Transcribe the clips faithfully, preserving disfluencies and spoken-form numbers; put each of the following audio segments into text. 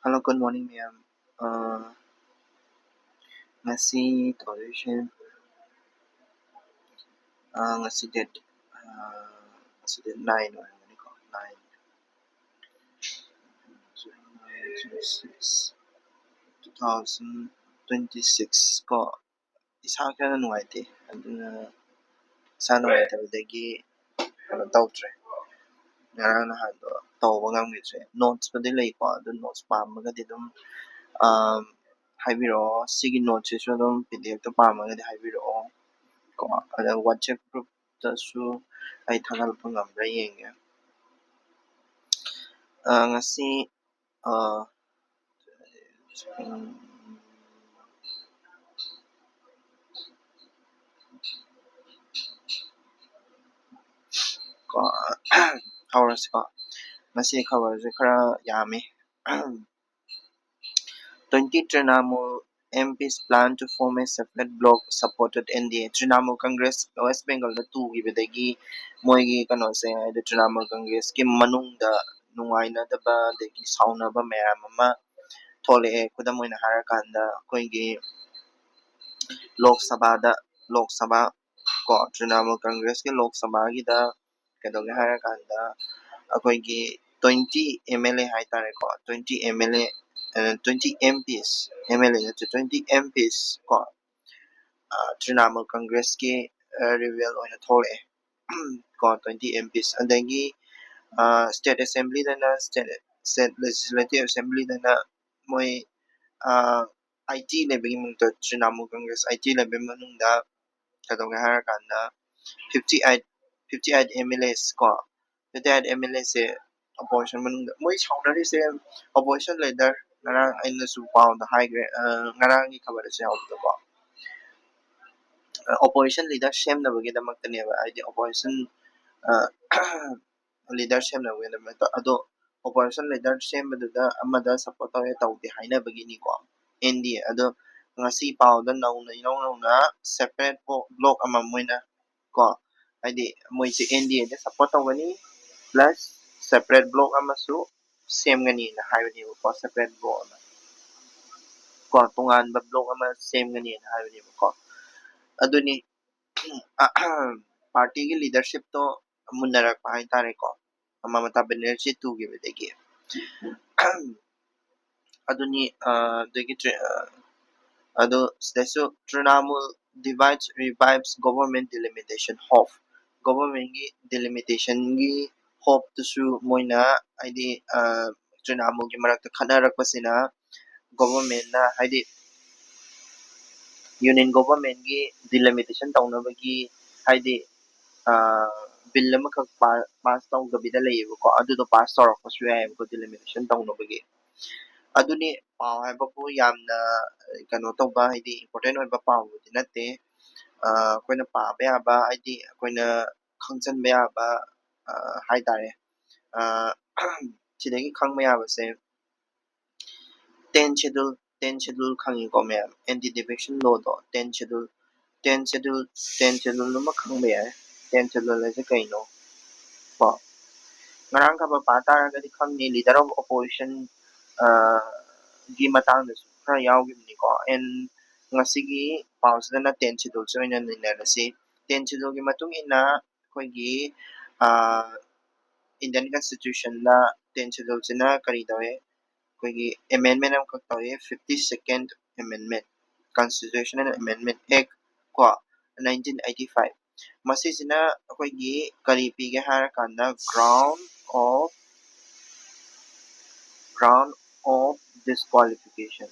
Hello, good morning, ma'am. Uh, ꯉꯁꯤ ꯇꯧꯗꯣꯏꯁꯦ, uh, ꯉꯁꯤ date, uh, ꯉꯁꯤ date nine ꯑꯣꯏꯔꯝꯒꯅꯤꯀꯣ, nine, two thousand twenty-six ꯀꯣ. ꯏꯁꯥ ꯈꯔ ꯅꯨꯡꯉꯥꯏꯇꯦ, ꯑꯗꯨꯅ ꯏꯁꯥ ꯅꯨꯡꯉꯥꯏꯇꯕꯗꯒꯤ ꯀꯩꯅꯣ ꯇꯧꯗ꯭ꯔꯦ, ꯉꯔꯥꯡ ꯅꯍꯥꯟꯗꯣ ꯇꯧꯕ ꯉꯝꯈꯤꯗ꯭ꯔꯦ꯫ Notesꯄꯨꯗꯤ ꯂꯩꯀꯣ, ꯑꯗꯨ notes ꯄꯥꯝꯃꯒꯗꯤ ꯑꯗꯨꯝ, ꯑꯥ, ꯍꯥꯏꯕꯤꯔꯛꯑꯣ꯫ ꯁꯤꯒꯤ notesꯁꯤꯁꯨ ꯑꯗꯨꯝ P D Fꯇ ꯄꯥꯝꯃꯒꯗꯤ ꯍꯥꯏꯕꯤꯔꯛꯑꯣ ꯀꯣ, ꯑꯗ WhatsApp groupꯇꯁꯨ ꯑꯩ ꯊꯥꯒꯠꯂꯛꯄ ꯉꯝꯕ꯭ꯔꯥ ꯌꯦꯡꯒꯦ꯫ ꯑꯥ, ꯉꯁꯤ, ꯑꯥ, ꯎꯝ, ꯀꯣ, ꯍꯧꯔꯁꯤꯀꯣ꯫ ꯉꯁꯤ ꯈꯕꯔꯁꯦ ꯈꯔ ꯌꯥꯝꯃꯤ꯫ Twenty Trinamool M Ps plan to form a separate bloc supported N D A. Trinamool Congress West Bengalꯗ ꯇꯨꯈꯤꯕꯗꯒꯤ ꯃꯣꯏꯒꯤ ꯀꯩꯅꯣꯁꯦ, ꯍꯥꯏꯗꯤ Trinamool Congressꯀꯤ ꯃꯅꯨꯡꯗ ꯅꯨꯡꯉꯥꯏꯅꯗꯕ ꯑꯗꯒꯤ ꯁꯥꯎꯅꯕ ꯃꯌꯥꯝ ꯑꯃ ꯊꯣꯛꯂꯛꯑꯦ꯫ ꯈꯨꯗꯝ ꯑꯣꯏꯅ ꯍꯥꯏꯔꯀꯥꯟꯗ ꯑꯩꯈꯣꯏꯒꯤ ꯂꯣꯛ ꯁꯚꯥꯗ, ꯂꯣꯛ ꯁꯚꯥ ꯀꯣ, Trinamool Congressꯀꯤ ꯂꯣꯛ ꯁꯚꯥꯒꯤꯗ ꯀꯩꯗꯧꯒꯦ ꯍꯥꯏꯔꯀꯥꯟꯗ ꯑꯩꯈꯣꯏꯒꯤ twenty M L A ꯍꯥꯏꯇꯥꯔꯦꯀꯣ, twenty M L A, twenty M Ps, M L A ꯅꯠꯇꯦ, twenty M Ps ꯀꯣ, ꯑ, Trinamool Congressꯀꯤ, ꯑ, rival ꯑꯣꯏꯅ ꯊꯣꯛꯂꯛꯑꯦ ꯀꯣ, twenty M Ps꯫ ꯑꯗꯒꯤ, ꯑ, State Assemblyꯗꯅ, State, State Legislative Assemblyꯗꯅ ꯃꯣꯏ, ꯑ, eighty ꯂꯩꯕꯒꯤ ꯃꯅꯨꯡꯗ, Trinamool Congress eighty ꯂꯩꯕꯒꯤ ꯃꯅꯨꯡꯗ ꯀꯩꯗꯧꯒꯦ ꯍꯥꯏꯔꯀꯥꯟꯗ fifty eight, fifty eight M L As ꯀꯣ, fifty eight M L Aꯁꯦ opposition ꯃꯅꯨꯡꯗ ꯃꯣꯏ ꯁꯥꯎꯅꯔꯤꯁꯦ, opposition leader, ꯉꯔꯥꯡ ꯑꯩꯅꯁꯨ ꯄꯥꯎꯗ ꯍꯥꯏꯈ꯭ꯔꯦ, ꯑ, ꯉꯔꯥꯡꯒꯤ ꯈꯕꯔꯗꯁꯨ ꯌꯥꯎꯕꯗꯀꯣ, opposition leader ꯁꯦꯝꯅꯕꯒꯤꯗꯃꯛꯇꯅꯦꯕ, ꯍꯥꯏꯗꯤ opposition, ꯑ, leader ꯁꯦꯝꯅꯕꯒꯤꯗꯃꯛꯇ꯫ ꯑꯗꯣ opposition leader ꯁꯦꯝꯕꯗꯨꯗ ꯑꯃꯗ support ꯇꯧꯋꯦ ꯇꯧꯗꯦ ꯍꯥꯏꯅꯕꯒꯤꯅꯤꯀꯣ, N D A꯫ ꯑꯗꯣ ꯉꯁꯤ ꯄꯥꯎꯗ ꯅꯧꯅ, ꯏꯅꯧ ꯅꯧꯅ separate bloc ꯑꯃ ꯃꯣꯏꯅ ꯀꯣ, ꯍꯥꯏꯗꯤ ꯃꯣꯏꯁꯦ N D Aꯗ support ꯇꯧꯒꯅꯤ, plus separate bloc ꯑꯃꯁꯨ ꯁꯦꯝꯒꯅꯤꯅ ꯍꯥꯏꯕꯅꯦꯕꯀꯣ, separate block ꯑꯃ ꯀꯣ, ꯇꯣꯉꯥꯟꯕ block ꯑꯃ ꯁꯦꯝꯒꯅꯤꯅ ꯍꯥꯏꯕꯅꯦꯕꯀꯣ꯫ ꯑꯗꯨꯅꯤ, partyꯒꯤ leadershipꯇꯣ ꯃꯨꯟꯅꯔꯛꯄ ꯍꯥꯏꯇꯥꯔꯦꯀꯣ, ꯃꯃꯇꯥ ꯕꯦꯅꯔꯖꯤ ꯇꯨꯈꯤꯕꯗꯒꯤ꯫ ꯑꯗꯨꯅꯤ, ꯑ, ꯑꯗꯒꯤ ꯇ꯭ꯔꯤ-, ꯑ, ꯑꯗꯣ ꯁꯤꯗꯁꯨ Trinamool divides revives government delimitation hope꯫ Governmentꯒꯤ delimitationꯒꯤ hopeꯇꯨꯁꯨ ꯃꯣꯏꯅ, ꯍꯥꯏꯗꯤ, ꯑ, Trinamoolꯒꯤ ꯃꯔꯛꯇ ꯈꯠꯅꯔꯛꯄꯁꯤꯅ governmentꯅ, ꯍꯥꯏꯗꯤ, union governmentꯒꯤ delimitation ꯇꯧꯅꯕꯒꯤ, ꯍꯥꯏꯗꯤ, ꯑ, bill ꯑꯃꯈꯛ pa-, pass ꯇꯧꯗꯕꯤꯗ ꯂꯩꯌꯦꯕꯀꯣ, ꯑꯗꯨꯗꯣ pass ꯇꯧꯔꯛꯄꯁꯨ ꯌꯥꯏꯌꯦꯕꯀꯣ, delimitation ꯇꯧꯅꯕꯒꯤ꯫ ꯑꯗꯨꯅꯤ, ꯄꯥꯎ ꯍꯥꯏꯕꯕꯨ ꯌꯥꯝꯅ, ꯑ, ꯀꯩꯅꯣ ꯇꯧꯕ, ꯍꯥꯏꯗꯤ important ꯑꯣꯏꯕ ꯄꯥꯎꯕꯨꯗꯤ ꯅꯠꯇꯦ꯫ ꯑ, ꯑꯩꯈꯣꯏꯅ ꯄꯥꯕ ꯌꯥꯕ, ꯍꯥꯏꯗꯤ ꯑꯩꯈꯣꯏꯅ ꯈꯪꯖꯟꯕ ꯌꯥꯕ, ꯑ, ꯍꯥꯏꯇꯥꯔꯦ꯫ ꯑ, ꯁꯤꯗꯒꯤ ꯈꯪꯕ ꯌꯥꯕꯁꯦ, ten schedule, ten schedule ꯈꯪꯉꯤꯀꯣ ꯃꯌꯥꯝ, anti defection lawꯗꯣ, ten schedule, ten schedule, ten schedule ꯑꯃ ꯈꯪꯕ ꯌꯥꯏ꯫ Ten schedule ꯍꯥꯏꯁꯦ ꯀꯩꯅꯣ? ꯀꯣ, ꯉꯔꯥꯡ ꯈꯕꯔ ꯄꯥ ꯇꯥꯔꯒꯗꯤ ꯈꯪꯅꯤ, leader of opposition, ꯑ, ꯒꯤ ꯃꯇꯥꯡꯗꯁꯨ ꯈꯔ ꯌꯥꯎꯈꯤꯕꯅꯤꯀꯣ꯫ And ꯉꯁꯤꯒꯤ ꯄꯥꯎꯁꯤꯗꯅ ten scheduleꯁꯦ ꯑꯣꯏꯅ ꯅꯩꯅꯔꯁꯤ꯫ Ten scheduleꯒꯤ ꯃꯇꯨꯡ ꯏꯟꯅ ꯑꯩꯈꯣꯏꯒꯤ, ꯑ, Indian Constitutionꯗ ten scheduleꯁꯤꯅ ꯀꯔꯤ ꯇꯧꯋꯦ? ꯑꯩꯈꯣꯏꯒꯤ amendment ꯑꯃꯈꯛ ꯇꯧꯋꯦ, fifty second amendment, Constitutional Amendment Act ꯀꯣ, nineteen eighty five꯫ ꯃꯁꯤꯁꯤꯅ ꯑꯩꯈꯣꯏꯒꯤ ꯀꯔꯤ ꯄꯤꯒꯦ ꯍꯥꯏꯔꯀꯥꯟꯗ, ground of, ground of disqualification,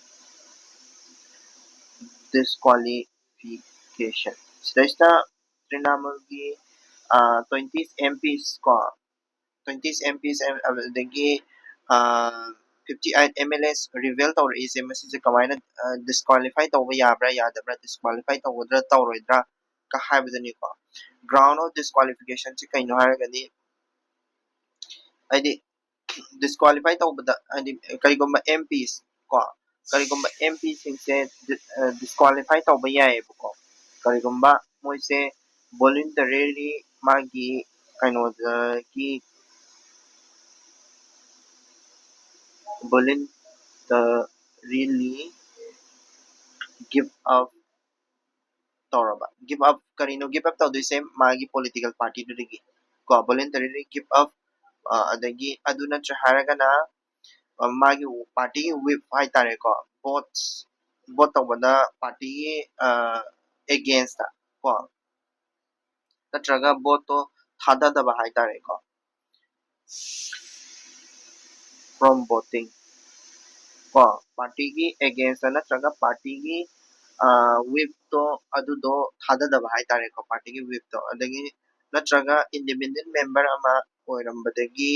disqualification꯫ ꯁꯤꯗꯩꯁꯤꯗ Trinamoolꯒꯤ, ꯑ, twenty MPs ꯀꯣ, twenty MPs, ꯑꯗꯒꯤ, ꯑ, fifty eight MLAs reveal ꯇꯧꯔꯛꯏꯁꯦ, ꯃꯁꯤꯁꯦ ꯀꯃꯥꯏꯅ, ꯑ, disqualify ꯇꯧꯕ ꯌꯥꯕ꯭ꯔꯥ, ꯌꯥꯗꯕ꯭ꯔꯥ, disqualify ꯇꯧꯒꯗ꯭ꯔꯥ, ꯇꯧꯔꯣꯏꯗ꯭ꯔꯥ ꯀ ꯍꯥꯏꯕꯗꯨꯅꯤꯀꯣ꯫ Ground of disqualificationꯁꯦ ꯀꯩꯅꯣ ꯍꯥꯏꯔꯒꯗꯤ, ꯍꯥꯏꯗꯤ, disqualify ꯇꯧꯕꯗ, ꯍꯥꯏꯗꯤ, ꯀꯔꯤꯒꯨꯝꯕ MPs ꯀꯣ, ꯀꯔꯤꯒꯨꯝꯕ MPꯁꯤꯡꯁꯦ di-, ꯑ, disqualify ꯇꯧꯕ ꯌꯥꯏꯌꯦꯕꯀꯣ, ꯀꯔꯤꯒꯨꯝꯕ ꯃꯣꯏꯁꯦ voluntarily ꯃꯥꯒꯤ ꯀꯩꯅꯣꯗꯒꯤ voluntarily give up ꯇꯧꯔꯕ꯫ Give up, ꯀꯔꯤꯅꯣ give up ꯇꯧꯗꯣꯏꯁꯦ? ꯃꯥꯒꯤ political partyꯗꯨꯗꯒꯤ ꯀꯣ, voluntarily give up, ꯑꯗꯒꯤ ꯑꯗꯨ ꯅꯠꯇ꯭ꯔꯦ ꯍꯥꯏꯔꯒꯅ ꯃꯥꯒꯤ partyꯒꯤ whip ꯍꯥꯏꯇꯥꯔꯦꯀꯣ, votes vote ꯇꯧꯕꯗ partyꯒꯤ against ꯀꯣ, ꯅꯠꯇ꯭ꯔꯒ voteꯇꯣ ꯊꯥꯗꯗꯕ ꯍꯥꯏꯇꯥꯔꯦꯀꯣ, from voting ꯀꯣ, partyꯒꯤ against ꯅꯠꯇ꯭ꯔꯒ partyꯒꯤ whipꯇꯣ ꯑꯗꯨꯗꯣ ꯊꯥꯗꯗꯕ ꯍꯥꯏꯇꯥꯔꯦꯀꯣ, partyꯒꯤ whipꯇꯣ꯫ ꯑꯗꯒꯤ ꯅꯠꯇ꯭ꯔꯒ independent member ꯑꯃ ꯑꯣꯏꯔꯝꯕꯗꯒꯤ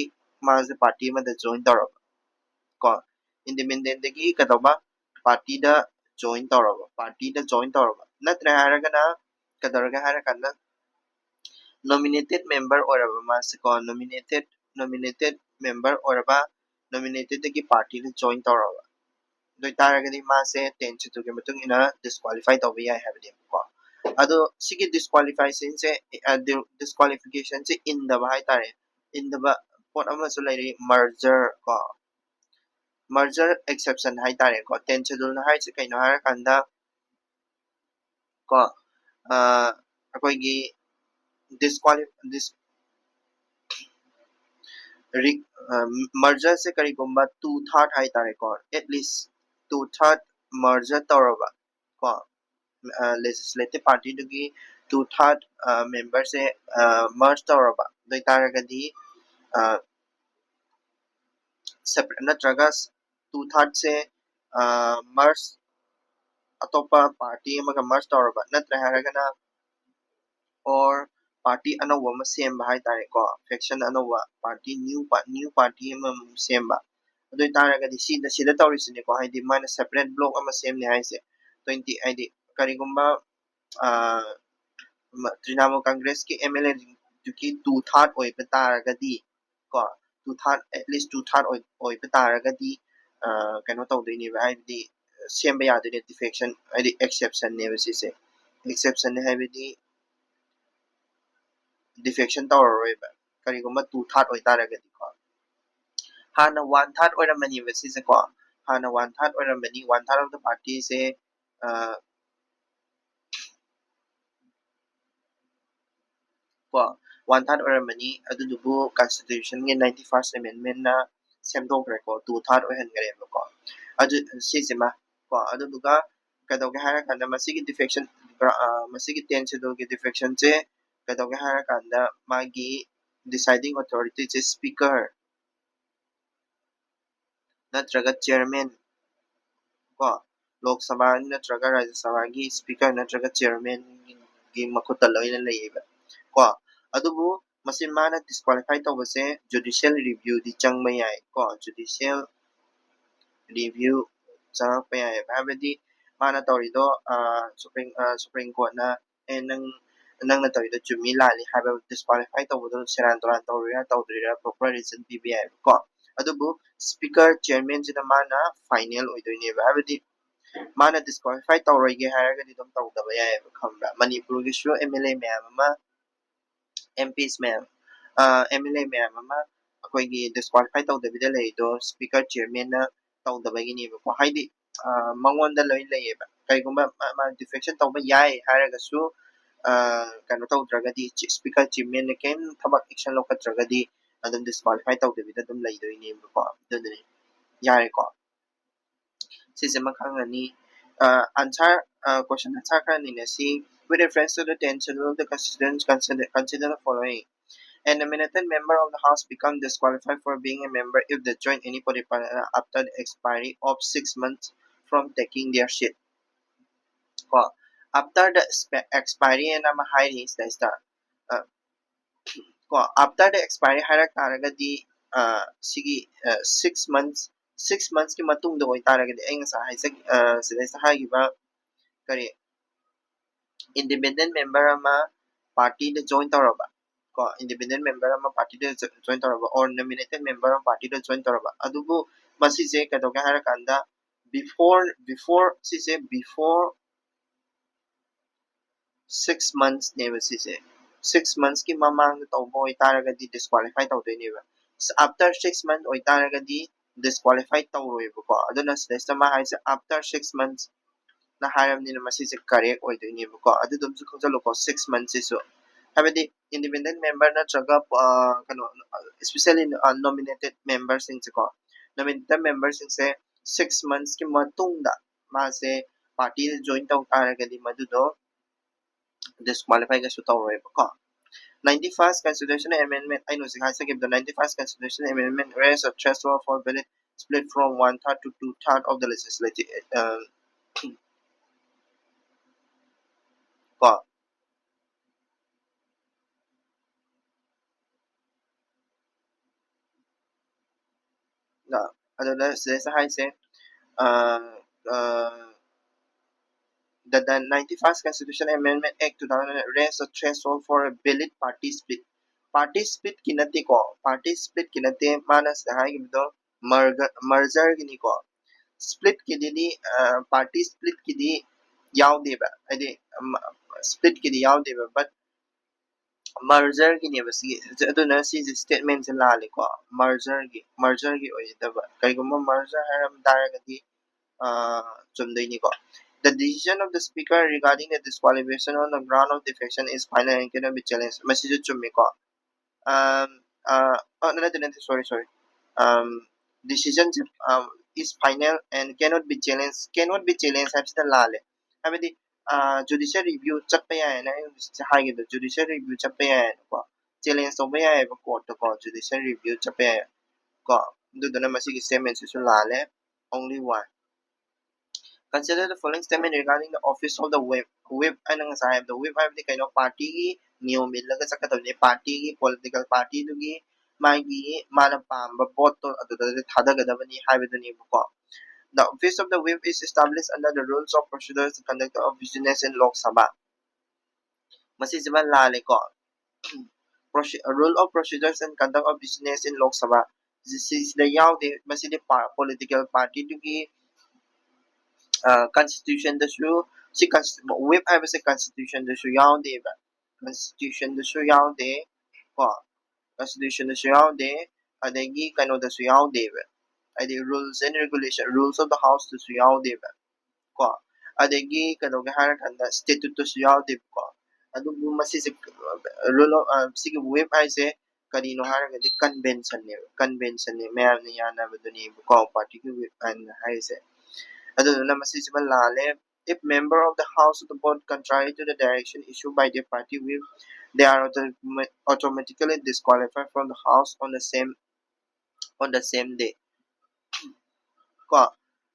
ꯃꯥꯁꯦ party ꯑꯃꯗ join ꯇꯧꯔꯕ ꯀꯣ, independentꯗꯒꯤ ꯀꯩꯗꯧꯕ, partyꯗ join ꯇꯧꯔꯕ, partyꯗ join ꯇꯧꯔꯕ꯫ ꯅꯠꯇ꯭ꯔꯦ ꯍꯥꯏꯔꯒꯅ ꯀꯩꯗꯧꯔꯒꯦ ꯍꯥꯏꯔꯀꯥꯟꯗ nominated member ꯑꯣꯏꯔꯕ ꯃꯥꯁꯦꯀꯣ, nominated nominated member ꯑꯣꯏꯔꯕ, nominatedꯗꯒꯤ partyꯗ join ꯇꯧꯔꯕ꯫ ꯑꯗꯨ ꯑꯣꯏꯇꯥꯔꯒꯗꯤ ꯃꯥꯁꯦ ten scheduleꯒꯤ ꯃꯇꯨꯡ ꯏꯟꯅ disqualify ꯇꯧꯕ ꯌꯥꯏ ꯍꯥꯏꯕꯅꯦꯕꯀꯣ꯫ ꯑꯗꯣ ꯁꯤꯒꯤ disqualificationꯁꯦ, disqualificationꯁꯦ ꯏꯟꯗꯕ ꯍꯥꯏꯇꯥꯔꯦ, ꯏꯟꯗꯕ ꯄꯣꯠ ꯑꯃꯁꯨ ꯂꯩꯔꯤ, merger ꯀꯣ, merger exception ꯍꯥꯏꯇꯥꯔꯦꯀꯣ꯫ Ten scheduleꯅ ꯍꯥꯏꯔꯤꯁꯦ ꯀꯩꯅꯣ ꯍꯥꯏꯔꯀꯥꯟꯗ ꯀꯣ, ꯑꯩꯈꯣꯏꯒꯤ disqualify mergerꯁꯦ ꯀꯔꯤꯒꯨꯝꯕ two third ꯍꯥꯏꯇꯥꯔꯦꯀꯣ, at least two third merger ꯇꯧꯔꯕ ꯀꯣ, legislative partyꯗꯨꯒꯤ two third memberꯁꯦ merge ꯇꯧꯔꯕ ꯑꯗꯨ ꯑꯣꯏꯇꯥꯔꯒꯗꯤ separate ꯅꯠꯇ꯭ꯔꯒ two thirdꯁꯦ merge ꯑꯇꯣꯞꯄ party ꯑꯃꯒ merge ꯇꯧꯔꯕ, ꯅꯠꯇ꯭ꯔꯦ ꯍꯥꯏꯔꯒꯅ or party ꯑꯅꯧꯕ ꯑꯃ ꯁꯦꯝꯕ ꯍꯥꯏꯇꯥꯔꯦꯀꯣ, faction ꯑꯅꯧꯕ party, new new party ꯑꯃꯃꯨꯛ ꯁꯦꯝꯕ꯫ ꯑꯗꯨ ꯑꯣꯏꯇꯥꯔꯒꯗꯤ ꯁꯤꯗ ꯁꯤꯗ ꯇꯧꯔꯤꯁꯤꯅꯦꯀꯣ, ꯍꯥꯏꯗꯤ ꯃꯥꯅ separate bloc ꯑꯃ ꯁꯦꯝꯅꯤ ꯍꯥꯏꯁꯦ꯫ Twenty ꯍꯥꯏꯗꯤ ꯀꯔꯤꯒꯨꯝꯕ Trinamool Congressꯀꯤ MLAꯗꯨꯒꯤ two third ꯑꯣꯏꯕ ꯇꯥꯔꯒꯗꯤ ꯀꯣ, two third, at least two third ꯑꯣꯏꯕ ꯇꯥꯔꯒꯗꯤ ꯀꯩꯅꯣ ꯇꯧꯗꯣꯏꯅꯦꯕ, ꯍꯥꯏꯕꯗꯤ ꯁꯦꯝꯕ ꯌꯥꯗꯣꯏꯅꯦ defection, ꯍꯥꯏꯗꯤ exceptionꯅꯦꯕ ꯁꯤꯁꯦ꯫ Exceptionꯅꯦ ꯍꯥꯏꯕꯗꯤ defection ꯇꯧꯔꯔꯣꯏꯕ ꯀꯔꯤꯒꯨꯝꯕ two third ꯑꯣꯏꯇꯥꯔꯒꯗꯤꯀꯣ꯫ ꯍꯥꯟꯅ one third ꯑꯣꯏꯔꯝꯕꯅꯦꯕ ꯁꯤꯁꯦꯀꯣ꯫ ꯍꯥꯟꯅ one third ꯑꯣꯏꯔꯝꯕꯅꯤ, one third of the party ꯁꯦ ꯀꯣ, one third ꯑꯣꯏꯔꯝꯕꯅꯤ꯫ ꯑꯗꯨꯗꯨꯕꯨ constitution ꯒꯤ ninety first amendment ꯅ ꯁꯦꯝꯗꯣꯛꯈ꯭ꯔꯦꯀꯣ, two third ꯑꯣꯏꯍꯟꯈ꯭ꯔꯦꯕꯀꯣ꯫ ꯑꯗꯨ ꯁꯤꯁꯤꯃ ꯀꯣ, ꯑꯗꯨꯗꯨꯒ ꯀꯩꯗꯧꯒꯦ ꯍꯥꯏꯔꯀꯥꯟꯗ ꯃꯁꯤꯒꯤ defection, ꯃꯁꯤꯒꯤ ten schedule ꯒꯤ defection ꯁꯦ ꯀꯩꯗꯧꯒꯦ ꯍꯥꯏꯔꯀꯥꯟꯗ ꯃꯥꯒꯤ deciding authority ꯁꯦ speaker ꯅꯠꯇ꯭ꯔꯒ chairman ꯀꯣ, ꯂꯣꯛ ꯁꯚꯥ ꯅꯠꯇ꯭ꯔꯒ ꯔꯥꯖ꯭ꯌ ꯁꯚꯥꯒꯤ speaker ꯅꯠꯇ꯭ꯔꯒ chairman ꯒꯤ ꯃꯈꯨꯠꯇ ꯂꯣꯏꯅ ꯂꯩꯌꯦꯕ ꯀꯣ꯫ ꯑꯗꯨꯕꯨ ꯃꯁꯤ ꯃꯥꯅ disqualify ꯇꯧꯕꯁꯦ judicial review ꯗꯤ ꯆꯪꯕ ꯌꯥꯏ ꯀꯣ, judicial review ꯆꯪꯉꯛꯄ ꯌꯥꯏꯑꯕ꯫ ꯍꯥꯏꯕꯗꯤ ꯃꯥꯅ ꯇꯧꯔꯤꯗꯣ, ꯑ, Supreme, ꯑ, Supreme Court ꯅ, "ꯑꯦ, ꯅꯪ, ꯅꯪꯅ ꯇꯧꯔꯤꯗꯣ ꯆꯨꯝꯃꯤ ꯂꯥꯜꯂꯤ" ꯍꯥꯏꯕ disqualify ꯇꯧꯕꯗꯣ ꯁꯦꯔꯥꯟ ꯇꯨꯔꯥꯟ ꯇꯧꯔꯤꯔꯥ ꯇꯧꯗ꯭ꯔꯤꯔꯥ proper reason ꯄꯤꯕ ꯌꯥꯏꯑꯕꯀꯣ꯫ ꯑꯗꯨꯕꯨ speaker, chairman ꯁꯤꯅ ꯃꯥꯅ final ꯑꯣꯏꯗꯣꯏꯅꯦꯕ꯫ ꯍꯥꯏꯕꯗꯤ ꯃꯥꯅ disqualify ꯇꯧꯔꯣꯏꯒꯦ ꯍꯥꯏꯔꯒꯗꯤ ꯑꯗꯨꯝ ꯇꯧꯗꯕ ꯌꯥꯏꯑꯕ, ꯈꯪꯕ꯭ꯔꯥ? ꯃꯅꯤꯄꯨꯔꯒꯤꯁꯨ M L A ꯃꯌꯥꯝ ꯑꯃ, M Ps ꯃꯌꯥꯝ, ꯑ, M L A ꯃꯌꯥꯝ ꯑꯃ ꯑꯩꯈꯣꯏꯒꯤ disqualify ꯇꯧꯗꯕꯤꯗ ꯂꯩꯔꯤꯗꯣ speaker, chairman ꯅ ꯇꯧꯗꯕꯒꯤꯅꯦꯕꯀꯣ꯫ ꯍꯥꯏꯗꯤ, ꯑ, ꯃꯉꯣꯟꯗ ꯂꯣꯏ ꯂꯩꯌꯦꯕ꯫ ꯀꯩꯒꯨꯝꯕ ꯃꯥ, ꯃꯥ defection ꯇꯧꯕ ꯌꯥꯏ ꯍꯥꯏꯔꯒꯁꯨ, ꯑ, ꯀꯩꯅꯣ ꯇꯧꯗ꯭ꯔꯒꯗꯤ, speaker, chairman ꯅ ꯀꯩꯝ ꯊꯕꯛ action ꯂꯧꯈꯠꯇ꯭ꯔꯒꯗꯤ ꯑꯗꯨꯝ disqualify ꯇꯧꯗꯕꯤꯗ ꯑꯗꯨꯝ ꯂꯩꯗꯣꯏꯅꯦꯕꯀꯣ꯫ ꯑꯗꯨꯗꯨꯅꯤ꯫ ꯌꯥꯔꯦꯀꯣ? ꯁꯤꯁꯤꯃ ꯈꯪꯉꯅꯤ꯫ ꯑ, answer, ꯑ, question answer ꯈꯔ ꯅꯩꯅꯁꯤ꯫ With reference to the ten schedule, the constitution consider, consider the following. A nominated member of the House become disqualified for being a member if they join any political party after the expiry of six months from taking their seat. ꯀꯣ, after the expi-, expiry ꯑꯅ ꯑꯃ ꯍꯥꯏꯔꯤ ꯁꯤꯗꯩꯁꯤꯗ꯫ ꯑ, ꯀꯣ, after the expiry ꯍꯥꯏꯔꯛ ꯇꯥꯔꯒꯗꯤ, ꯑ, ꯁꯤꯒꯤ, ꯑ, six months, six months ꯀꯤ ꯃꯇꯨꯡꯗ ꯑꯣꯏꯇꯥꯔꯒꯗꯤ, ꯑꯩ ꯉꯁꯥꯏ ꯍꯥꯏꯖ-, ꯑ, ꯁꯤꯗꯩꯁꯤꯗ ꯍꯥꯏꯈꯤꯕ ꯀꯔꯤ, independent member ꯑꯃ party ꯗ join ꯇꯧꯔꯕ, ꯀꯣ, independent member ꯑꯃ party ꯗ jo-, join ꯇꯧꯔꯕ, or nominated member ꯑꯃ party ꯗ join ꯇꯧꯔꯕ, ꯑꯗꯨꯕꯨ ꯃꯁꯤꯁꯦ ꯀꯩꯗꯧꯒꯦ ꯍꯥꯏꯔꯀꯥꯟꯗ, before, before, ꯁꯤꯁꯦ before six months ꯅꯦꯕ ꯁꯤꯁꯦ꯫ Six months ꯀꯤ ꯃꯃꯥꯡꯗ ꯇꯧꯕ ꯑꯣꯏꯇꯥꯔꯒꯗꯤ disqualify ꯇꯧꯗꯣꯏꯅꯦꯕ꯫ After six months ꯑꯣꯏꯇꯥꯔꯒꯗꯤ disqualify ꯇꯧꯔꯣꯏꯕꯀꯣ꯫ ꯑꯗꯨꯅ ꯁꯤꯗꯩꯁꯤꯗ ꯃꯥ ꯍꯥꯏꯁꯦ after six months ꯅ ꯍꯥꯏꯔꯕꯅꯤꯅ ꯃꯁꯤꯁꯦ correct ꯑꯣꯏꯗꯣꯏꯅꯦꯕꯀꯣ꯫ ꯑꯗꯨꯗꯨꯝꯁꯨ ꯈꯪꯖꯜꯂꯨꯀꯣ, six months ꯁꯤꯁꯨ꯫ ꯍꯥꯏꯕꯗꯤ independent member ꯅꯠꯇ꯭ꯔꯒ ꯑ, ꯀꯩꯅꯣ, especially nominated member ꯁꯤꯡꯁꯦꯀꯣ, nominated member ꯁꯤꯡꯁꯦ six months ꯀꯤ ꯃꯇꯨꯡꯗ ꯃꯥꯁꯦ party ꯗ join ꯇꯧ ꯇꯥꯔꯒꯗꯤ ꯃꯗꯨꯗꯣ disqualify ꯀꯩꯁꯨ ꯇꯧꯔꯣꯏꯕꯀꯣ꯫ Ninety first constitutional amendment, ꯑꯩꯅ ꯍꯧꯖꯤꯛ ꯍꯥꯏꯖꯈꯤꯕꯗꯣ, ninety first constitutional amendment raise a threshold for ballot split from one third to two third of the legislative, uh, ꯀꯣ꯫ ꯑꯗꯨꯗ ꯁꯤꯗꯩꯁꯤꯗ ꯍꯥꯏꯁꯦ, the ninety first constitutional amendment act two thousand raise a threshold for a ballot party split. Party split ꯀꯤ ꯅꯠꯇꯦꯀꯣ, party split ꯀꯤ ꯅꯠꯇꯦ ꯃꯥꯅ ꯁꯤꯗ ꯍꯥꯏꯈꯤꯕꯗꯣ, merger ꯒꯤꯅꯤꯀꯣ꯫ Split ꯀꯤꯗꯤ, party split ꯀꯤꯗꯤ ꯌꯥꯎꯗꯦꯕ, ꯍꯥꯏꯗꯤ split ꯀꯤꯗꯤ ꯌꯥꯎꯗꯦꯕ, but merger ꯒꯤꯅꯦꯕ ꯁꯤꯒꯤ꯫ ꯑꯗꯨꯅ ꯁꯤꯁꯦ statement ꯁꯦ ꯂꯥꯜꯂꯦꯀꯣ꯫ Merger ꯒꯤ, merger ꯒꯤ ꯑꯣꯏꯒꯗꯕ꯫ ꯀꯔꯤꯒꯨꯝꯕ merger ꯍꯥꯏꯔꯝ ꯇꯥꯔꯒꯗꯤ ꯆꯨꯝꯗꯣꯏꯅꯤꯀꯣ꯫ The decision of the speaker regarding the disqualification on the ground of defection is final and cannot be challenged. ꯃꯁꯤꯁꯨ ꯆꯨꯝꯃꯤꯀꯣ꯫ ꯑ, ꯅꯠꯇꯦ, ꯅꯠꯇꯦ, sorry, sorry. Decision say is final and cannot be challenged. Cannot be challenged ꯍꯥꯏꯕꯁꯤꯅ ꯂꯥꯜꯂꯦ꯫ ꯍꯥꯏꯕꯗꯤ judicial review ꯆꯠꯄ ꯌꯥꯏꯌꯦꯅ ꯑꯩ ꯍꯧꯖꯤꯛꯁꯦ ꯍꯥꯏꯈꯤꯕꯗꯣ, judicial review ꯆꯠꯄ ꯌꯥꯏꯌꯦꯅꯀꯣ, challenge ꯇꯧꯕ ꯌꯥꯏꯌꯦꯕ court ꯇꯀꯣ, judicial review ꯆꯠꯄ ꯌꯥꯏ ꯀꯣ꯫ ꯑꯗꯨꯗꯨꯅ ꯃꯁꯤꯒꯤ statement ꯁꯤꯁꯨ ꯂꯥꯜꯂꯦ꯫ Only one. Consider the following statement regarding the office of the whip. Whip ꯍꯥꯏꯅ ꯉꯁꯥꯏ ꯍꯥꯏꯕꯗꯣ, whip ꯍꯥꯏꯕꯗꯤ ꯀꯩꯅꯣ? Party ꯒꯤ ꯅꯤꯌꯣꯝ ꯏꯜꯂꯒ ꯆꯠꯀꯗꯕꯅꯤ꯫ Party ꯒꯤ, political party ꯗꯨꯒꯤ ꯃꯥꯒꯤ, ꯃꯥꯅ ꯄꯥꯝꯕ vote ꯇꯣ ꯑꯗꯨꯗ ꯊꯥꯗꯒꯗꯕꯅꯤ ꯍꯥꯏꯕꯗꯨꯅꯦꯕꯀꯣ꯫ The office of the whip is established under the rules of procedure and conduct of business in Lok Sabha. ꯃꯁꯤꯁꯤꯃ ꯂꯥꯜꯂꯦꯀꯣ꯫ Rule of procedures and conduct of business in Lok Sabha ꯁꯤꯁꯤꯗ ꯌꯥꯎꯗꯦ꯫ ꯃꯁꯤꯗꯤ political party ꯗꯨꯒꯤ constitution ꯗꯁꯨ, ꯁꯤ whip ꯍꯥꯏꯕꯁꯦ constitution ꯗꯁꯨ ꯌꯥꯎꯗꯦꯕ, constitution ꯗꯁꯨ ꯌꯥꯎꯗꯦ ꯀꯣ, constitution ꯗꯁꯨ ꯌꯥꯎꯗꯦ꯫ ꯑꯗꯒꯤ ꯀꯩꯅꯣꯗꯁꯨ ꯌꯥꯎꯗꯦꯕ, ꯍꯥꯏꯗꯤ rules and regulation, rules of the house ꯇꯁꯨ ꯌꯥꯎꯗꯦꯕ ꯀꯣ꯫ ꯑꯗꯒꯤ ꯀꯩꯗꯧꯒꯦ ꯍꯥꯏꯔꯀꯥꯟꯗ statute ꯇꯁꯨ ꯌꯥꯎꯗꯦꯕꯀꯣ꯫ ꯑꯗꯨꯕꯨ ꯃꯁꯤꯁꯦ rule of, ꯑ, ꯁꯤꯒꯤ whip ꯍꯥꯏꯁꯦ ꯀꯔꯤꯅꯣ ꯍꯥꯏꯔꯒꯗꯤ convention ꯅꯦꯕ, convention ꯅꯦ, ꯃꯌꯥꯝꯅ ꯌꯥꯅꯕꯗꯨꯅꯦꯕꯀꯣ party ꯒꯤ whip ꯍꯥꯏꯅ ꯍꯥꯏꯔꯤꯁꯦ꯫ ꯑꯗꯨꯗꯨꯅ ꯃꯁꯤꯁꯤꯃ ꯂꯥꯜꯂꯦ꯫ If member of the house vote contrary to the direction issued by the party whip, they are automa-, automatically disqualified from the house on the same, on the same day. ꯀꯣ,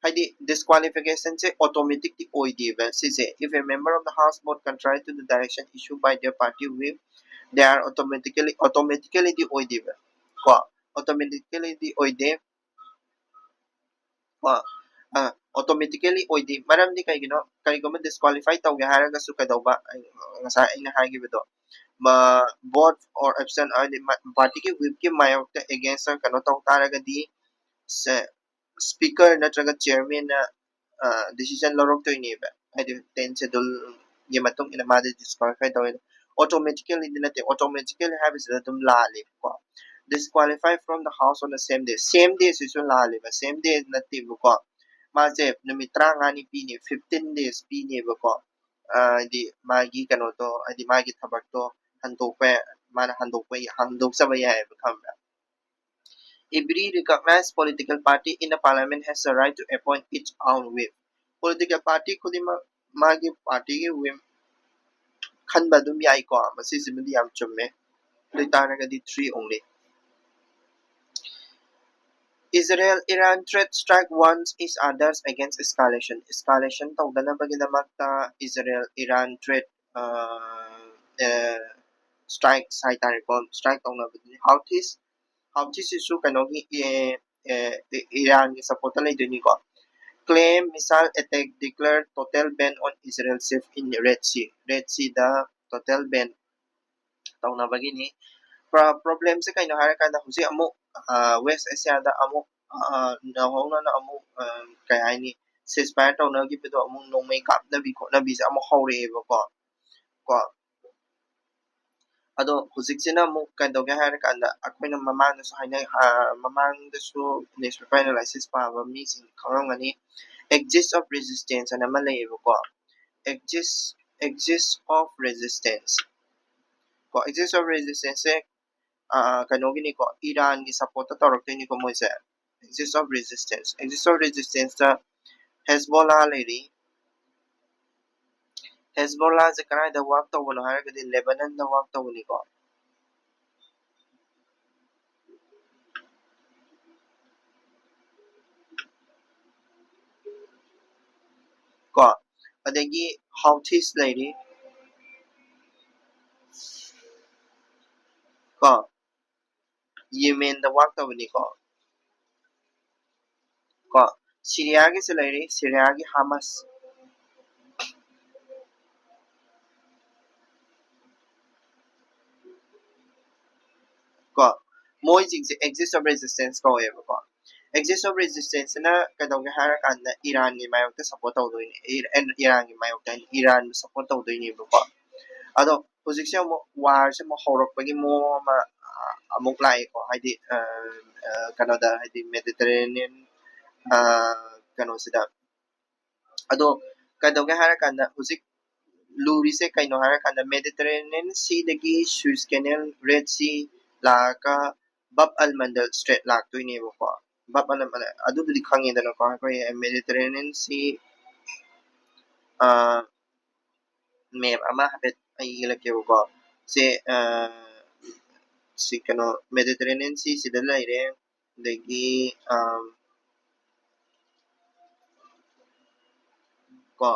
ꯍꯥꯏꯗꯤ disqualification ꯁꯦ automatic T ꯑꯣꯏꯗꯦꯕ ꯁꯤꯁꯦ꯫ If a member of the house vote contrary to the direction issued by their party whip, they are automatically, automatically ꯗꯤ ꯑꯣꯏꯗꯦꯕ ꯀꯣ, automatically ꯗꯤ ꯑꯣꯏꯗꯦ ꯀꯣ꯫ ꯑ, automatically ꯑꯣꯏꯗꯦ꯫ ꯃꯔꯝꯗꯤ ꯀꯩꯒꯤꯅꯣ? ꯀꯔꯤꯒꯨꯝꯕ disqualify ꯇꯧꯒꯦ ꯍꯥꯏꯔꯒꯁꯨ ꯀꯩꯗꯧꯕ? ꯑꯩ, ꯉꯁꯥꯏ ꯑꯩꯅ ꯍꯥꯏꯈꯤꯕꯗꯣ, ꯃ-, vote or absent ꯍꯥꯏꯗꯤ ꯃ-, party ꯒꯤ whip ꯀꯤ ꯃꯥꯌꯣꯛꯇ against ꯀꯩꯅꯣ ꯇꯧ ꯇꯥꯔꯒꯗꯤ, ꯁꯦ, speaker ꯅꯠꯇ꯭ꯔꯒ chairman ꯅ, ꯑ, decision ꯂꯧꯔꯛꯇꯣꯏꯅꯦꯕ꯫ ꯍꯥꯏꯗꯤ tenth schedule ꯒꯤ ꯃꯇꯨꯡ ꯏꯟꯅ ꯃꯥꯗꯤ disqualify ꯇꯧꯋꯦ꯫ Automatically ꯗꯤ ꯅꯠꯇꯦ, automatically ꯍꯥꯏꯕꯁꯤꯗ ꯑꯗꯨꯝ ꯂꯥꯜꯂꯦꯕꯀꯣ꯫ Disqualify from the house on the same day, same day ꯁꯤꯁꯨ ꯂꯥꯜꯂꯦꯕ, same day ꯅꯠꯇꯦꯕꯀꯣ꯫ ꯃꯥꯁꯦ ꯅꯨꯃꯤꯠ ꯇꯔꯥꯃꯉꯥꯅꯤ ꯄꯤꯅꯦ, fifteen days ꯄꯤꯅꯦꯕꯀꯣ꯫ ꯑ, ꯍꯥꯏꯗꯤ ꯃꯥꯒꯤ ꯀꯩꯅꯣꯗꯣ, ꯍꯥꯏꯗꯤ ꯃꯥꯒꯤ ꯊꯕꯛꯇꯣ ꯍꯟꯗꯣꯛꯄ, ꯃꯥꯅ ꯍꯟꯗꯣꯛꯄ, ꯍꯟꯗꯣꯛꯆꯕ ꯌꯥꯏꯑꯕ, ꯈꯪꯕ꯭ꯔꯥ? Every recognized political party in the parliament has the right to appoint its own whip. Political party ꯈꯨꯗꯤꯡꯃꯛ ꯃꯥꯒꯤ party ꯒꯤ whip ꯈꯟꯕ ꯑꯗꯨꯝ ꯌꯥꯏꯀꯣ꯫ ꯃꯁꯤꯁꯤꯃꯗꯤ ꯌꯥꯝ ꯆꯨꯝꯃꯦ꯫ ꯑꯗꯨ ꯑꯣꯏꯇꯥꯔꯒꯗꯤ three only. Israel Iran trade strike warns each others against escalation. Escalation ꯇꯧꯗꯅꯕꯒꯤꯗꯃꯛꯇ Israel Iran trade, ꯑ, ꯑ, strikes ꯍꯥꯏꯇꯥꯔꯦꯀꯣ, strike ꯇꯧꯅꯕꯗꯨꯅꯤ꯫ Houthis, Houthis ꯁꯤꯁꯨ ꯀꯩꯅꯣꯒꯤ, ꯑꯦ, ꯑꯦ, ꯏ-, ꯏꯔꯥꯟꯒꯤ support ꯇ ꯂꯩꯗꯣꯏꯅꯤꯀꯣ꯫ Claim missile attack, declare total ban on Israel ship in Red Sea. Red Sea the total ban ꯇꯧꯅꯕꯒꯤꯅꯤ꯫ Pro-, problem ꯁꯦ ꯀꯩꯅꯣ ꯍꯥꯏꯔꯀꯥꯟꯗ ꯍꯧꯖꯤꯛ ꯑꯃꯨꯛ, ꯑ, West Asia ꯗ ꯑꯃꯨꯛ, ꯑ, ꯅꯧꯍꯧꯅꯅ ꯑꯃꯨꯛ, ꯑ, ꯀꯩ ꯍꯥꯏꯅꯤ, ceasefire ꯇꯧꯅꯈꯤꯕꯗꯣ ꯑꯃꯨꯛ ꯅꯣꯡꯃꯩ ꯀꯥꯞꯅꯕꯤ ꯈꯣꯠꯅꯕꯤꯁꯦ ꯑꯃꯨꯛ ꯍꯧꯔꯛꯑꯦꯕꯀꯣ꯫ ꯀꯣ꯫ ꯑꯗꯣ ꯍꯧꯖꯤꯛꯁꯤꯅ ꯑꯃꯨꯛ ꯀꯩꯗꯧꯒꯦ ꯍꯥꯏꯔꯀꯥꯟꯗ, ꯑꯩꯈꯣꯏꯅ ꯃꯃꯥꯡꯗꯁꯨ ꯍꯥꯏꯅꯩ, ꯑ, ꯃꯃꯥꯡꯗꯁꯨ newspaper analysis ꯄꯥꯕ ꯃꯤꯁꯤꯡ ꯈꯪꯉꯝꯒꯅꯤ, axis of resistance ꯍꯥꯏꯅ ꯑꯃ ꯂꯩꯌꯦꯕꯀꯣ꯫ Axis, axis of resistance ꯀꯣ, axis of resistance ꯁꯦ, ꯑ, ꯀꯩꯅꯣꯒꯤꯅꯤꯀꯣ, ꯏꯔꯥꯟꯒꯤ support ꯇ ꯇꯧꯔꯛꯇꯣꯏꯅꯤꯀꯣ ꯃꯣꯏꯁꯦ꯫ Axis of resistance, axis of resistance ꯇ ꯍꯦꯖꯕꯣꯂꯥ ꯂꯩꯔꯤ꯫ ꯍꯦꯖꯕꯣꯂꯥꯁꯦ ꯀꯗꯥꯏꯗ work ꯇꯧꯕꯅꯣ ꯍꯥꯏꯔꯒꯗꯤ ꯂꯦꯕꯅꯟꯗ work ꯇꯧꯕꯅꯤꯀꯣ꯫ ꯀꯣ, ꯑꯗꯒꯤ ꯍꯥꯎꯊꯤꯁ ꯂꯩꯔꯤ ꯀꯣ, ꯌꯦꯃꯦꯟꯗ work ꯇꯧꯕꯅꯤꯀꯣ꯫ ꯀꯣ, ꯁꯤꯔꯤꯌꯥꯒꯤꯁꯨ ꯂꯩꯔꯤ, ꯁꯤꯔꯤꯌꯥꯒꯤ ꯍꯥꯃꯁ ꯀꯣ꯫ ꯃꯣꯏꯁꯤꯡꯁꯦ axis of resistance ꯀꯧꯋꯦꯕꯀꯣ꯫ Axis of resistance ꯁꯤꯅ ꯀꯩꯗꯧꯒꯦ ꯍꯥꯏꯔꯀꯥꯟꯗ ꯏꯔꯥꯟꯒꯤ ꯃꯥꯌꯣꯛꯇ support ꯇꯧꯗꯣꯏꯅꯦ, ꯏꯔ-, ꯏꯔꯥꯟꯒꯤ ꯃꯥꯌꯣꯛꯇ ꯍꯥꯏꯗꯤ ꯏꯔꯥꯟꯕꯨ support ꯇꯧꯗꯣꯏꯅꯦꯕꯀꯣ꯫ ꯑꯗꯣ ꯍꯧꯖꯤꯛꯁꯦ ꯑꯃꯨꯛ war ꯁꯦ ꯑꯃꯨꯛ ꯍꯧꯔꯛꯄꯒꯤ ꯃꯑꯣꯡ ꯑꯃ, ꯑ, ꯑꯃꯨꯛ ꯂꯥꯛꯑꯦꯀꯣ, ꯍꯥꯏꯗꯤ, ꯑ, ꯑ, ꯀꯩꯅꯣꯗ, ꯍꯥꯏꯗꯤ Mediterranean, ꯑ, ꯀꯩꯅꯣꯁꯤꯗ꯫ ꯑꯗꯣ ꯀꯩꯗꯧꯒꯦ ꯍꯥꯏꯔꯀꯥꯟꯗ ꯍꯧꯖꯤꯛ ꯂꯨꯔꯤꯁꯦ ꯀꯩꯅꯣ ꯍꯥꯏꯔꯀꯥꯟꯗ Mediterranean Sea ꯗꯒꯤ Suez Canal, Red Sea ꯂꯥꯛꯑꯒ Bab al Mandab Strait ꯂꯥꯛꯇꯣꯏꯅꯦꯕꯀꯣ꯫ Bab al Mandab ꯑꯗꯨꯕꯨꯗꯤ ꯈꯪꯉꯦꯗꯅꯀꯣ, ꯑꯩꯈꯣꯏ Mediterranean Sea, ꯑ, map ꯑꯃ ꯍꯥꯏꯐꯦꯠ ꯑꯩ ꯌꯦꯛꯂꯛꯀꯦꯕꯀꯣ꯫ ꯁꯦ, ꯑ, ꯁꯤ ꯀꯩꯅꯣ Mediterranean Sea ꯁꯤꯗ ꯂꯩꯔꯦ꯫ ꯑꯗꯒꯤ, ꯑ, ꯀꯣ,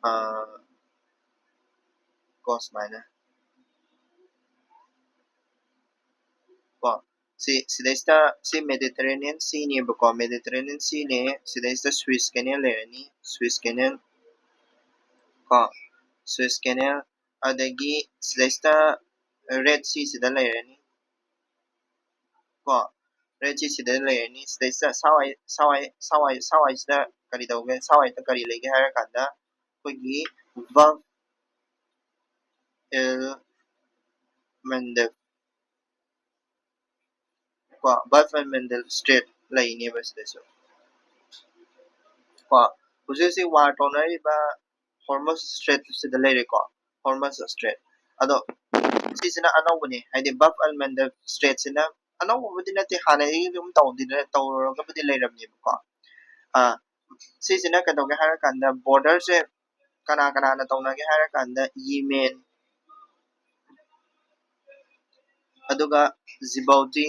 ꯑ, ꯀꯣ ꯁꯨꯃꯥꯏꯅ ꯀꯣ꯫ ꯁꯤ, ꯁꯤꯗꯩꯁꯤꯗ ꯁꯤ Mediterranean Sea ꯅꯦꯕꯀꯣ, Mediterranean Sea ꯅꯦ꯫ ꯁꯤꯗꯩꯁꯤꯗ Suez Canal ꯂꯩꯔꯅꯤ, Suez Canal ꯀꯣ, Suez Canal꯫ ꯑꯗꯒꯤ ꯁꯤꯗꯩꯁꯤꯗ Red Sea ꯁꯤꯗ ꯂꯩꯔꯅꯤ ꯀꯣ, Red Sea ꯁꯤꯗ ꯂꯩꯔꯅꯤ꯫ ꯁꯤꯗꯩꯁꯤꯗ ꯁꯥꯋꯥꯏ, ꯁꯥꯋꯥꯏ, ꯁꯥꯋꯥꯏ, ꯁꯥꯋꯥꯏꯁꯤꯗ ꯀꯔꯤ ꯇꯧꯒꯦ, ꯁꯥꯋꯥꯏꯁꯤꯗ ꯀꯔꯤ ꯂꯩꯒꯦ ꯍꯥꯏꯔ ꯀꯥꯟꯗ ꯑꯩꯈꯣꯏꯒꯤ Bab el Mandeb ꯀꯣ, Bab el Mandeb Strait ꯂꯩꯅꯦꯕ ꯁꯤꯗꯁꯨ ꯀꯣ꯫ ꯍꯧꯖꯤꯛ ꯍꯧꯖꯤꯛ ꯋꯥꯔ ꯇꯧꯅꯔꯤꯕ Hormuz Strait ꯁꯤꯗ ꯂꯩꯔꯦꯀꯣ, Hormuz Strait꯫ ꯑꯗꯣ ꯁꯤꯁꯤꯅ ꯑꯅꯧꯕꯅꯤ, ꯍꯥꯏꯗꯤ Bab el Mandeb Strait ꯁꯤꯅ ꯑꯅꯧꯕꯕꯨꯗꯤ ꯅꯠꯇꯦ, ꯍꯥꯟꯅꯗꯒꯤ ꯑꯗꯨꯝ ꯇꯧꯗꯅ ꯇꯧꯔꯒꯕꯨꯗꯤ ꯂꯩꯔꯝꯅꯦꯕꯀꯣ꯫ ꯑ, ꯁꯤꯁꯤꯅ ꯀꯩꯗꯧꯒꯦ ꯍꯥꯏꯔꯀꯥꯟꯗ border ꯁꯦ ꯀꯅꯥ ꯀꯅꯥꯅ ꯇꯧꯅꯒꯦ ꯍꯥꯏꯔꯀꯥꯟꯗ Yemen, ꯑꯗꯨꯒ Djibouti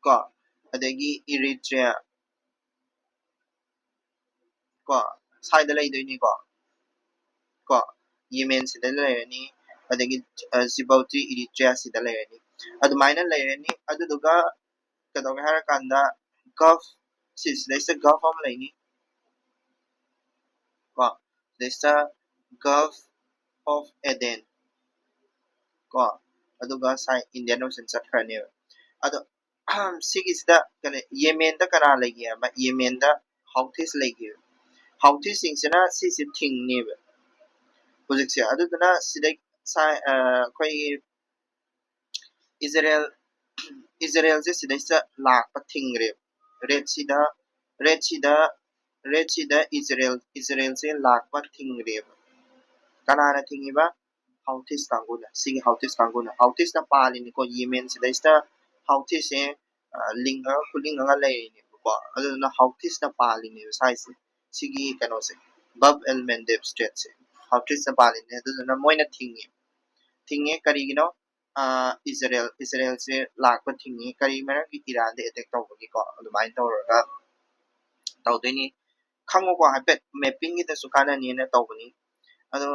ꯀꯣ, ꯑꯗꯒꯤ Eritrea ꯀꯣ, ꯁ꯭ꯋꯥꯏꯗ ꯂꯩꯗꯣꯏꯅꯤꯀꯣ꯫ ꯀꯣ, Yemen ꯁꯤꯗ ꯂꯩꯔꯅꯤ, ꯑꯗꯒꯤ, ꯑ, Djibouti, Eritrea ꯁꯤꯗ ꯂꯩꯔꯅꯤ꯫ ꯑꯗꯨꯃꯥꯏꯅ ꯂꯩꯔꯅꯤ꯫ ꯑꯗꯨꯗꯨꯒ ꯀꯩꯗꯧꯒꯦ ꯍꯥꯏꯔꯀꯥꯟꯗ Gulf, ꯁꯤ ꯁꯤꯗꯩꯁꯤꯗ Gulf ꯑꯃ ꯂꯩꯅꯤ ꯀꯣ, ꯁꯤꯗꯩꯁꯤꯗ Gulf of Aden ꯀꯣ, ꯑꯗꯨꯒ ꯁꯥꯏ Indian Ocean ꯆꯠꯈ꯭ꯔꯅꯦꯕ꯫ ꯑꯗꯣ ꯁꯤꯒꯤꯁꯤꯗ ꯀꯩꯅꯣ, Yemen ꯗ ꯀꯅꯥ ꯂꯩꯒꯦ ꯍꯥꯏꯕ? Yemen ꯗ Houthis ꯂꯩꯒꯦꯕ꯫ Houthis ꯁꯤꯡꯁꯤꯅ ꯁꯤꯁꯦ ꯊꯤꯡꯅꯦꯕ ꯍꯧꯖꯤꯛꯁꯦ꯫ ꯑꯗꯨꯗꯨꯅ ꯁꯤꯗꯩ ꯁꯥꯏ-, ꯑ, ꯑꯩꯈꯣꯏꯒꯤ ꯏꯖꯔꯦꯜ, ꯏꯖꯔꯦꯜꯁꯦ ꯁꯤꯗꯩꯁꯤꯗ ꯂꯥꯛꯄ ꯊꯤꯡꯈ꯭ꯔꯦꯕ꯫ Red Sea ꯗ, Red Sea ꯗ, Red Sea ꯗ ꯏꯖꯔꯦꯜ, ꯏꯖꯔꯦꯜꯁꯦ ꯂꯥꯛꯄ ꯊꯤꯡꯈ꯭ꯔꯦꯕ꯫ ꯀꯅꯥꯅ ꯊꯤꯡꯉꯤꯕ? Houthis ꯀꯥꯡꯕꯨꯅ, ꯁꯤꯒꯤ Houthis ꯀꯥꯡꯕꯨꯅ꯫ Houthis ꯅ ꯄꯥꯜꯂꯤꯅꯤꯀꯣ, Yemen ꯁꯤꯗꯩꯁꯤꯗ Houthis ꯁꯦ, ꯑ, ꯂꯤꯡꯉꯒ ꯈꯨꯂꯤꯡꯉꯒ ꯂꯩꯔꯤꯅꯦꯕꯀꯣ꯫ ꯑꯗꯨꯗꯨꯅ Houthis ꯅ ꯄꯥꯜꯂꯤꯅꯦꯕ ꯁ꯭ꯋꯥꯏꯁꯦ꯫ ꯁꯤꯒꯤ ꯀꯩꯅꯣꯁꯦ, Bab el Mandeb Strait ꯁꯦ Houthis ꯅ ꯄꯥꯜꯂꯤꯅꯦ꯫ ꯑꯗꯨꯗꯨꯅ ꯃꯣꯏꯅ ꯊꯤꯡꯉꯤ꯫ ꯊꯤꯡꯉꯦ ꯀꯔꯤꯒꯤꯅꯣ? ꯑ, ꯏꯖꯔꯦꯜ, ꯏꯖꯔꯦꯜꯁꯦ ꯂꯥꯛꯄ ꯊꯤꯡꯉꯤ꯫ ꯀꯔꯤ ꯃꯔꯝꯒꯤ? ꯏꯔꯥꯟꯗ attack ꯇꯧꯕꯒꯤꯀꯣ꯫ ꯑꯗꯨꯃꯥꯏꯅ ꯇꯧꯔꯒ ꯇꯧꯗꯣꯏꯅꯤ꯫ ꯈꯪꯉꯨꯀꯣ, ꯍꯥꯏꯐꯦꯠ mapping ꯒꯤꯗꯁꯨ ꯀꯥꯟꯅꯅꯤꯅ ꯇꯧꯕꯅꯤ꯫ ꯑꯗꯣ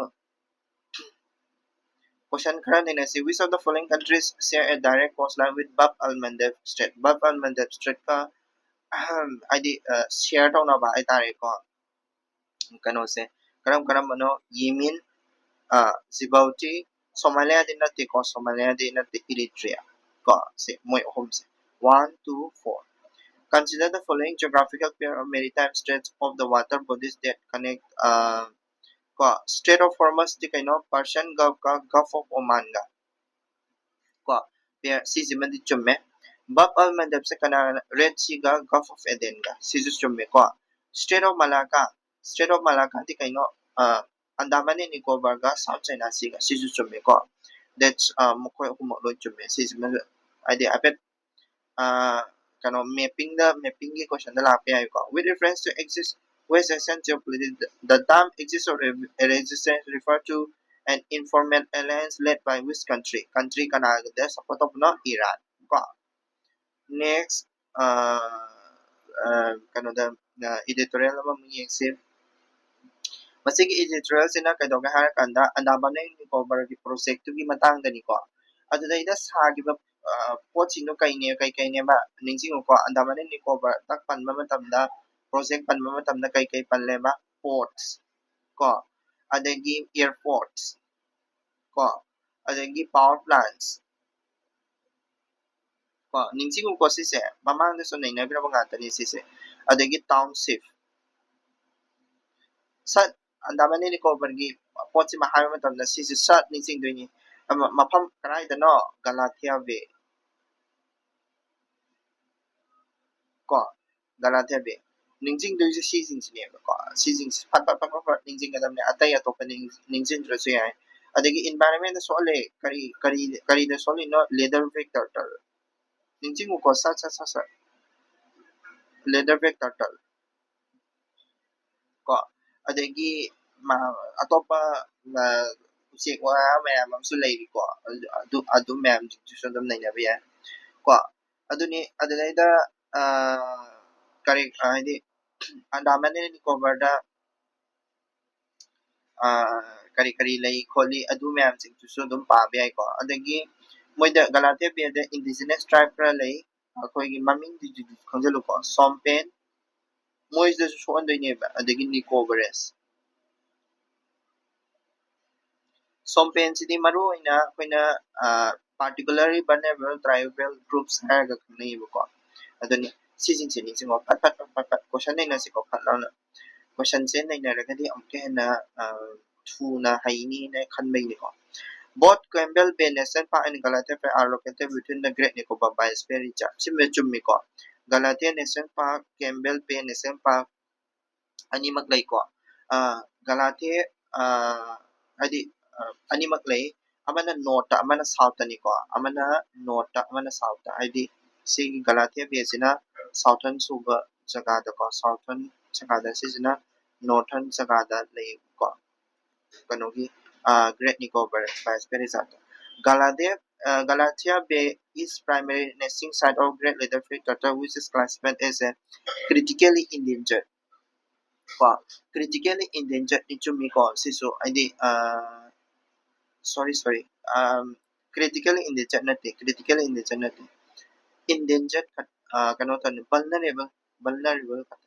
question ꯈꯔ ꯅꯩꯅꯁꯤ꯫ Which of the following countries share a direct coastline with Bab el Mandeb Strait? Bab el Mandeb Strait ꯀ, ꯍꯥꯏꯗꯤ, ꯑ, share ꯇꯧꯅꯕ ꯍꯥꯏꯇꯥꯔꯦꯀꯣ꯫ ꯀꯩꯅꯣꯁꯦ, ꯀꯔꯝ ꯀꯔꯝꯕꯅꯣ? Yemen, ꯑ, Djibouti, Somalia ꯗꯤ ꯅꯠꯇꯦꯀꯣ, Somalia ꯗꯤ ꯅꯠꯇꯦ, Eritrea ꯀꯣ, ꯁꯤ ꯃꯣꯏ ꯑꯍꯨꯝꯁꯦ꯫ One, two, four. Consider the following geographical pair of maritime stretch of the water bodies that connect, uh, ꯀꯣ, Strait of Hormuz ꯗꯤ ꯀꯩꯅꯣ? Persian Gulf ꯀ Gulf of Oman ꯒ꯫ ꯀꯣ, ꯄꯦ-, ꯁꯤꯁꯤꯃꯗꯤ ꯆꯨꯝꯃꯦ꯫ Bab al Mandab ꯁꯦ ꯀꯅꯥ? Red Sea ꯒ Gulf of Aden ꯒ꯫ ꯁꯤꯁꯨ ꯆꯨꯝꯃꯦꯀꯣ꯫ Strait of Malacca, Strait of Malacca ꯗꯤ ꯀꯩꯅꯣ? ꯑ, Andaman and Nicobar ꯒ South China Sea ꯒ꯫ ꯁꯤꯁꯨ ꯆꯨꯝꯃꯦꯀꯣ꯫ That's, ꯑ, ꯃꯈꯣꯏ ꯑꯍꯨꯝꯃꯛ ꯂꯣꯏ ꯆꯨꯝꯃꯦ꯫ ꯁꯤꯁꯤꯃ ꯍꯥꯏꯗꯤ ꯍꯥꯏꯐꯦꯠ, ꯑ, ꯀꯩꯅꯣ, mapping ꯗ, mapping ꯒꯤ question ꯗ ꯂꯥꯛꯄ ꯌꯥꯏꯀꯣ꯫ With reference to exist, West Asian geopolitics, the term exist or resistance refer to an informal alliance led by which country? Country ꯀꯅꯥꯗ support ꯇꯧꯕꯅꯣ? Iran ꯀꯣ꯫ Next, ꯑ, ꯑ, ꯀꯩꯅꯣꯗ, ꯑ, editorial ꯑꯃꯃꯨꯛ ꯌꯦꯡꯁꯤ꯫ ꯃꯁꯤꯒꯤ editorial ꯁꯤꯅ ꯀꯩꯗꯧꯒꯦ ꯍꯥꯏꯔꯀꯥꯟꯗ Andaman and Nicobar ꯒꯤ project ꯇꯨꯒꯤ ꯃꯇꯥꯡꯗꯅꯤꯀꯣ꯫ ꯑꯗꯨꯗꯩꯗ ꯁꯥꯈꯤꯕ, ꯑ, ꯄꯣꯠꯁꯤꯡꯗꯣ ꯀꯩꯅꯦ, ꯀꯩ ꯀꯩꯅꯦꯕ? ꯅꯤꯡꯁꯤꯡꯉꯨꯀꯣ, Andaman and Nicobar ꯇ ꯄꯟꯕ ꯃꯇꯝꯗ, project ꯄꯟꯕ ꯃꯇꯝꯗ ꯀꯩ ꯀꯩ ꯄꯜꯂꯦꯕ? Ports ꯀꯣ, ꯑꯗꯒꯤ airports ꯀꯣ, ꯑꯗꯒꯤ power plants ꯀꯣ, ꯅꯤꯡꯁꯤꯡꯉꯨꯀꯣ ꯁꯤꯁꯦ, ꯃꯃꯥꯡꯗꯁꯨ ꯅꯩꯅꯈ꯭ꯔꯕ ꯉꯥꯛꯇꯅꯤ ꯁꯤꯁꯦ꯫ ꯑꯗꯒꯤ township, ꯁꯠ, Andaman and Nicobar ꯒꯤ ꯄꯣꯠꯁꯤꯃ ꯍꯥꯏꯕ ꯃꯇꯝꯗ ꯁꯤꯁꯦ ꯁꯠ ꯅꯤꯡꯁꯤꯡꯗꯣꯏꯅꯤ꯫ ꯑꯃ, ꯃꯐꯝ ꯀꯗꯥꯏꯗꯅꯣ? Galatea Bay ꯀꯣ, Galatea Bay꯫ ꯅꯤꯡꯁꯤꯡꯗꯣꯏꯁꯦ ꯁꯤꯁꯤꯡꯁꯤꯅꯦꯕꯀꯣ꯫ ꯁꯤꯁꯤꯡꯁꯤ ꯐꯠ ꯐꯠ ꯐꯠ ꯐꯠ ꯐꯠ ꯅꯤꯡꯁꯤꯡꯒꯗꯕꯅꯦ, ꯑꯇꯩ ꯑꯇꯣꯞꯄ ꯅꯤꯡ-, ꯅꯤꯡꯁꯤꯡꯗ꯭ꯔꯁꯨ ꯌꯥꯏ꯫ ꯑꯗꯒꯤ environment ꯗ ꯁꯣꯛꯍꯜꯂꯦ꯫ ꯀꯔꯤ, ꯀꯔꯤ, ꯀꯔꯤꯗ ꯁꯣꯛꯍꯜꯂꯤꯅꯣ? Leatherback turtle꯫ ꯅꯤꯡꯁꯤꯡꯉꯨꯀꯣ, ꯁꯠ ꯁꯠ ꯁꯠ ꯁꯠ꯫ Leatherback turtle ꯀꯣ, ꯑꯗꯒꯤ ꯃꯥ-, ꯑꯇꯣꯞꯄ, ꯑ, ꯎꯆꯦꯛ ꯋꯥꯌꯥ ꯃꯌꯥꯝ ꯑꯃꯁꯨ ꯂꯩꯔꯤꯀꯣ꯫ ꯑꯗꯨ, ꯑꯗꯨ, ꯑꯗꯨ ꯃꯌꯥꯝꯁꯤꯡꯗꯨꯁꯨ ꯑꯗꯨꯝ ꯅꯩꯅꯕ ꯌꯥꯏ ꯀꯣ꯫ ꯑꯗꯨꯅꯤ, ꯑꯗꯨꯗꯩꯗ, ꯑ, ꯀꯔꯤ, ꯍꯥꯏꯗꯤ, Andaman and Nicobar ꯗ, ꯑ, ꯀꯔꯤ ꯀꯔꯤ ꯂꯩ ꯈꯣꯠꯂꯤ, ꯑꯗꯨ ꯃꯌꯥꯝꯁꯤꯡꯗꯨꯁꯨ ꯑꯗꯨꯝ ꯄꯥꯕ ꯌꯥꯏꯀꯣ꯫ ꯑꯗꯒꯤ ꯃꯣꯏꯗ Galatea Bay ꯗ indigenous tribe ꯈꯔ ꯂꯩ, ꯑꯩꯈꯣꯏꯒꯤ ꯃꯃꯤꯡꯗꯨꯁꯨ ꯈꯪꯖꯤꯜꯂꯨꯀꯣ, Shompen, ꯃꯣꯏꯁꯤꯗꯁꯨ ꯁꯣꯛꯍꯟꯗꯣꯏꯅꯦꯕ꯫ ꯑꯗꯒꯤ Nicobarese, Shompen ꯁꯤꯗꯤ ꯃꯔꯨ ꯑꯣꯏꯅ ꯑꯩꯈꯣꯏꯅ, ꯑ, particularly vulnerable tribal groups ꯍꯥꯏꯔꯒ ꯈꯪꯅꯩꯌꯦꯕꯀꯣ꯫ ꯑꯗꯨꯅꯤ, ꯁꯤꯁꯤꯡꯁꯦ ꯅꯤꯡꯁꯤꯡꯉꯣ, ꯐꯠ ꯐꯠ ꯐꯠ ꯐꯠ ꯐꯠ question ꯅꯩꯅꯁꯤꯀꯣ, ꯐꯠ ꯂꯥꯎꯅ꯫ ꯀꯣꯏꯁꯟꯁꯦ ꯅꯩꯅꯔꯒꯗꯤ ꯑꯃꯨꯛꯀ ꯍꯦꯟꯅ ꯊꯨꯅ ꯍꯩꯅꯤꯅ ꯈꯟꯕꯩꯅꯤꯀꯣ꯫ Both Campbell Bay National Park and Galatea Bay are located within the Great Nicobar Biosphere Reserve꯫ ꯁꯤꯃ ꯆꯨꯝꯃꯤꯀꯣ꯫ Galatea National Park, Campbell Bay National Park ꯑꯅꯤꯃꯛ ꯂꯩꯀꯣ꯫ Galatea ꯍꯥꯏꯗꯤ ꯑꯅꯤꯃꯛ ꯂꯩ꯫ ꯑꯃꯅ ꯅꯣꯔꯠꯇ, ꯑꯃꯅ ꯁꯥꯎꯠꯇꯅꯤꯀꯣ꯫ ꯑꯃꯅ ꯅꯣꯔꯠꯇ, ꯑꯃꯅ ꯁꯥꯎꯠꯇ꯫ ꯍꯥꯏꯗꯤ ꯁꯤꯒꯤ Galatea Bayꯁꯤꯅ ꯁꯥꯎꯊꯔꯟ ꯁꯨꯕ ꯖꯒꯥꯗꯀꯣ, ꯁꯥꯎꯊꯔꯟ ꯖꯒꯥꯗ, ꯁꯤꯁꯤꯅ ꯅꯣꯔꯊꯔꯟ ꯖꯒꯥꯗ ꯂꯩꯀꯣ꯫ ꯀꯩꯅꯣꯒꯤ Great Nicobar Biosphere Reserve꯫ Galatea Galatea Bay is primary nesting site of great leatherback turtle, which is classified as a critically endangered ꯀꯣ꯫ Critically endangered ꯅꯤ, ꯆꯨꯝꯃꯤꯀꯣ ꯁꯤꯁꯨ꯫ ꯍꯥꯏꯗꯤ sorry sorry, critically endangered ꯅꯠꯇꯦ, critically endangered ꯅꯠꯇꯦ, endangered ꯈꯛ, ꯀꯩꯅꯣ ꯇꯧꯅꯤ, vulnerable, vulnerable ꯈꯛ꯫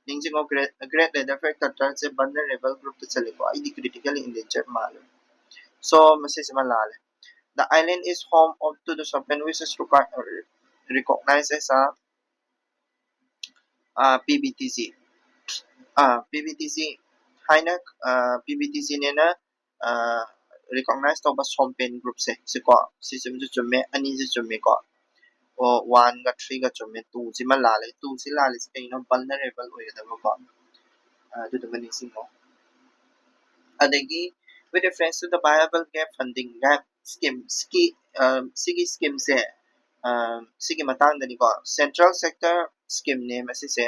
ꯅꯤꯡꯁꯤꯡꯉꯣ, great great leatherback turtleꯁꯦ vulnerable groupꯇ ꯆꯜꯂꯤꯀꯣ꯫ ꯑꯩꯗꯤ critically endangered ꯃꯥꯜꯂꯦ꯫ So ꯃꯁꯤꯁꯤꯃ ꯂꯥꯜꯂꯦ꯫ The island is home of to the Shompen, which is recognized as a PVTG꯫ PVTG ꯍꯥꯏꯅ, PVTGꯅꯦꯅ recognize ꯇꯧꯕ Shompen groupꯁꯦ ꯁꯤꯀꯣ꯫ ꯁꯤꯁꯤꯃꯁꯨ ꯆꯨꯝꯃꯦ, ꯑꯅꯤꯁꯤ ꯆꯨꯝꯃꯦꯀꯣ꯫ ꯑꯣ, oneꯒ threeꯒ ꯆꯨꯝꯃꯦ, twoꯁꯤꯃ ꯂꯥꯜꯂꯦ꯫ Twoꯁꯤ ꯂꯥꯜꯂꯤꯁꯤ ꯀꯩꯅꯣ? Vulnerable ꯑꯣꯏꯒꯗꯕꯀꯣ꯫ ꯑꯗꯨꯗꯨꯃ ꯅꯤꯡꯁꯤꯡꯉꯣ꯫ ꯑꯗꯒꯤ with reference to the Viable Gap Funding, gap scheme, ꯁꯤꯒꯤ schemeꯁꯦ, ꯁꯤꯒꯤ ꯃꯇꯥꯡꯗꯅꯤꯀꯣ꯫ Central sector schemeꯅꯦ ꯃꯁꯤꯁꯦ꯫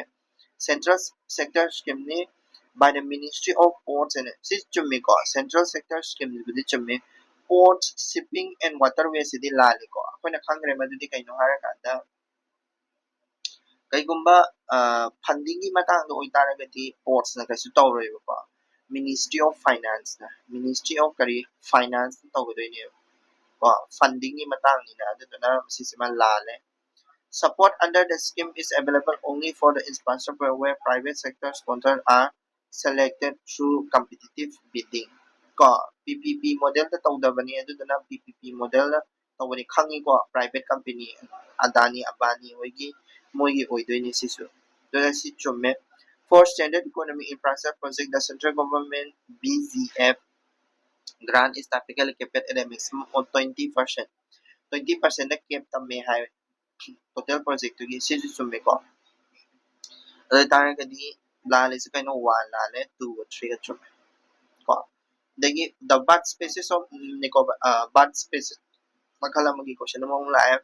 Central sector schemeꯅꯤ, by the Ministry of Ports and, ꯁꯤ ꯆꯨꯝꯃꯤꯀꯣ꯫ Central sector schemeꯕꯨꯗꯤ ꯆꯨꯝꯃꯤ꯫ Ports, shipping and waterwayꯁꯤꯗꯤ ꯂꯥꯜꯂꯤꯀꯣ꯫ ꯑꯩꯈꯣꯏꯅ ꯈꯪꯈ꯭ꯔꯦ ꯃꯗꯨꯗꯤ ꯀꯩꯅꯣ ꯍꯥꯏꯔꯀꯥꯟꯗ, ꯀꯩꯒꯨꯝꯕ fundingꯒꯤ ꯃꯇꯥꯡꯗ ꯑꯣꯏꯇꯥꯔꯒꯗꯤ portsꯅ ꯀꯩꯁꯨ ꯇꯧꯔꯣꯏꯕꯀꯣ꯫ Ministry of Financeꯅ, Ministry of ꯀꯔꯤ? Financeꯅ ꯇꯧꯒꯗꯣꯏꯅꯦꯕ ꯀꯣ꯫ Fundingꯒꯤ ꯃꯇꯥꯡꯅꯤꯅ, ꯑꯗꯨꯗꯨꯅ ꯁꯤꯁꯤꯃ ꯂꯥꯜꯂꯦ꯫ Support under the scheme is available only for the infrastructure where private sector sponsors are selected through competitive bidding ꯀꯣ꯫ PPP modelꯗ ꯇꯧꯗꯕꯅꯤ, ꯑꯗꯨꯗꯨꯅ PPP modelꯗ ꯇꯧꯕꯅꯤ꯫ ꯈꯪꯉꯤꯀꯣ, private company, ꯑꯗꯥꯅꯤ, ꯑꯝꯕꯥꯅꯤ ꯍꯣꯏꯒꯤ, ꯃꯣꯏꯒꯤ ꯑꯣꯏꯗꯣꯏꯅꯤ ꯁꯤꯁꯨ꯫ ꯑꯗꯨꯅ ꯁꯤ ꯆꯨꯝꯃꯦ. For standard economic infrastructure project, the central government B G F grant is typically capped at a maximum of twenty percent. Twenty percent cap ꯇꯝꯃꯦ ꯍꯥꯏ total project ꯇꯨꯒꯤ, ꯁꯤꯁꯨ ꯆꯨꯝꯃꯦꯀꯣ. ꯑꯗꯨ ꯑꯣꯏꯇꯥꯔꯒꯗꯤ ꯂꯥꯜꯂꯤꯁꯦ ꯀꯩꯅꯣ? One ꯂꯥꯜꯂꯦ, two ꯒ three ꯒ ꯆꯨꯝꯃꯦ ꯀꯣ. ꯑꯗꯒꯤ the birth species of Nicobar, uh, birth species, ꯃꯈꯜ ꯑꯃꯒꯤ question ꯑꯃꯃꯨꯛ ꯂꯥꯛꯑꯦ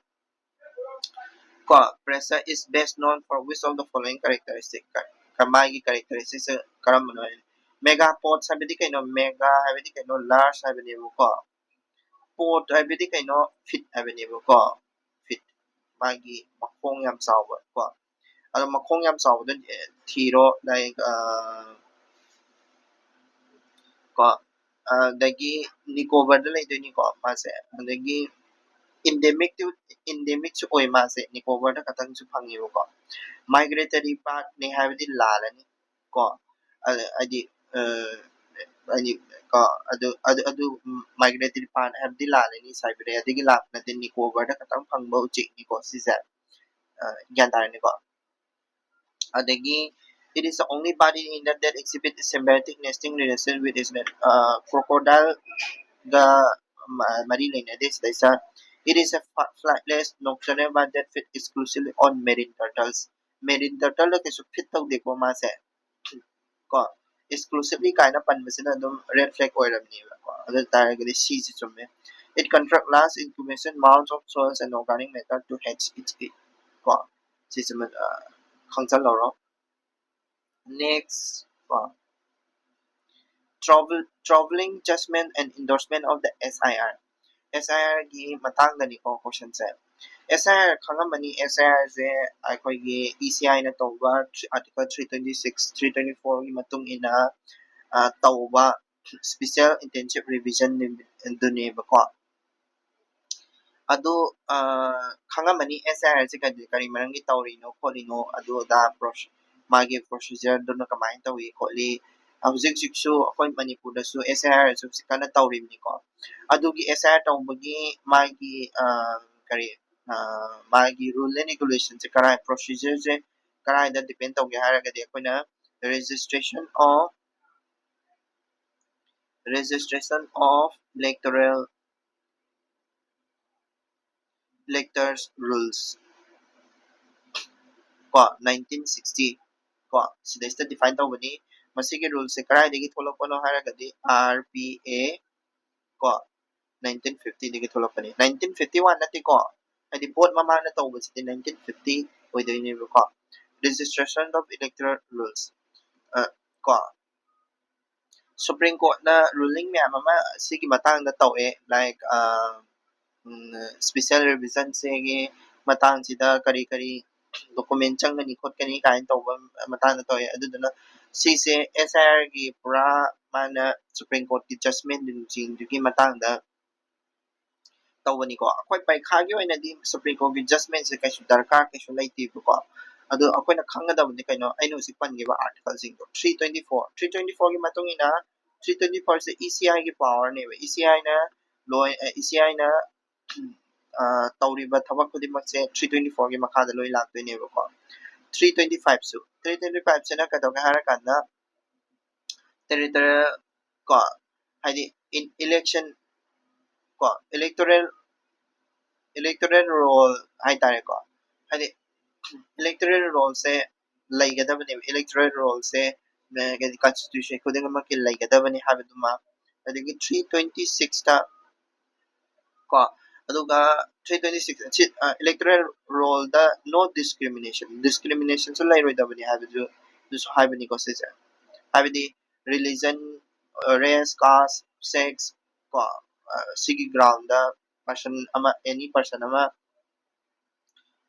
ꯀꯣ. Pressure is best known for which of the following characteristic? ꯀ- ꯀ- ꯃꯥꯒꯤ characteristic ꯁꯦ ꯀꯔꯝꯕꯅꯣ ꯍꯥꯏ? Megapods ꯍꯥꯏꯕꯗꯤ ꯀꯩꯅꯣ? Mega ꯍꯥꯏꯕꯗꯤ ꯀꯩꯅꯣ? Large ꯍꯥꯏꯕꯅꯦꯕꯀꯣ. Pod ꯍꯥꯏꯕꯗꯤ ꯀꯩꯅꯣ? Feet ꯍꯥꯏꯕꯅꯦꯕꯀꯣ. Feet, ꯃꯥꯒꯤ ꯃꯈꯣꯡ ꯌꯥꯝ ꯆꯥꯎꯕ ꯀꯣ. ꯑꯗꯣ ꯃꯈꯣꯡ ꯌꯥꯝ ꯆꯥꯎꯕꯗꯣ ꯊꯤꯔꯣ, like, ꯑ, ꯀꯣ. ꯑꯗꯒꯤ Nicobar ꯗ ꯂꯩꯗꯣꯏꯅꯤꯀꯣ ꯃꯥꯁꯦ. ꯑꯗꯒꯤ endemic ꯇꯤ, endemic ꯁꯨ ꯑꯣꯏ ꯃꯥꯁꯦ, Nicobar ꯗ ꯈꯛꯇꯪꯁꯨ ꯐꯪꯉꯦꯕꯀꯣ. Migratory bird ꯅꯦ ꯍꯥꯏꯕꯗꯤ ꯂꯥꯜꯂꯅꯤ ꯀꯣ. ꯑ, ꯍꯥꯏꯗꯤ, ꯑ, ꯍꯥꯏꯗꯤ ꯀꯣ, ꯑꯗꯨ, ꯑꯗꯨ, ꯑꯗꯨ, ꯎꯝ, migratory bird ꯍꯥꯏꯕꯗꯤ ꯂꯥꯜꯂꯅꯤ, Siberia ꯗꯒꯤ ꯂꯥꯛꯄ ꯅꯠꯇꯦ, Nicobar ꯗ ꯈꯛꯇꯪ ꯐꯪꯕ ꯎꯆꯦꯛꯅꯤꯀꯣ ꯁꯤꯁꯦ. ꯑ, ꯒ꯭ꯌꯥꯟ ꯇꯥꯔꯅꯤꯀꯣ. ꯑꯗꯒꯤ it is the only bird in India that exhibit symbiotic nesting relation with its, uh, crocodile ꯒ ꯃ-, ꯃꯔꯤ ꯂꯩꯅꯗꯦ ꯁꯤꯗꯩꯁꯤꯗ. It is a flightless nocturnal bird that feed exclusively on marine turtles. Marine turtle ꯗ ꯀꯩꯁꯨ feed ꯇꯧꯗꯦꯀꯣ ꯃꯥꯁꯦ ꯀꯣ. Exclusively ꯀꯥꯏꯅ ꯄꯟꯕꯁꯤꯅ ꯑꯗꯨꯝ red flag ꯑꯣꯏꯔꯕꯅꯦꯕꯀꯣ. ꯑꯗꯨ ꯑꯣꯏ ꯇꯥꯔꯒꯗꯤ ꯁꯤꯁꯦ ꯆꯨꯝꯃꯦ. It construct large incubation mounds of soils and organic matter to hatch its egg ꯀꯣ. ꯁꯤꯁꯤꯃ, ꯑ, ꯈꯪꯖꯜꯍꯧꯔꯣ. Next ꯀꯣ, travel, traveling judgment and endorsement of the S I R. S I R ꯒꯤ ꯃꯇꯥꯡꯗꯅꯤꯀꯣ question say. S I R ꯈꯪꯉꯝꯃꯅꯤ, S I R ꯁꯦ ꯑꯩꯈꯣꯏꯒꯤ E C I ꯅ ꯇꯧꯕ Article three twenty six, three twenty four ꯒꯤ ꯃꯇꯨꯡ ꯏꯟꯅ, ꯑ, ꯇꯧꯕ special intensive revision ꯑꯗꯨꯅꯦꯕꯀꯣ. ꯑꯗꯨ, ꯑ, ꯈꯪꯉꯝꯃꯅꯤ, S I R ꯁꯦ ꯀꯔꯤ, ꯀꯔꯤ ꯃꯔꯝꯒꯤ ꯇꯧꯔꯤꯅꯣ ꯈꯣꯠꯂꯤꯅꯣ, ꯑꯗꯨ ꯑꯗꯥ ꯄ꯭ꯔꯣꯁ-, ꯃꯥꯒꯤ procedure ꯗꯨꯅ ꯀꯃꯥꯏꯅ ꯇꯧꯏ ꯈꯣꯠꯂꯤ. ꯍꯧꯖꯤꯛ ꯍꯧꯖꯤꯛꯁꯨ ꯑꯩꯈꯣꯏ ꯃꯅꯤꯄꯨꯔꯗꯁꯨ S I R ꯁꯨ ꯍꯧꯖꯤꯛ ꯀꯟꯅ ꯇꯧꯔꯤꯕꯅꯤꯀꯣ. ꯑꯗꯨꯒꯤ S I R ꯇꯧꯕꯒꯤ ꯃꯥꯒꯤ, ꯑ, ꯀꯔꯤ, ꯑ, ꯃꯥꯒꯤ rule and regulation ꯁꯦ ꯀꯔꯥꯏ, procedure ꯁꯦ ꯀꯗꯥꯏꯗ depend ꯇꯧꯒꯦ ꯍꯥꯏꯔꯒꯗꯤ ꯑꯩꯈꯣꯏꯅ registration of registration of electoral electors rules ꯀꯣ nineteen sixty ꯀꯣ ꯁꯤꯗꯩꯁꯤꯗ define ꯇꯧꯕꯅꯤ꯫ ꯃꯁꯤꯒꯤ rule ꯁꯦ ꯀꯗꯥꯏꯗꯒꯤ ꯊꯣꯛꯂꯛꯄꯅꯣ ꯍꯥꯏꯔꯒꯗꯤ R P A ꯀꯣ nineteen fifty ꯗꯒꯤ ꯊꯣꯛꯂꯛꯄꯅꯤ꯫ Nineteen fifty one ꯅꯠꯇꯦꯀꯣ, ꯍꯥꯏꯗꯤ vote ꯃꯃꯥꯡꯗ ꯇꯧꯕꯁꯤꯗꯤ nineteen fifty ꯑꯣꯏꯗꯣꯏꯅꯦꯕꯀꯣ꯫ Registration of electoral rules ꯀꯣ Supreme Court ꯅ ruling ꯃꯌꯥꯝ ꯑꯃ ꯁꯤꯒꯤ ꯃꯇꯥꯡꯗ ꯇꯧꯑꯦ, like special revision ꯁꯤꯒꯤ ꯃꯇꯥꯡꯁꯤꯗ ꯀꯔꯤ ꯀꯔꯤ document ꯆꯪꯒꯅꯤ ꯈꯣꯠꯀꯅꯤ ꯀꯥꯏꯅ ꯇꯧꯕ ꯃꯇꯥꯡꯗ ꯇꯧꯑꯦ꯫ ꯑꯗꯨꯗꯨꯅ ꯁꯤꯁꯦ S I R ꯒꯤ ꯄꯨꯔꯥ ꯃꯥꯅ Supreme Court ꯀꯤ judgment ꯁꯤꯡꯗꯨꯒꯤ ꯃꯇꯥꯡꯗ ꯇꯧꯕꯅꯤꯀꯣ꯫ ꯑꯩꯈꯣꯏ ꯄꯔꯤꯈꯥꯒꯤ ꯑꯣꯏꯅꯗꯤ Supreme Court ꯀꯤ judgment ꯁꯦ ꯀꯩꯁꯨ ꯗꯔꯀꯥꯔ ꯀꯩꯁꯨ ꯂꯩꯇꯦꯕꯀꯣ꯫ ꯑꯗꯣ ꯑꯩꯈꯣꯏꯅ ꯈꯪꯒꯗꯕꯗꯤ ꯀꯩꯅꯣ, ꯑꯩꯅ ꯍꯧꯖꯤꯛ ꯄꯟꯈꯤꯕ article ꯁꯤꯡꯗꯣ, three twenty four, three twenty four ꯒꯤ ꯃꯇꯨꯡ ꯏꯟꯅ three twenty four say E C I ꯒꯤ power ꯅꯦꯕ꯫ E C I ꯅ ꯂꯣꯏ, ꯑ, E C I ꯅ, ꯑ, ꯇꯧꯔꯤꯕ ꯊꯕꯛ ꯈꯨꯗꯤꯡꯃꯛꯁꯦ three twenty four ꯒꯤ ꯃꯈꯥꯗ ꯂꯣꯏ ꯂꯥꯛꯇꯣꯏꯅꯦꯕꯀꯣ꯫ Three twenty five ꯁꯨ, three twenty five ꯁꯤꯅ ꯀꯩꯗꯧꯒꯦ ꯍꯥꯏꯔꯀꯥꯟꯗ, territorial ꯀꯣ, ꯍꯥꯏꯗꯤ in election ꯀꯣ, electoral, electoral roll ꯍꯥꯏꯇꯥꯔꯦꯀꯣ, ꯍꯥꯏꯗꯤ electoral roll ꯁꯦ ꯂꯩꯒꯗꯕꯅꯦꯕ꯫ Electoral roll ꯁꯦ, ꯑ, ꯍꯥꯏꯗꯤ constitution ꯈꯨꯗꯤꯡꯃꯛꯀꯤ ꯂꯩꯒꯗꯕꯅꯤ ꯍꯥꯏꯕꯗꯨꯃ꯫ ꯑꯗꯒꯤ three twenty six ꯇ ꯀꯣ, ꯑꯗꯨꯒ three twenty six ꯁꯤ, ꯑ, electoral roll ꯗ no discrimination, discrimination ꯁꯨ ꯂꯩꯔꯣꯏꯗꯕꯅꯤ ꯍꯥꯏꯕꯗꯨ, ꯑꯗꯨꯁꯨ ꯍꯥꯏꯕꯅꯤꯀꯣ ꯁꯤꯁꯦ꯫ ꯍꯥꯏꯕꯗꯤ religion, race, caste, sex ꯀꯣ, ꯑ, ꯁꯤꯒꯤ ground ꯗ person ꯑꯃ, any person ꯑꯃ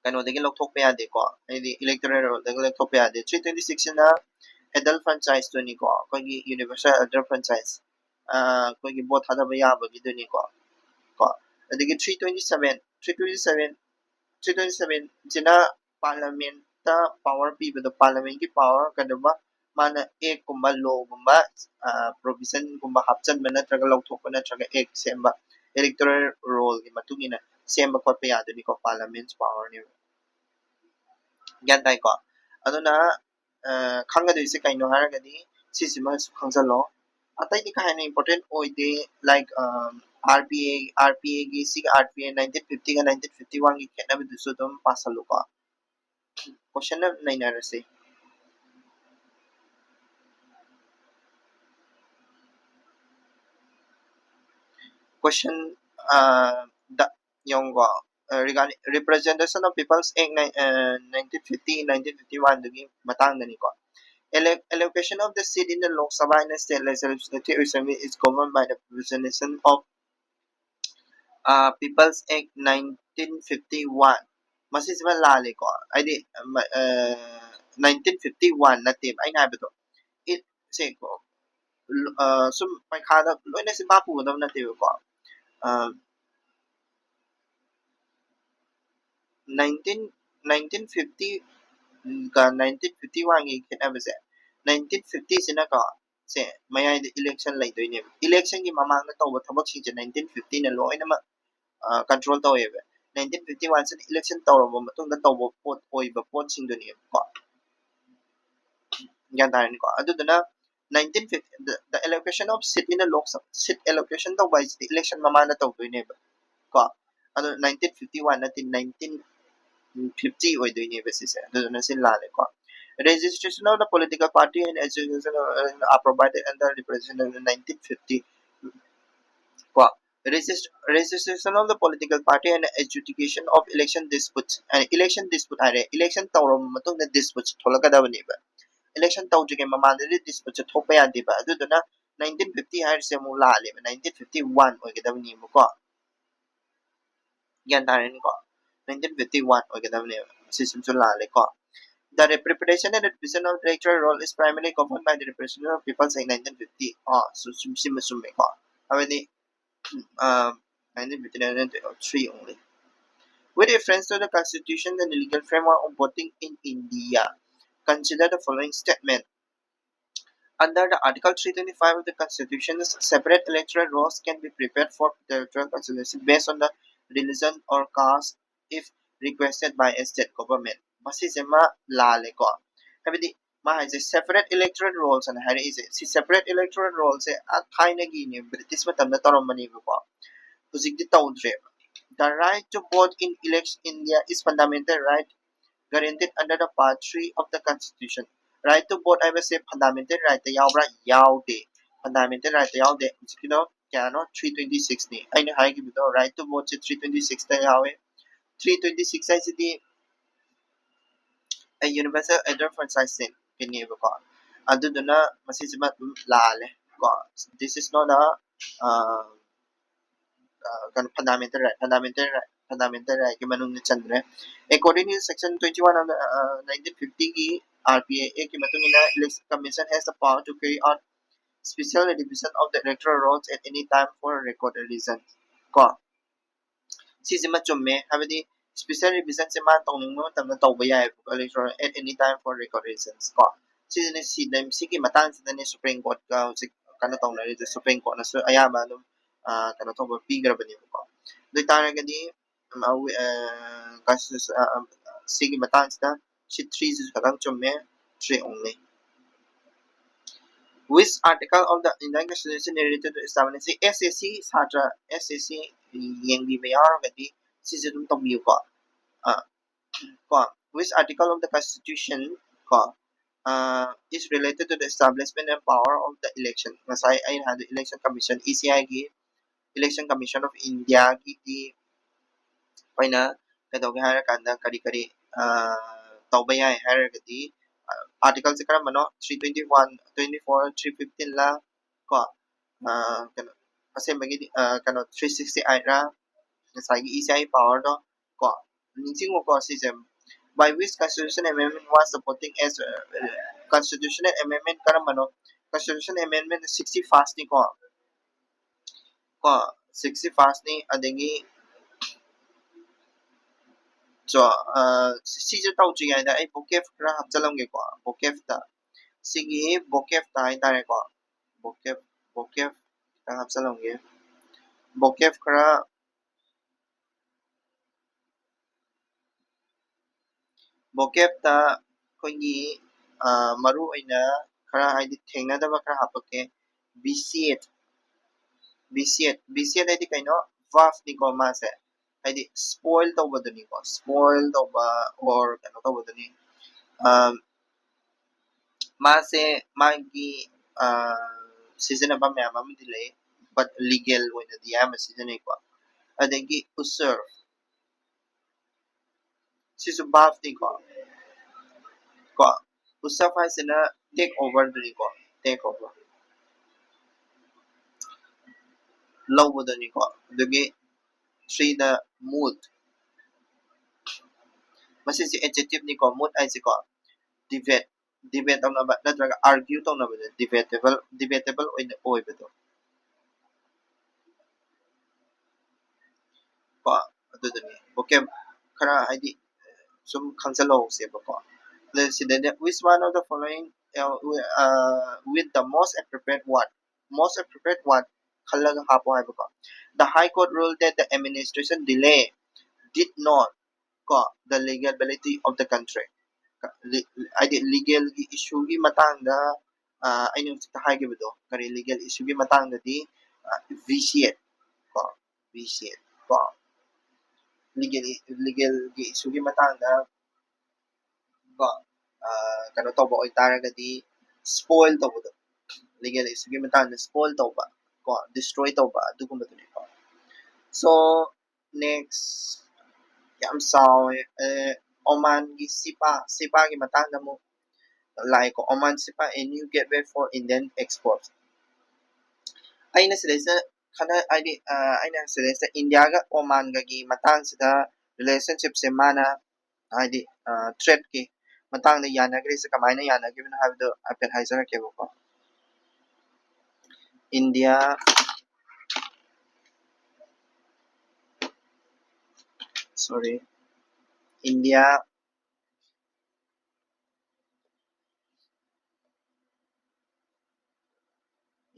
ꯀꯩꯅꯣꯗꯒꯤ ꯂꯧꯊꯣꯛꯄ ꯌꯥꯗꯦꯀꯣ, ꯍꯥꯏꯗꯤ electoral roll ꯗꯒꯤ ꯂꯧꯊꯣꯛꯄ ꯌꯥꯗꯦ꯫ Three twenty six ꯁꯤꯅ adult franchise ꯇꯨꯅꯤꯀꯣ, ꯑꯩꯈꯣꯏꯒꯤ universal adult franchise, ꯑ, ꯑꯩꯈꯣꯏꯒꯤ vote ꯊꯥꯗꯕ ꯌꯥꯕꯒꯤꯗꯨꯅꯤꯀꯣ꯫ ꯀꯣ, ꯑꯗꯒꯤ three twenty seven, three twenty seven, three twenty seven ꯁꯤꯅ parliament ꯇ power ꯄꯤꯕꯗꯣ, parliament ꯀꯤ power ꯀꯩꯗꯧꯕ, ꯃꯥꯅ act ꯀꯨꯝꯕ, law ꯒꯨꯝꯕ, ꯑ, provision ꯒꯨꯝꯕ ꯍꯥꯞꯆꯤꯟꯕ ꯅꯠꯇ꯭ꯔꯒ ꯂꯧꯊꯣꯛꯄ ꯅꯠꯇ꯭ꯔꯒ act ꯁꯦꯝꯕ, electoral roll ꯒꯤ ꯃꯇꯨꯡ ꯏꯟꯅ ꯁꯦꯝꯕ ꯈꯣꯠꯄ ꯌꯥꯗꯣꯏꯅꯤꯀꯣ, parliament ꯄꯥꯋꯔꯅꯦꯕ꯫ ꯒ꯭ꯌꯥꯟ ꯇꯥꯏꯀꯣ? ꯑꯗꯨꯅ ꯈꯪꯒꯗꯣꯏꯁꯦ ꯀꯩꯅꯣ ꯍꯥꯏꯔꯒꯗꯤ ꯁꯤꯁꯤꯃꯁꯨ ꯈꯪꯖꯜꯂꯣ꯫ ꯑꯇꯩꯗꯤ ꯀꯥ ꯍꯦꯟꯅ important ꯑꯣꯏꯗꯦ꯫ Like, RPA, RPAꯒꯤ ꯁꯤꯒ RPA nineteen fiftyꯒ nineteen fifty oneꯒꯤ ꯈꯦꯠꯅꯕꯗꯨꯁꯨ ꯑꯗꯨꯝ ꯄꯥꯁꯜꯂꯨꯀꯣ꯫ Question ꯅꯩꯅꯔꯁꯤ꯫ Question the ꯌꯦꯡꯉꯨꯀꯣ, regarding Representation of People's Act nineteen fifty, nineteen fifty oneꯗꯨꯒꯤ ꯃꯇꯥꯡꯗꯅꯤꯀꯣ꯫ Allocation of the seat in the Lok Sabha and the State Legislative Assembly is governed by the Representation of People's Act nineteen fifty one꯫ ꯃꯁꯤꯁꯤꯃ ꯂꯥꯜꯂꯦꯀꯣ, ꯍꯥꯏꯗꯤ nineteen fifty one ꯅꯠꯇꯦꯕ ꯑꯩꯅ ꯍꯥꯏꯕꯗꯣ꯫ ꯁꯦ ꯁꯨꯝ ꯄꯩꯈꯥꯗ ꯂꯣꯏꯅ ꯆꯤꯟꯐꯥ ꯄꯨꯒꯗꯕ ꯅꯠꯇꯦꯕꯀꯣ꯫ nineteen nineteen fifty ꯒ nineteen fifty oneꯒꯤ ꯈꯦꯠꯅꯕꯁꯦ, nineteen fiftyꯁꯤꯅꯀꯣ, ꯁꯦ ꯃꯌꯥꯏꯗ election ꯂꯩꯗꯣꯏꯅꯦꯕ꯫ Electionꯒꯤ ꯃꯃꯥꯡꯗ ꯇꯧꯕ ꯊꯕꯛꯁꯤꯡꯁꯦ nineteen fiftyꯅ ꯂꯣꯏꯅꯃꯛ control ꯇꯧꯋꯦꯕ꯫ Nineteen fifty oneꯁꯤꯅ election ꯇꯧꯔꯕ ꯃꯇꯨꯡꯗ ꯇꯧꯕ ꯄꯣꯠ ꯑꯣꯏꯕ ꯄꯣꯠꯁꯤꯡꯗꯨꯅꯦꯕꯀꯣ꯫ ꯒ꯭ꯌꯥꯟ ꯇꯥꯔꯅꯤꯀꯣ? ꯑꯗꯨꯗꯨꯅ nineteen fifty, the, the allocation of seat in a Lok Sabha, seat allocation ꯇꯧꯕ ꯍꯥꯏꯁꯤꯗꯤ election ꯃꯃꯥꯡꯗ ꯇꯧꯗꯣꯏꯅꯦꯕ ꯀꯣ꯫ ꯑꯗꯣ nineteen fifty one ꯅꯠꯇꯦ, nineteen fifty ꯑꯣꯏꯗꯣꯏꯅꯦꯕ ꯁꯤꯁꯦ꯫ ꯑꯗꯨꯗꯨꯅ ꯁꯤ ꯂꯥꯜꯂꯦꯀꯣ꯫ Registration of the political party and association are provided under Representation nineteen fifty ꯀꯣ꯫ Registration of the political party and adjudication of election disputes, election dispute ꯍꯥꯏꯔꯦ, election ꯇꯧꯔꯕ ꯃꯇꯨꯡꯗ dispute ꯊꯣꯛꯂꯛꯀꯗꯕꯅꯦꯕ꯫ Election ꯇꯧꯗ꯭ꯔꯤꯉꯩ ꯃꯃꯥꯡꯗꯗꯤ dispute ꯊꯣꯛꯄ ꯌꯥꯗꯦꯕ꯫ ꯑꯗꯨꯗꯨꯅ nineteen fifty ꯍꯥꯏꯔꯤꯁꯦ ꯑꯃꯨꯛ ꯂꯥꯜꯂꯦꯕ, nineteen fifty one ꯑꯣꯏꯒꯗꯕꯅꯦꯕꯀꯣ꯫ ꯒ꯭ꯌꯥꯟ ꯇꯥꯔꯦꯅꯦꯀꯣ? Nineteen fifty one ꯑꯣꯏꯒꯗꯕꯅꯦꯕ, ꯁꯤꯁꯤꯃꯁꯨ ꯂꯥꯜꯂꯦꯀꯣ꯫ The representation and division of electoral roll is primarily governed by the Representation of People's Act nineteen fifty. ꯑꯣ, ꯁꯤꯃ ꯆꯨꯝꯃꯦꯀꯣ, ꯍꯥꯏꯕꯗꯤ nineteen fifty-nine, three only. With reference to the constitution and the legal framework of voting in India, consider the following statement. Under the Article three twenty-five of the Constitution, separate electoral rolls can be prepared for territorial consideration based on the religion or caste if requested by a state government. ꯃꯁꯤꯁꯤꯃ ꯂꯥꯜꯂꯦꯀꯣ꯫ ꯍꯥꯏꯕꯗꯤ ꯃꯥ ꯍꯥꯏꯁꯦ separate electoral rolls ꯑꯅ ꯍꯥꯏꯔꯛꯏꯁꯦ, ꯁꯤ separate electoral rolls ꯁꯦ ꯑꯥ ꯊꯥꯏꯅꯒꯤꯅꯦ, British ꯃꯇꯝꯗ ꯇꯧꯔꯝꯕꯅꯦꯕꯀꯣ꯫ ꯍꯧꯖꯤꯛꯇꯤ ꯇꯧꯗ꯭ꯔꯦꯕ꯫ The right to vote in election India is fundamental right guaranteed under the part three of the constitution. Right to vote ꯍꯥꯏꯕꯁꯦ fundamental right ꯇ ꯌꯥꯎꯕ꯭ꯔꯥ? ꯌꯥꯎꯗꯦ꯫ Fundamental right ꯇ ꯌꯥꯎꯗꯦ꯫ ꯍꯧꯖꯤꯛꯀꯤꯗꯣ ꯀꯌꯥꯅꯣ? Three twenty six ꯅꯤ꯫ ꯑꯩꯅ ꯍꯥꯏꯈꯤꯕꯗꯣ right to vote say three twenty six ꯇ ꯌꯥꯎꯋꯦ꯫ Three twenty six ꯍꯥꯏꯁꯤꯗꯤ universal adult franchise ꯁꯤꯡꯒꯤꯅꯦꯕꯀꯣ꯫ ꯑꯗꯨꯗꯨꯅ ꯃꯁꯤꯁꯤꯃ ꯑꯗꯨꯝ ꯂꯥꯜꯂꯦ ꯀꯣ꯫ This is not a, uh, uh, ꯀꯩꯅꯣ, fundamental right, fundamental right, fundamental right ꯀꯤ ꯃꯅꯨꯡꯗ ꯆꯟꯗ꯭ꯔꯦ꯫ According to section twenty one of the, uh, nineteen fifty ꯒꯤ R P A Act ꯀꯤ ꯃꯇꯨꯡ ꯏꯟꯅ, election commission has the power to carry out special revision of the electoral rolls at any time for record reason ꯀꯣ꯫ ꯁꯤꯁꯤꯃ ꯆꯨꯝꯃꯦ, ꯍꯥꯏꯕꯗꯤ special revision ꯁꯦ ꯃꯥꯅ ꯇꯧꯅꯤꯡꯕ ꯃꯇꯝꯗ ꯇꯧꯕ ꯌꯥꯏꯑꯕꯀꯣ, electoral at any time for record reasons ꯀꯣ꯫ ꯁꯤꯁꯤꯅ ꯁꯤꯗ, ꯁꯤꯒꯤ ꯃꯇꯥꯡꯁꯤꯗꯅꯦ Supreme Court ꯀ ꯍꯧꯖꯤꯛ ꯀꯟꯅ ꯇꯧꯅꯔꯤꯁꯦ꯫ Supreme Court ꯅꯁꯨ ꯑꯌꯥꯝꯕ ꯑꯗꯨꯝ, ꯑ, ꯀꯩꯅꯣ ꯇꯧꯕ ꯄꯤꯈ꯭ꯔꯕꯅꯦꯕꯀꯣ꯫ ꯑꯗꯨ ꯑꯣꯏꯇꯥꯔꯒꯗꯤ, ꯎꯝ, ꯑ, ꯋꯤ-, ꯑ, constitution, ꯑ, ꯑ, ꯁꯤꯒꯤ ꯃꯇꯥꯡꯁꯤꯗ ꯁꯤ three ꯁꯤꯁꯨ ꯈꯇꯪ ꯆꯨꯝꯃꯦ, three only. Which article of the Indian Constitution related to establishing, S A C ꯁꯥꯇ꯭ꯔ, S A C ꯌꯦꯡꯕꯤꯕ ꯌꯥꯎꯔꯒꯗꯤ ꯁꯤꯁꯦ ꯑꯗꯨꯝ ꯇꯧꯕꯤꯌꯨꯀꯣ꯫ ꯑ, ꯀꯣ, which article of the Constitution ꯀꯣ, ꯑ, is related to the establishment and power of the election? ꯉꯁꯥꯏ ꯑꯩꯅ ꯍꯥꯏꯕꯗꯣ, Election Commission, E C I ꯒꯤ, Election Commission of India ꯒꯤꯗꯤ ꯑꯩꯈꯣꯏꯅ ꯀꯩꯗꯧꯒꯦ ꯍꯥꯏꯔꯀꯥꯟꯗ ꯀꯔꯤ ꯀꯔꯤ, ꯑ, ꯇꯧꯕ ꯌꯥꯏ ꯍꯥꯏꯔꯒꯗꯤ, ꯑ, article ꯁꯦ ꯀꯔꯝꯕꯅꯣ? Three twenty one, twenty four, three fifteen ꯂ ꯀꯣ, ꯑ, ꯀꯩꯅꯣ, ꯑꯁꯦꯡꯕꯒꯤꯗꯤ, ꯑ, ꯀꯩꯅꯣ, three sixty eight ꯔ, ꯉꯁꯥꯏꯒꯤ E C I power ꯗꯣ ꯀꯣ, ꯅꯤꯡꯁꯤꯡꯉꯨꯀꯣ ꯁꯤꯁꯦ, by which constitution amendment was supporting as, uh, constitutional amendment ꯀꯔꯝꯕꯅꯣ? Constitutional amendment sixty first ꯅꯤꯀꯣ, ꯀꯣ, sixty first ꯅꯤ꯫ ꯑꯗꯒꯤ so, ꯑ, ꯁꯤꯁꯦ ꯇꯧꯗ꯭ꯔꯤꯉꯩꯗ ꯑꯩ vocab ꯈꯔ ꯍꯥꯞꯆꯜꯂꯝꯒꯦꯀꯣ, vocab ꯇ꯫ ꯁꯤꯒꯤ vocab ꯇ ꯍꯥꯏꯇꯥꯔꯦꯀꯣ, vocab, vocab ꯈꯤꯇꯪ ꯍꯥꯞꯆꯜꯂꯝꯒꯦ꯫ Vocab ꯈꯔ vocabꯇ ꯑꯩꯈꯣꯏꯒꯤ ꯃꯔꯨ ꯑꯣꯏꯅ ꯈꯔ ꯍꯥꯏꯗꯤ ꯊꯦꯡꯅꯗꯕ ꯈꯔ ꯍꯥꯞꯄꯛꯀꯦ꯫ Vitiate, vitiate, vitiate ꯍꯥꯏꯗꯤ ꯀꯩꯅꯣ? Verb ꯅꯤꯀꯣ ꯃꯥꯁꯦ, ꯍꯥꯏꯗꯤ spoil ꯇꯧꯕꯗꯨꯅꯤꯀꯣ, spoil ꯇꯧꯕ or ꯀꯩꯅꯣ ꯇꯧꯕꯗꯨꯅꯤ꯫ ꯃꯥꯁꯦ ꯃꯥꯒꯤ ꯁꯤꯖꯤꯟꯅꯕ ꯃꯌꯥꯝ ꯑꯃꯗꯤ ꯂꯩ, but legal ꯑꯣꯏꯅꯗꯤ ꯑꯌꯥꯝꯕ ꯁꯤꯖꯤꯟꯅꯩꯀꯣ꯫ ꯑꯗꯒꯤ usurp, ꯁꯤꯁꯨ verb ꯅꯤꯀꯣ꯫ ꯀꯣ, usurp ꯍꯥꯏꯁꯤꯅ take over ꯗꯨꯅꯤꯀꯣ, take over, ꯂꯧꯕꯗꯨꯅꯤꯀꯣ꯫ ꯑꯗꯨꯒꯤ three ꯗ moot, ꯃꯁꯤꯁꯦ adjective ꯅꯤꯀꯣ, moot ꯍꯥꯏꯁꯤꯀꯣ꯫ Debate, debate ꯇꯧꯅꯕ ꯅꯠꯇ꯭ꯔꯒ argue ꯇꯧꯅꯕꯗ debatable, debatable ꯑꯣꯏꯅ ꯑꯣꯏꯕꯗꯣ꯫ ꯀꯣ, ꯑꯗꯨꯗꯨꯅꯤ vocab ꯈꯔ ꯍꯥꯏꯗꯤ ꯁꯨꯝ ꯈꯪꯖꯤꯜꯍꯧꯁꯦꯕꯀꯣ꯫ ꯑꯗ ꯁꯤꯗꯩꯗ which one of the following, uh, with the most appropriate word, most appropriate word ꯈꯜꯂꯒ ꯍꯥꯞꯄꯣ ꯍꯥꯏꯕꯀꯣ꯫ The High Court ruled that the administration delay did not, ꯀꯣ, the legal validity of the contract, ꯍꯥꯏꯗꯤ legal ꯒꯤ issue ꯒꯤ ꯃꯇꯥꯡꯗ ꯑꯩꯅ ꯍꯧꯖꯤꯛꯇ ꯍꯥꯏꯈꯤꯕꯗꯣ, ꯀꯔꯤ legal issue ꯒꯤ ꯃꯇꯥꯡꯗꯗꯤ vitiate ꯀꯣ, vitiate ꯀꯣ, legal, legal ꯒꯤ issue ꯒꯤ ꯃꯇꯥꯡꯗ ꯀꯣ, ꯀꯩꯅꯣ ꯇꯧꯕ ꯑꯣꯏꯇꯥꯔꯒꯗꯤ spoil ꯇꯧꯕꯗꯣ, legal issue ꯒꯤ ꯃꯇꯥꯡꯗ spoil ꯇꯧꯕ ꯀꯣ, destroy ꯇꯧꯕ ꯑꯗꯨꯒꯨꯝꯕꯗꯨꯅꯤꯀꯣ꯫ So next, ꯌꯥꯝ ꯆꯥꯎꯋꯦ꯫ ꯑꯣꯃꯥꯟꯒꯤ ꯁꯤꯄꯥ, ꯁꯤꯄꯥꯒꯤ ꯃꯇꯥꯡꯗ ꯑꯃꯨꯛ ꯂꯥꯛꯑꯦꯀꯣ꯫ Oman Sepah, a new gateway for Indian exports꯫ ꯑꯩꯅ ꯁꯤꯗꯩꯁꯤꯗ ꯈꯟꯅ ꯍꯥꯏꯗꯤ ꯑꯩꯅ ꯁꯤꯗꯩꯁꯤꯗ ꯏꯟꯗꯤꯌꯥꯒ ꯑꯣꯃꯥꯟꯒꯒꯤ ꯃꯇꯥꯡꯁꯤꯗ relationship ꯁꯦ ꯃꯥꯅ ꯍꯥꯏꯗꯤ threat ꯀꯤ ꯃꯇꯥꯡꯗ ꯌꯥꯅꯈ꯭ꯔꯤꯁꯦ ꯀꯃꯥꯏꯅ ꯌꯥꯅꯈꯤꯕꯅꯣ ꯍꯥꯏꯕꯗꯣ ꯍꯥꯏꯐꯦꯠ ꯍꯥꯏꯖꯔꯛꯀꯦꯕꯀꯣ꯫ India, sorry, India,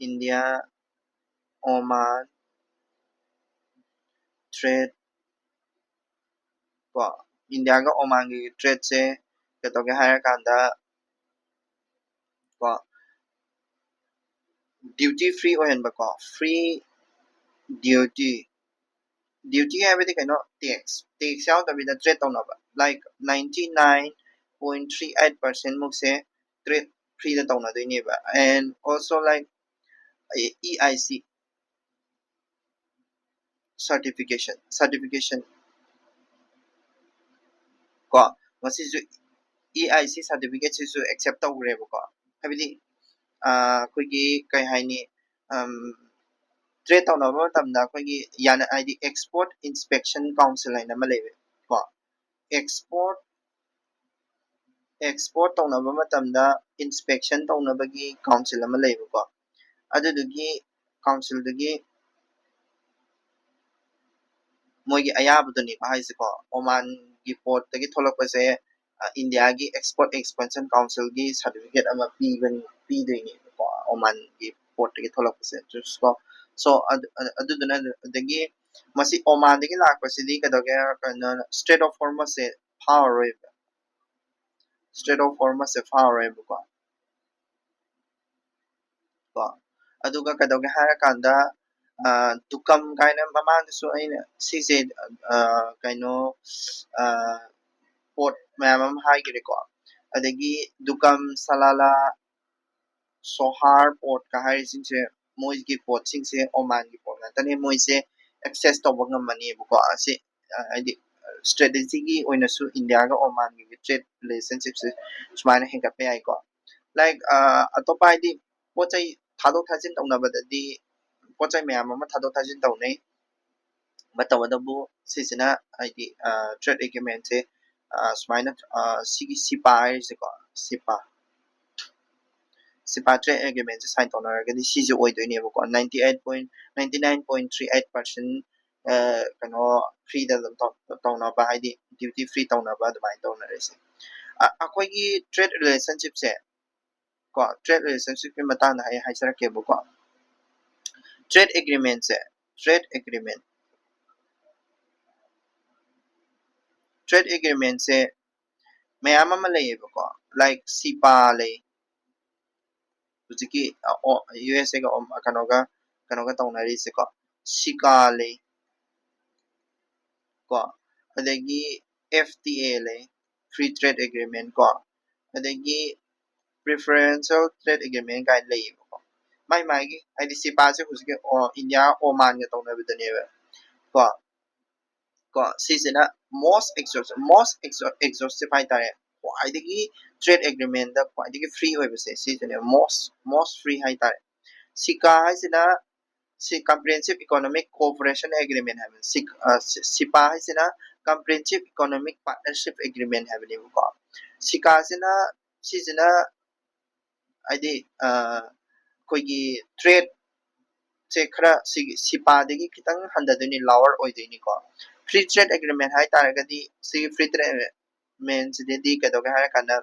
India, Oman trade ꯀꯣ, ꯏꯟꯗꯤꯌꯥꯒ ꯑꯣꯃꯥꯟꯒꯤ ꯇ꯭ꯔꯦꯠꯁꯦ ꯀꯩꯗꯧꯒꯦ ꯍꯥꯏꯔꯀꯥꯟꯗ ꯀꯣ, ꯗ꯭ꯌꯨꯇꯤ ꯐ꯭ꯔꯤ ꯑꯣꯏꯍꯟꯕꯀꯣ, ꯐ꯭ꯔꯤ ꯗ꯭ꯌꯨꯇꯤ, ꯗ꯭ꯌꯨꯇꯤ ꯍꯥꯏꯕꯗꯤ ꯀꯩꯅꯣ, ꯇꯦꯛꯁ, ꯇꯦꯛꯁ ꯌꯥꯎꯗꯕꯤꯗ ꯇ꯭ꯔꯦꯠ ꯇꯧꯅꯕ, like ninety nine point three eight percent ꯃꯨꯛꯁꯦ ꯇ꯭ꯔꯦꯠ ꯐ꯭ꯔꯤꯗ ꯇꯧꯅꯗꯣꯏꯅꯦꯕ꯫ And also like E I C certification, certification ꯀꯣ, ꯃꯁꯤꯁꯨ E I C certificate ꯁꯤꯁꯨ accept ꯇꯧꯈ꯭ꯔꯦꯕꯀꯣ꯫ ꯍꯥꯏꯕꯗꯤ ꯑꯩꯈꯣꯏꯒꯤ ꯀꯩ ꯍꯥꯏꯅꯤ, ꯇ꯭ꯔꯦꯠ ꯇꯧꯅꯕ ꯃꯇꯝꯗ ꯑꯩꯈꯣꯏꯒꯤ ꯌꯥꯅ ꯍꯥꯏꯗꯤ Export Inspection Council ꯍꯥꯏꯅ ꯑꯃ ꯂꯩꯔꯦ ꯀꯣ꯫ Export Export ꯇꯧꯅꯕ ꯃꯇꯝꯗ inspection ꯇꯧꯅꯕꯒꯤ council ꯑꯃ ꯂꯩꯕꯀꯣ꯫ ꯑꯗꯨꯗꯨꯒꯤ council ꯗꯨꯒꯤ ꯃꯣꯏꯒꯤ ꯑꯌꯥꯕꯗꯨꯅꯦꯕ ꯍꯥꯏꯁꯦꯀꯣ꯫ ꯑꯣꯃꯥꯟꯒꯤ port ꯇꯒꯤ ꯊꯣꯛꯂꯛꯄꯁꯦ ꯏꯟꯗꯤꯌꯥꯒꯤ Export Inspection Council ꯒꯤ certificate ꯑꯃ ꯄꯤꯕꯅꯤ, ꯄꯤꯗꯣꯏꯅꯦꯕꯀꯣ, ꯑꯣꯃꯥꯟꯒꯤ port ꯇꯒꯤ ꯊꯣꯛꯂꯛꯄꯁꯦ꯫ So ꯑꯗꯨꯗꯨꯅ ꯑꯗꯒꯤ ꯃꯁꯤ ꯑꯣꯃꯥꯟꯗꯒꯤ ꯂꯥꯛꯄꯁꯤꯗꯤ ꯀꯩꯗꯧꯒꯦ ꯍꯥꯏꯔ ꯀꯥꯟꯗ Strait of Hormuz say ꯐꯥꯎꯔꯔꯣꯏꯕ꯫ Strait of Hormuz ꯁꯦ ꯐꯥꯎꯔꯔꯣꯏꯕꯀꯣ꯫ ꯀꯣ, ꯑꯗꯨꯒ ꯀꯩꯗꯧꯒꯦ ꯍꯥꯏꯔꯀꯥꯟꯗ ꯗꯨꯀꯝ ꯀꯥꯏꯅ ꯃꯃꯥꯡꯗꯁꯨ ꯑꯩꯅ ꯁꯤꯁꯦ ꯀꯩꯅꯣ port ꯃꯌꯥꯝ ꯑꯃ ꯍꯥꯏꯈ꯭ꯔꯦꯀꯣ꯫ ꯑꯗꯒꯤ ꯗꯨꯀꯝ, ꯁꯂꯥꯂꯥ, ꯁꯣꯍꯥꯔ port ꯀ ꯍꯥꯏꯔꯤꯁꯤꯡꯁꯦ, ꯃꯣꯏꯒꯤ port ꯁꯤꯡꯁꯦ ꯑꯣꯃꯥꯟꯒꯤ port ꯉꯥꯛꯇꯅꯦ꯫ ꯃꯣꯏꯁꯦ access ꯇꯧꯕ ꯉꯝꯃꯅꯦꯕꯀꯣ꯫ ꯑꯁꯤ ꯍꯥꯏꯗꯤ strategy ꯒꯤ ꯑꯣꯏꯅꯁꯨ ꯏꯟꯗꯤꯌꯥꯒ ꯑꯣꯃꯥꯟꯒꯤ trade relationship ꯁꯦ ꯁꯨꯃꯥꯏꯅ ꯍꯦꯟꯒꯠꯄ ꯌꯥꯏꯀꯣ꯫ Like ꯑꯇꯣꯞꯄ ꯍꯥꯏꯗꯤ ꯄꯣꯠ ꯆꯩ ꯊꯥꯗꯣꯛ ꯊꯥꯖꯤꯟ ꯇꯧꯅꯕꯗꯗꯤ ꯄꯣꯠ ꯆꯩ ꯃꯌꯥꯝ ꯑꯃ ꯊꯥꯗꯣꯛ ꯊꯥꯖꯤꯟ ꯇꯧꯅꯩ꯫ But ꯇꯧꯕꯇꯕꯨ ꯁꯤꯁꯤꯅ ꯍꯥꯏꯗꯤ trade agreement ꯁꯦ ꯁꯨꯃꯥꯏꯅ ꯁꯤꯒꯤ ꯁꯤꯄꯥ ꯍꯥꯏꯔꯤꯁꯦꯀꯣ, ꯁꯤꯄꯥ, ꯁꯤꯄꯥ trade agreement ꯁꯦ sign ꯇꯧꯅꯔꯒꯗꯤ ꯁꯤꯁꯦ ꯑꯣꯏꯗꯣꯏꯅꯦꯕꯀꯣ꯫ Ninety eight point, ninety nine point three eight percent ꯀꯩꯅꯣ free ꯗ ꯑꯗꯨꯝ ꯇꯧꯅꯕ, ꯍꯥꯏꯗꯤ duty free ꯇꯧꯅꯕ ꯑꯗꯨꯃꯥꯏꯅ ꯇꯧꯅꯔꯤꯁꯦ꯫ ꯑꯩꯈꯣꯏꯒꯤ trade relationship ꯁꯦ ꯀꯣ, trade relationship ꯀꯤ ꯃꯇꯥꯡꯗ ꯑꯩ ꯍꯥꯏꯖꯔꯛꯀꯦꯕꯀꯣ꯫ Trade agreement ꯁꯦ, trade agreement trade agreement ꯁꯦ ꯃꯌꯥꯝ ꯑꯃ ꯂꯩꯌꯦꯕꯀꯣ, like ꯁꯤꯄꯥ ꯂꯩ, ꯍꯧꯖꯤꯛꯀꯤ ꯌꯨ ꯑꯦꯁ ꯑꯦꯒ ꯀꯩꯅꯣꯒ ꯀꯩꯅꯣꯒ ꯇꯧꯅꯔꯤꯁꯦꯀꯣ, ꯁꯤꯀꯥ ꯂꯩ ꯀꯣ, ꯑꯗꯒꯤ ꯑꯦꯐ ꯇꯤ ꯑꯦ ꯂꯩ, free trade agreement ꯀꯣ, ꯑꯗꯒꯤ preferential trade agreement ꯀꯥꯏꯅ ꯂꯩꯌꯦꯕꯀꯣ꯫ ꯃꯥꯏ ꯃꯥꯒꯤ ꯍꯥꯏꯗꯤ ꯁꯤꯄꯥꯁꯦ ꯍꯧꯖꯤꯛꯀꯤ ꯏꯟꯗꯤꯌꯥ ꯑꯣꯃꯥꯟꯒ ꯇꯧꯅꯕꯗꯨꯅꯦꯕ ꯀꯣ꯫ ꯀꯣ ꯁꯤꯁꯤꯅ most exhaust most exhaustive ꯍꯥꯏꯇꯥꯔꯦ, ꯈ꯭ꯋꯥꯏꯗꯒꯤ trade agreement ꯗ ꯈ꯭ꯋꯥꯏꯗꯒꯤ free ꯑꯣꯏꯕꯁꯦ ꯁꯤꯁꯤꯅꯦ, most most free ꯍꯥꯏꯇꯥꯔꯦ꯫ ꯁꯤꯀꯥ ꯍꯥꯏꯁꯤꯅ ꯁꯤ comprehensive economic cooperation agreement ꯍꯥꯏꯕꯅꯤ꯫ ꯁꯤ- ꯑ, ꯁꯤ- ꯁꯤꯄꯥ ꯍꯥꯏꯁꯤꯅ comprehensive economic partnership agreement ꯍꯥꯏꯕꯅꯦꯕꯀꯣ꯫ ꯁꯤꯀꯥꯁꯤꯅ ꯁꯤꯁꯤꯅ ꯍꯥꯏꯗꯤ ꯑ, ꯑꯩꯈꯣꯏꯒꯤ trade ꯁꯦ ꯈꯔ ꯁꯤꯒꯤ ꯁꯤꯄꯥꯗꯒꯤ ꯈꯤꯇꯪ ꯍꯟꯊꯗꯣꯏꯅꯤ, lower ꯑꯣꯏꯗꯣꯏꯅꯤꯀꯣ꯫ Free trade agreement ꯍꯥꯏꯇꯥꯔꯒꯗꯤ ꯁꯤꯒꯤ free trade agreement ꯁꯤꯗꯗꯤ ꯀꯩꯗꯧꯒꯦ ꯍꯥꯏꯔꯀꯥꯟꯗ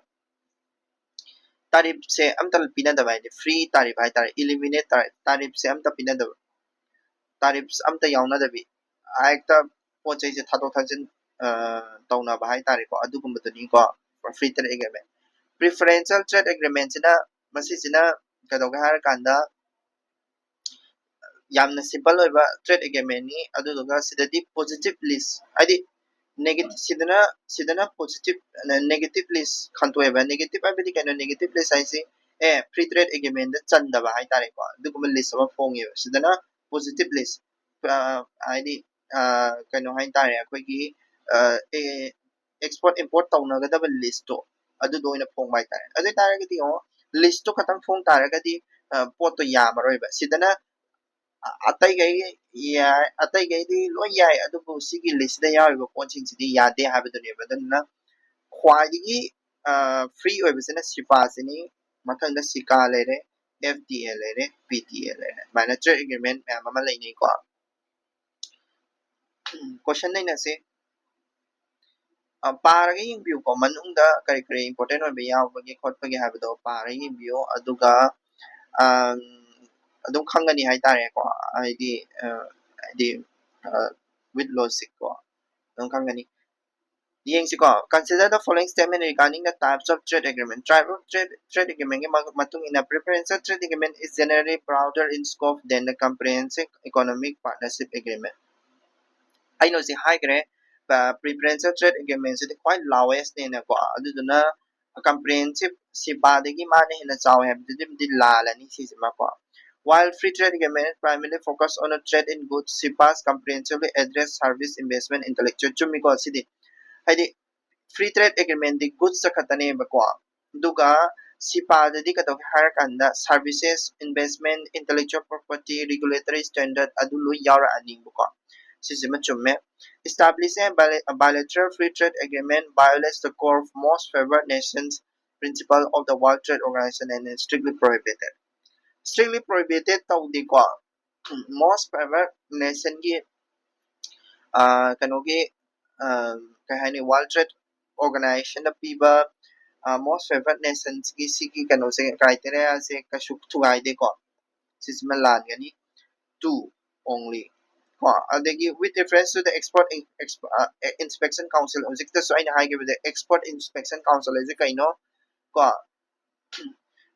ꯇꯥꯔꯤꯐꯁꯦ ꯑꯝꯇ ꯄꯤꯅꯗꯕ, ꯍꯥꯏꯗꯤ free tariff ꯍꯥꯏꯇꯥꯔꯦ, eliminate tariff, ꯇꯥꯔꯤꯐꯁꯦ ꯑꯝꯇ ꯄꯤꯅꯗꯕ꯫ ꯇꯥꯔꯤꯐꯁ ꯑꯝꯇ ꯌꯥꯎꯅꯗꯕꯤ, ꯍꯦꯛꯇ ꯄꯣꯠ ꯆꯩꯁꯦ ꯊꯥꯗꯣꯛ ꯊꯥꯖꯤꯟ ꯑ, ꯇꯧꯅꯕ ꯍꯥꯏꯇꯥꯔꯦꯀꯣ, ꯑꯗꯨꯒꯨꯝꯕꯗꯨꯅꯤꯀꯣ free trade agreement꯫ Preferential trade agreement ꯁꯤꯅ ꯃꯁꯤꯁꯤꯅ ꯀꯩꯗꯧꯒꯦ ꯍꯥꯏꯔꯀꯥꯟꯗ ꯌꯥꯝꯅ simple ꯑꯣꯏꯕ trade agreement ꯅꯤ꯫ ꯑꯗꯨꯗꯨꯒ ꯁꯤꯗꯗꯤ positive list, ꯍꯥꯏꯗꯤ negative, ꯁꯤꯗꯅ ꯁꯤꯗꯅ positive, negative list ꯈꯟꯇꯣꯛꯑꯦꯕ꯫ Negative ꯍꯥꯏꯕꯗꯤ ꯀꯩꯅꯣ? Negative list ꯍꯥꯏꯁꯤ ꯑꯦ free trade agreement ꯗ ꯆꯟꯗꯕ ꯍꯥꯏꯇꯥꯔꯦꯀꯣ, ꯑꯗꯨꯒꯨꯝꯕ list ꯑꯃ ꯐꯣꯡꯉꯦꯕ꯫ ꯁꯤꯗꯅ positive list, ꯑ, ꯍꯥꯏꯗꯤ ꯑ, ꯀꯩꯅꯣ ꯍꯥꯏꯇꯥꯔꯦ, ꯑꯩꯈꯣꯏꯒꯤ ꯑ, ꯑꯦ export import ꯇꯧꯅꯒꯗꯕ list ꯇꯣ ꯑꯗꯨꯗꯣ ꯑꯣꯏꯅ ꯐꯣꯡꯕ ꯍꯥꯏꯇꯥꯔꯦ꯫ ꯑꯗꯨ ꯑꯣꯏꯇꯥꯔꯒꯗꯤ ꯌꯦꯡꯉꯣ, list ꯇꯣ ꯈꯛꯇꯪ ꯐꯣꯡ ꯇꯥꯔꯒꯗꯤ ꯑ, ꯄꯣꯠꯇꯣ ꯌꯥꯝꯃꯔꯣꯏꯕ꯫ ꯁꯤꯗꯅ ꯑ- ꯑꯇꯩꯈꯩ ꯌꯥꯏ, ꯑꯇꯩꯈꯩꯗꯤ ꯂꯣꯏ ꯌꯥꯏ, ꯑꯗꯨꯕꯨ ꯁꯤꯒꯤ list ꯁꯤꯗ ꯌꯥꯎꯔꯤꯕ ꯄꯣꯠꯁꯤꯡꯁꯤꯗꯤ ꯌꯥꯗꯦ ꯍꯥꯏꯕꯗꯨꯅꯦꯕ꯫ ꯑꯗꯨꯅ ꯈ꯭ꯋꯥꯏꯗꯒꯤ ꯑ, free ꯑꯣꯏꯕꯁꯤꯅ ꯁꯤꯄꯥꯁꯤꯅꯤ, ꯃꯊꯪꯗ ꯁꯤꯀꯥ ꯂꯩꯔꯦ, ꯑꯦꯐ ꯇꯤ ꯑꯦ ꯂꯩꯔꯦ, ꯄꯤ ꯇꯤ ꯑꯦ ꯂꯩꯔꯦ, ꯑꯗꯨꯃꯥꯏꯅ trade agreement ꯃꯌꯥꯝ ꯑꯃ ꯂꯩꯅꯩꯀꯣ꯫ Question ꯅꯩꯅꯁꯦ꯫ ꯑ, ꯄꯥꯔꯒ ꯌꯦꯡꯕꯤꯌꯨꯀꯣ, ꯃꯅꯨꯡꯗ ꯀꯔꯤ ꯀꯔꯤ important ꯑꯣꯏꯕ ꯌꯥꯎꯕꯒꯦ ꯈꯣꯠꯄꯒꯦ ꯍꯥꯏꯕꯗꯣ ꯄꯥꯔꯒ ꯌꯦꯡꯕꯤꯌꯨ꯫ ꯑꯗꯨꯒ ꯑꯝ, ꯑꯗꯨꯝ ꯈꯪꯒꯅꯤ ꯍꯥꯏꯇꯥꯔꯦꯀꯣ, ꯍꯥꯏꯗꯤ ꯑ, ꯍꯥꯏꯗꯤ ꯑ, with logic ꯀꯣ ꯑꯗꯨꯝ ꯈꯪꯒꯅꯤ꯫ ꯌꯦꯡꯁꯤꯀꯣ, consider the following statement regarding the types of trade agreement. Type of trade, trade agreement ꯀꯤ ꯃ- ꯃꯇꯨꯡ ꯏꯟꯅ, preferential trade agreement is generally broader in scope than the comprehensive economic partnership agreement. ꯑꯩꯅ ꯍꯧꯖꯤꯛ ꯍꯥꯏꯈ꯭ꯔꯦ, preferential trade agreement ꯁꯤꯗꯤ ꯈ꯭ꯋꯥꯏ largest ꯅꯦꯅꯀꯣ, ꯑꯗꯨꯗꯨꯅ comprehensive, ꯁꯤꯄꯥꯗꯒꯤ ꯃꯥꯅ ꯍꯦꯟꯅ ꯆꯥꯎꯋꯦ ꯍꯥꯏꯕꯗꯨꯗꯤ ꯂꯥꯜꯂꯅꯤ ꯁꯤꯁꯤꯃꯀꯣ. While free trade agreement primarily focus on a trade in goods, ꯁꯤꯄꯥꯁ comprehensively address service, investment, intellectual, ꯆꯨꯝꯃꯤꯀꯣ ꯁꯤꯗꯤ, ꯍꯥꯏꯗꯤ free trade agreement ꯗꯤ goods ꯈꯛꯇꯅꯦꯕꯀꯣ, ꯑꯗꯨꯒ ꯁꯤꯄꯥꯗꯗꯤ ꯀꯩꯗꯧꯒꯦ ꯍꯥꯏꯔꯀꯥꯟꯗ services, investment, intellectual property, regulatory standard ꯑꯗꯨ ꯂꯣꯏ ꯌꯥꯎꯔꯛꯑꯅꯤꯕꯀꯣ. ꯁꯤꯁꯤꯃ ꯆꯨꯝꯃꯦ. Establishing a bilateral free trade agreement violates the core of most favored nations principle of the World Trade Organization and is strictly prohibited. Strictly prohibited ꯇꯧꯗꯦꯀꯣ. Most favored nation ꯒꯤ, ꯑꯥ, ꯀꯩꯅꯣꯒꯤ, ꯑꯥ, ꯀꯩ ꯍꯥꯏꯅꯤ, World Trade Organization ꯅ ꯄꯤꯕ, ꯑꯥ, most favored nations ꯒꯤ ꯁꯤꯒꯤ ꯀꯩꯅꯣꯁꯦ, criteria ꯁꯦ ꯀꯩꯁꯨ ꯊꯨꯒꯥꯏꯗꯦꯀꯣ. ꯁꯤꯁꯤꯃ ꯂꯥꯟꯒꯅꯤ. Two only. ꯀꯣ, ꯑꯗꯒꯤ with reference to the Export in- Exp- ꯑ, Inspection Council, ꯍꯧꯖꯤꯛꯇꯁꯨ ꯑꯩꯅ ꯍꯥꯏꯈꯤꯕꯗ Export Inspection Council ꯍꯥꯏꯁꯦ ꯀꯩꯅꯣ? ꯀꯣ,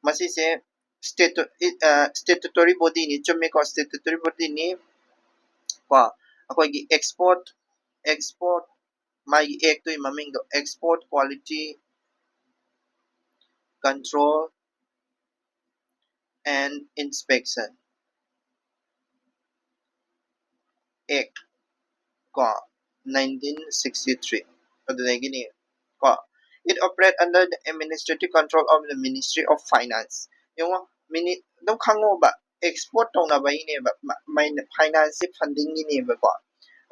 ꯃꯁꯤꯁꯦ statu- ꯏ- ꯑ, statutory body ꯅꯤ, ꯆꯨꯝꯃꯤꯀꯣ, statutory body ꯅꯤ. ꯀꯣ, ꯑꯩꯈꯣꯏꯒꯤ export, export, ꯃꯥꯒꯤ act ꯇꯨꯒꯤ ꯃꯃꯤꯡꯗꯣ Export Quality Control and Inspection Act ꯀꯣ, nineteen sixty three, ꯑꯗꯨꯗꯒꯤꯅꯤ ꯀꯣ. It operate under the administrative control of the Ministry of Finance. ꯌꯦꯡꯉꯣ, ꯃꯤꯅꯤ ꯑꯗꯨꯝ ꯈꯪꯉꯣꯕ, export ꯇꯧꯅꯕꯒꯤꯅꯦꯕ, ꯃ- ꯃꯩꯅ- finance ꯁꯦ funding ꯒꯤꯅꯦꯕꯀꯣ.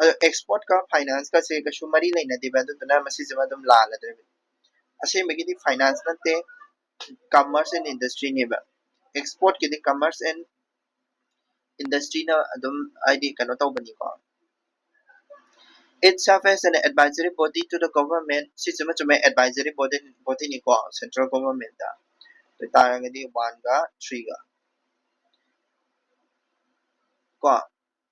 ꯑꯗꯣ export ꯀ finance ꯀꯁꯦ ꯀꯩꯁꯨ ꯃꯔꯤ ꯂꯩꯅꯗꯦꯕ, ꯑꯗꯨꯗꯨꯅ ꯃꯁꯤꯁꯤꯃ ꯑꯗꯨꯝ ꯂꯥꯜꯂꯗꯣꯏꯕ. ꯑꯁꯦꯡꯕꯒꯤꯗꯤ finance ꯅꯠꯇꯦ, commerce and industry ꯅꯦꯕ. Export ꯀꯤꯗꯤ commerce and industry ꯅ ꯑꯗꯨꯝ, ꯍꯥꯏꯗꯤ, ꯀꯩꯅꯣ ꯇꯧꯕꯅꯤꯀꯣ. It serves as an advisory body to the government. ꯁꯤꯁꯤꯃ ꯆꯨꯝꯃꯦ, advisory body, body ꯅꯤꯀꯣ, central government ꯇ. ꯑꯗꯨ ꯇꯥꯔꯒꯗꯤ one ꯒ three ꯒ ꯀꯣ.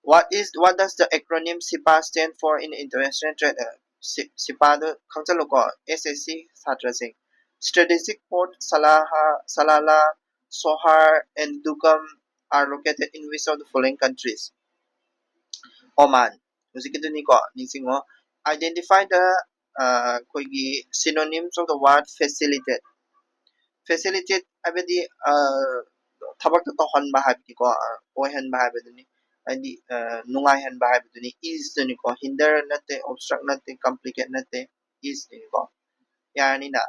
What is, what does the acronym ꯁꯤꯄꯥ stand for in international trade? ꯑ, ꯁꯤꯄꯥꯗꯣ ꯈꯪꯖꯜꯂꯨꯀꯣ, S S C ꯁꯥꯇ꯭ꯔꯁꯤꯡ꯫ Strategic port Salaha, Salalah, Sohar and Duqm are located in which of the following countries? Oman. ꯍꯧꯖꯤꯛꯀꯤꯗꯨꯅꯤꯀꯣ, ꯅꯤꯡꯁꯤꯡꯉꯣ꯫ Identify the ꯑꯩꯈꯣꯏꯒꯤ synonyms of the word facilitate. Facilitate ꯍꯥꯏꯕꯗꯤ ꯊꯕꯛꯇ ꯇꯧꯍꯟꯕ ꯍꯥꯏꯕꯅꯤꯀꯣ, ꯑꯣꯏꯍꯟꯕ ꯍꯥꯏꯕꯗꯨꯅꯤ, ꯍꯥꯏꯗꯤ ꯅꯨꯡꯉꯥꯏꯍꯟꯕ ꯍꯥꯏꯕꯗꯨꯅꯤ꯫ Ease ꯇꯨꯅꯤꯀꯣ, hinder ꯅꯠꯇꯦ, obstruct ꯅꯠꯇꯦ, complicate ꯅꯠꯇꯦ, ease ꯇꯨꯅꯤꯀꯣ꯫ ꯌꯥꯔꯅꯤꯅ꯫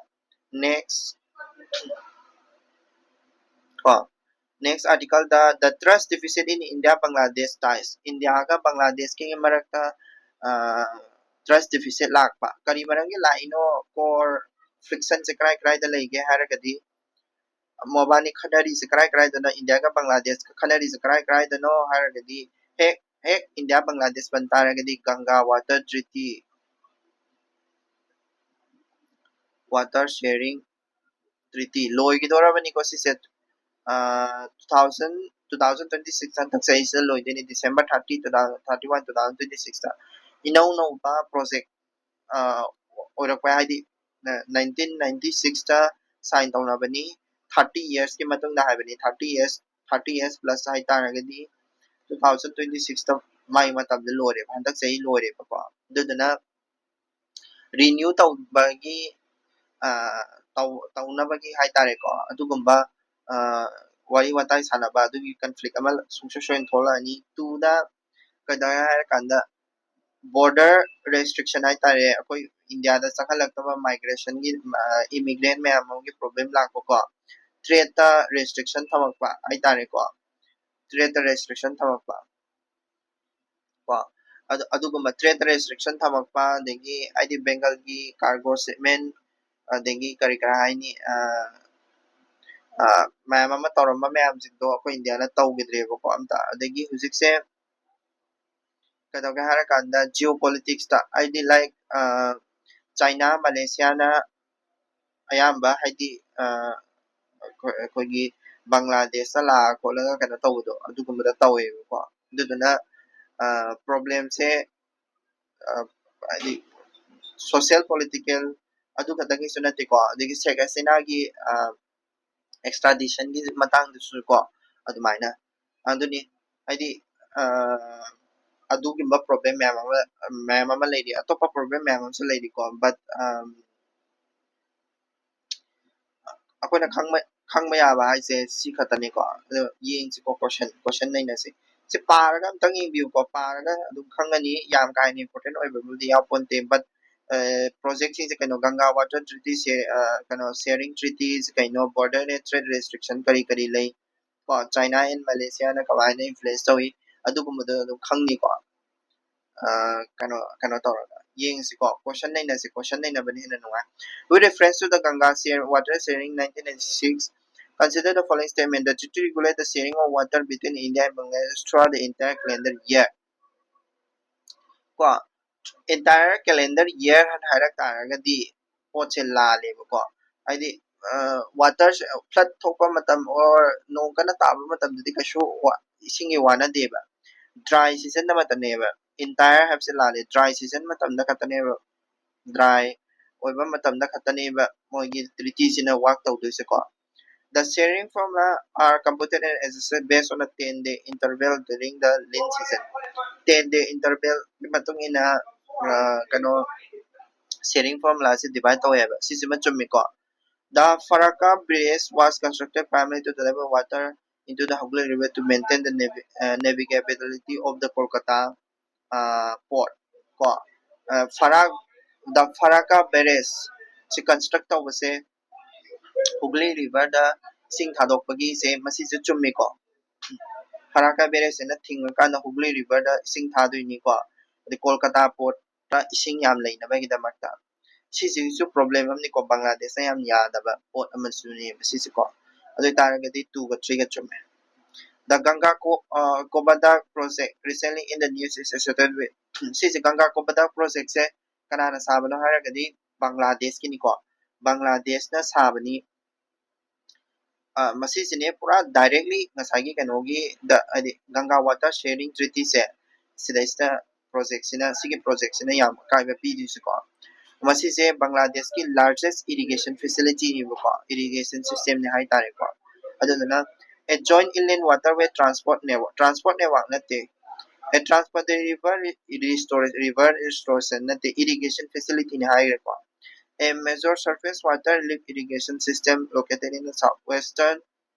Next ꯀꯣ, next article the the trust deficit in India Bangladesh ties. ꯏꯟꯗꯤꯌꯥꯒ ꯕꯪꯒ꯭ꯂꯥꯗꯦꯁꯀꯤ ꯃꯔꯛꯇ trust deficit ꯂꯥꯛꯄ ꯀꯔꯤ ꯃꯔꯝꯒꯤ ꯂꯥꯛꯏꯅꯣ? Core friction ꯁꯦ ꯀꯔꯥꯏ ꯀꯔꯥꯏꯗ ꯂꯩꯒꯦ ꯍꯥꯏꯔꯒꯗꯤ, ꯃꯕꯥꯅꯤ ꯈꯠꯅꯔꯤꯁꯦ ꯀꯔꯥꯏ ꯀꯔꯥꯏꯗꯅꯣ? ꯏꯟꯗꯤꯌꯥꯒ ꯕꯪꯒ꯭ꯂꯥꯗꯦꯁꯀ ꯈꯠꯅꯔꯤꯁꯦ ꯀꯔꯥꯏ ꯀꯔꯥꯏꯗꯅꯣ ꯍꯥꯏꯔꯒꯗꯤ, ꯍꯦꯛ ꯍꯦꯛ ꯏꯟꯗꯤꯌꯥ ꯕꯪꯒ꯭ꯂꯥꯗꯦꯁ ꯄꯟ ꯇꯥꯔꯒꯗꯤ Ganga Water Treaty, Water Sharing Treaty ꯂꯣꯏꯒꯗꯧꯔꯕꯅꯤꯀꯣ ꯁꯤꯁꯦ꯫ Two thousand, two thousand twenty six ꯍꯟꯗꯛ ꯆꯍꯤꯁꯤꯗ ꯂꯣꯏꯗꯣꯏꯅꯤ, December thirty, two thousand, thirty one, two thousand twenty six ꯇ꯫ ꯏꯅꯧ ꯅꯧꯕ project ꯑꯣꯏꯔꯛꯄ, ꯍꯥꯏꯗꯤ nineteen ninety six ꯇ sign ꯇꯧꯅꯕꯅꯤ, thirty years ꯀꯤ ꯃꯇꯨꯡꯗ ꯍꯥꯏꯕꯅꯤ꯫ Thirty years, thirty years plus ꯍꯥꯏꯇꯥꯔꯒꯗꯤ two thousand twenty six ꯇ ꯃꯥꯒꯤ ꯃꯇꯝꯗ ꯂꯣꯏꯔꯦꯕ, ꯍꯟꯗꯛ ꯆꯍꯤ ꯂꯣꯏꯔꯦꯕꯀꯣ꯫ ꯑꯗꯨꯗꯨꯅ renew ꯇꯧꯕꯒꯤ ꯇꯧꯅꯕꯒꯤ ꯍꯥꯏꯇꯥꯔꯦꯀꯣ, ꯑꯗꯨꯒꯨꯝꯕ ꯋꯥꯔꯤ ꯋꯥꯇꯥꯏ ꯁꯥꯟꯅꯕ ꯑꯗꯨꯒꯤ conflict ꯑꯃ ꯁꯨꯡꯁꯣꯏ ꯁꯣꯏꯗꯅ ꯊꯣꯛꯂꯛꯑꯅꯤ꯫ Two ꯗ ꯀꯩꯗꯧꯔꯦ ꯍꯥꯏꯔꯀꯥꯟꯗ border restriction ꯍꯥꯏꯇꯥꯔꯦ, ꯑꯩꯈꯣꯏ ꯏꯟꯗꯤꯌꯥꯗ ꯆꯪꯍꯜꯂꯛꯇꯕ migration ꯒꯤ immigrant ꯃꯌꯥꯝ ꯑꯃꯒꯤ problem ꯂꯥꯛꯄꯀꯣ꯫ Trade ꯇ restriction ꯊꯝꯃꯛꯄ ꯍꯥꯏꯇꯥꯔꯦꯀꯣ, trade ꯇ restriction ꯊꯝꯃꯛꯄ ꯀꯣ꯫ ꯑꯗꯨꯒꯨꯝꯕ trade ꯇ restriction ꯊꯝꯃꯛꯄ, ꯑꯗꯒꯤ ꯍꯥꯏꯗꯤ Bengal ꯒꯤ cargo shipment, ꯑꯗꯒꯤ ꯀꯔꯤ ꯀꯔꯥ ꯍꯥꯏꯅꯤ, ꯃꯌꯥꯝ ꯑꯃ ꯇꯧꯔꯝꯕ ꯃꯌꯥꯝꯁꯤꯡꯗꯣ ꯑꯩꯈꯣꯏ ꯏꯟꯗꯤꯌꯥꯅ ꯇꯧꯈꯤꯗ꯭ꯔꯦꯕꯀꯣ ꯑꯝꯇ꯫ ꯑꯗꯒꯤ ꯍꯧꯖꯤꯛꯁꯦ ꯀꯩꯗꯧꯒꯦ ꯍꯥꯏꯔꯀꯥꯟꯗ geopolitics ꯇ, ꯍꯥꯏꯗꯤ like China, Malaysia ꯅ ꯑꯌꯥꯝꯕ ꯍꯥꯏꯗꯤ ꯑꯩꯈꯣꯏꯒꯤ ꯕꯪꯒ꯭ꯂꯥꯗꯦꯁꯇ ꯂꯥꯛꯑ ꯈꯣꯠꯂꯒ ꯀꯩꯅꯣ ꯇꯧꯕꯗꯣ ꯑꯗꯨꯒꯨꯝꯕꯗ ꯇꯧꯋꯦꯕꯀꯣ꯫ ꯑꯗꯨꯗꯨꯅ problem ꯁꯦ ꯍꯥꯏꯗꯤ ꯁꯣꯁꯤꯌꯦꯜ ꯄꯣꯂꯤꯇꯤꯀꯦꯜ ꯑꯗꯨ ꯈꯛꯇꯪꯒꯤꯁꯨ ꯅꯠꯇꯦꯀꯣ, ꯑꯗꯒꯤ ꯁꯦꯛ ꯍꯁꯤꯅꯥꯒꯤ ꯑꯦꯛꯁꯇ꯭ꯔꯥꯗꯤꯁꯟꯒꯤ ꯃꯇꯥꯡꯗꯁꯨ ꯀꯣ, ꯑꯗꯨꯃꯥꯏꯅ ꯑꯗꯨꯅꯤ ꯍꯥꯏꯗꯤ ꯑꯗꯨꯒꯨꯝꯕ ꯄ꯭ꯔꯣꯕ꯭ꯂꯦꯝ ꯃꯌꯥꯝ ꯑꯃ ꯃꯌꯥꯝ ꯑꯃ ꯂꯩꯔꯤ, ꯑꯇꯣꯞꯄ ꯄ꯭ꯔꯣꯕ꯭ꯂꯦꯝ ꯃꯌꯥꯝ ꯑꯃꯁꯨ ꯂꯩꯔꯤꯀꯣ, ꯕꯠ ꯑꯩꯈꯣꯏꯅ ꯈꯪꯕ ꯈꯪꯕ ꯌꯥꯕ ꯍꯥꯏꯁꯦ ꯁꯤ ꯈꯛꯇꯅꯤꯀꯣ꯫ ꯑꯗꯣ ꯌꯦꯡꯁꯤꯀꯣ, ꯀꯣꯏꯁꯟ ꯀꯣꯏꯁꯟ ꯅꯩꯅꯁꯤ꯫ ꯁꯤ ꯄꯥꯔꯒ ꯑꯝꯇꯪ ꯌꯦꯡꯕꯤꯌꯨꯀꯣ, ꯄꯥꯔꯒ ꯑꯗꯨꯝ ꯈꯪꯒꯅꯤ꯫ ꯌꯥꯝ ꯀꯥ ꯍꯦꯟꯅ ꯏꯝꯄꯣꯔꯇꯦꯟ ꯑꯣꯏꯕꯕꯨꯗꯤ ꯌꯥꯎꯄꯣꯟꯇꯦ, ꯕꯠ ꯄ꯭ꯔꯣꯖꯦꯛꯁꯤꯡꯁꯦ ꯀꯩꯅꯣ, ꯒꯪꯒꯥ ꯋꯥꯇꯔ ꯇ꯭ꯔꯤꯇꯤꯁꯦ, ꯀꯩꯅꯣ, ꯁꯤꯌꯔꯤꯡ ꯇ꯭ꯔꯤꯇꯤꯁ, ꯀꯩꯅꯣ, ꯕꯣꯔꯗꯔ ꯑꯦꯟ ꯇ꯭ꯔꯦꯗ ꯔꯦꯁꯇ꯭ꯔꯤꯛꯁꯟ ꯀꯔꯤ ꯀꯔꯤ ꯂꯩ ꯀꯣ, ꯆꯥꯏꯅꯥ ꯑꯦꯟ ꯃꯂꯦꯁꯤꯌꯥꯅ ꯀꯃꯥꯏꯅ ꯏꯟꯐ꯭ꯂꯨꯌꯦꯟꯁ ꯇꯧꯏ, ꯑꯗꯨꯒꯨꯝꯕꯗꯣ ꯑꯗꯨꯝ ꯈꯪꯅꯤꯀꯣ꯫ ꯀꯩꯅꯣ ꯀꯩꯅꯣ ꯇꯧꯔꯒ ꯌꯦꯡꯁꯤꯀꯣ, ꯀꯣꯏꯁꯟ ꯅꯩꯅꯁꯤ꯫ ꯀꯣꯏꯁꯟ ꯅꯩꯅꯕꯅ ꯍꯦꯟꯅ ꯅꯨꯡꯉꯥꯏ꯫ With reference to the Ganga share water sharing nineteen ninety-six, consider the following statement: the treaty regulate the sharing of water between India and Bangladesh throughout the entire calendar year. ꯀꯣ, entire calendar year ꯍꯥꯏꯅ ꯍꯥꯏꯔꯛ ꯇꯥꯔꯒꯗꯤ ꯄꯣꯠꯁꯦ ꯂꯥꯜꯂꯦꯕꯀꯣ꯫ ꯍꯥꯏꯗꯤ water flood ꯊꯣꯛꯄ ꯃꯇꯝ or ꯅꯣꯡ ꯀꯟꯅ ꯇꯥꯕ ꯃꯇꯝꯗꯗꯤ ꯀꯩꯁꯨ ꯋꯥ- ꯏꯁꯤꯡꯒꯤ ꯋꯥꯅꯗꯦꯕ꯫ ꯗ꯭ꯔꯥꯏ ꯁꯤꯖꯟꯗ ꯃꯇꯝꯅꯦꯕ꯫ Entire ꯍꯥꯏꯕꯁꯦ ꯂꯥꯜꯂꯦ, ꯗ꯭ꯔꯥꯏ ꯁꯤꯖꯟ ꯃꯇꯝꯗ ꯈꯛꯇꯅꯦꯕ, ꯗ꯭ꯔꯥꯏ ꯑꯣꯏꯕ ꯃꯇꯝꯗ ꯈꯛꯇꯅꯦꯕ ꯃꯣꯏꯒꯤ ꯇ꯭ꯔꯤꯇꯤꯁꯤꯅ ꯋꯥꯛ ꯇꯧꯗꯣꯏꯁꯦꯀꯣ꯫ The sharing formula are computed and adjusted based on a ten day interval during the lean season. Ten day interval ꯒꯤ ꯃꯇꯨꯡ ꯏꯟꯅ ꯀꯩꯅꯣ ꯁꯤꯌꯔꯤꯡ ꯐꯣꯔꯃꯨꯂꯥꯁꯦ ꯗꯤꯚꯥꯏꯠ ꯇꯧꯋꯦꯕ꯫ ꯁꯤꯁꯤꯃ ꯆꯨꯝꯃꯤꯀꯣ꯫ The Faraka bridge was constructed primarily to deliver water into the Hooghly River to maintain the navi- uh, navigability of the Kolkata uh, port. ꯀꯣ, ꯐꯔꯥꯛ ꯗ ꯐꯔꯥꯀꯥ ꯕꯦꯔꯦꯖ ꯁꯤ construct ꯇꯧꯕꯁꯦ ꯍꯨꯒ꯭ꯂꯤ ꯔꯤꯚꯔꯗ ꯏꯁꯤꯡ ꯊꯥꯗꯣꯛꯄꯒꯤꯁꯦ ꯃꯁꯤꯁꯨ ꯆꯨꯝꯃꯤꯀꯣ꯫ ꯐꯔꯥꯀꯥ ꯕꯦꯔꯦꯖꯁꯤꯅ ꯊꯤꯡꯉꯀꯥꯟꯗ ꯍꯨꯒ꯭ꯂꯤ ꯔꯤꯚꯔꯗ ꯏꯁꯤꯡ ꯊꯥꯗꯣꯏꯅꯤꯀꯣ, ꯑꯗꯩ ꯀꯣꯜꯀꯇꯥ ꯄꯣꯔꯠꯇ ꯏꯁꯤꯡ ꯌꯥꯝ ꯂꯩꯅꯕꯒꯤꯗꯃꯛꯇ꯫ ꯁꯤꯁꯤꯒꯤꯁꯨ ꯄ꯭ꯔꯣꯕ꯭ꯂꯦꯝ ꯑꯃꯅꯤꯀꯣ, ꯕꯪꯒ꯭ꯂꯥꯗꯦꯁꯅ ꯌꯥꯝ ꯌꯥꯗꯕ ꯄꯣꯠ ꯑꯃꯁꯨꯅꯦꯕ ꯁꯤꯁꯦꯀꯣ꯫ ꯑꯗꯨ ꯑꯣꯏꯇꯥꯔꯒꯗꯤ ꯇꯨꯒ ꯊ꯭ꯔꯤꯒ ꯆꯨꯝꯃꯦ꯫ The Ganga Co- uh, Kobadak project recently in the news is associated with ꯁꯤꯁꯦ ꯒꯪꯒꯥ ꯀꯣꯕꯗꯥꯛ ꯄ꯭ꯔꯣꯖꯦꯛꯁꯦ ꯀꯅꯥꯅ ꯁꯥꯕꯅꯣ ꯍꯥꯏꯔꯒꯗꯤ ꯕꯪꯒ꯭ꯂꯥꯗꯦꯁꯀꯤꯅꯤꯀꯣ꯫ ꯕꯪꯒ꯭ꯂꯥꯗꯦꯁꯅ ꯁꯥꯕꯅꯤ꯫ ꯑ, ꯃꯁꯤꯁꯤꯅꯦ ꯄꯨꯔꯥ ꯗꯥꯏꯔꯦꯛꯂꯤ ꯉꯁꯥꯏꯒꯤ ꯀꯩꯅꯣꯒꯤ ꯗ ꯍꯥꯏꯗꯤ ꯒꯪꯒꯥ ꯋꯥꯇꯔ ꯁꯦꯌꯔꯤꯡ ꯇ꯭ꯔꯤꯇꯤꯁꯦ ꯁꯤꯗꯩꯁꯤꯗ ꯄ꯭ꯔꯣꯖꯦꯛꯁꯤꯅ ꯁꯤꯒꯤ ꯄ꯭ꯔꯣꯖꯦꯛꯁꯤꯅ ꯌꯥꯝ ꯑꯀꯥꯏꯕ ꯄꯤꯗꯣꯏꯁꯤꯀꯣ꯫ ꯃꯁꯤꯁꯦ ꯕꯪꯒ꯭ꯂꯥꯗꯦꯁꯀꯤ largest irrigation facility ꯅꯦꯕꯀꯣ, irrigation system ꯅꯦ ꯍꯥꯏꯇꯥꯔꯦꯀꯣ꯫ ꯑꯗꯨꯗꯨꯅ a joint inland waterway transport network, transport network ꯅꯠꯇꯦ, a transport river restore, river restoration ꯅꯠꯇꯦ, irrigation facility ꯅꯦ ꯍꯥꯏꯈ꯭ꯔꯦꯀꯣ꯫ A major surface water lift irrigation system located in the southwestern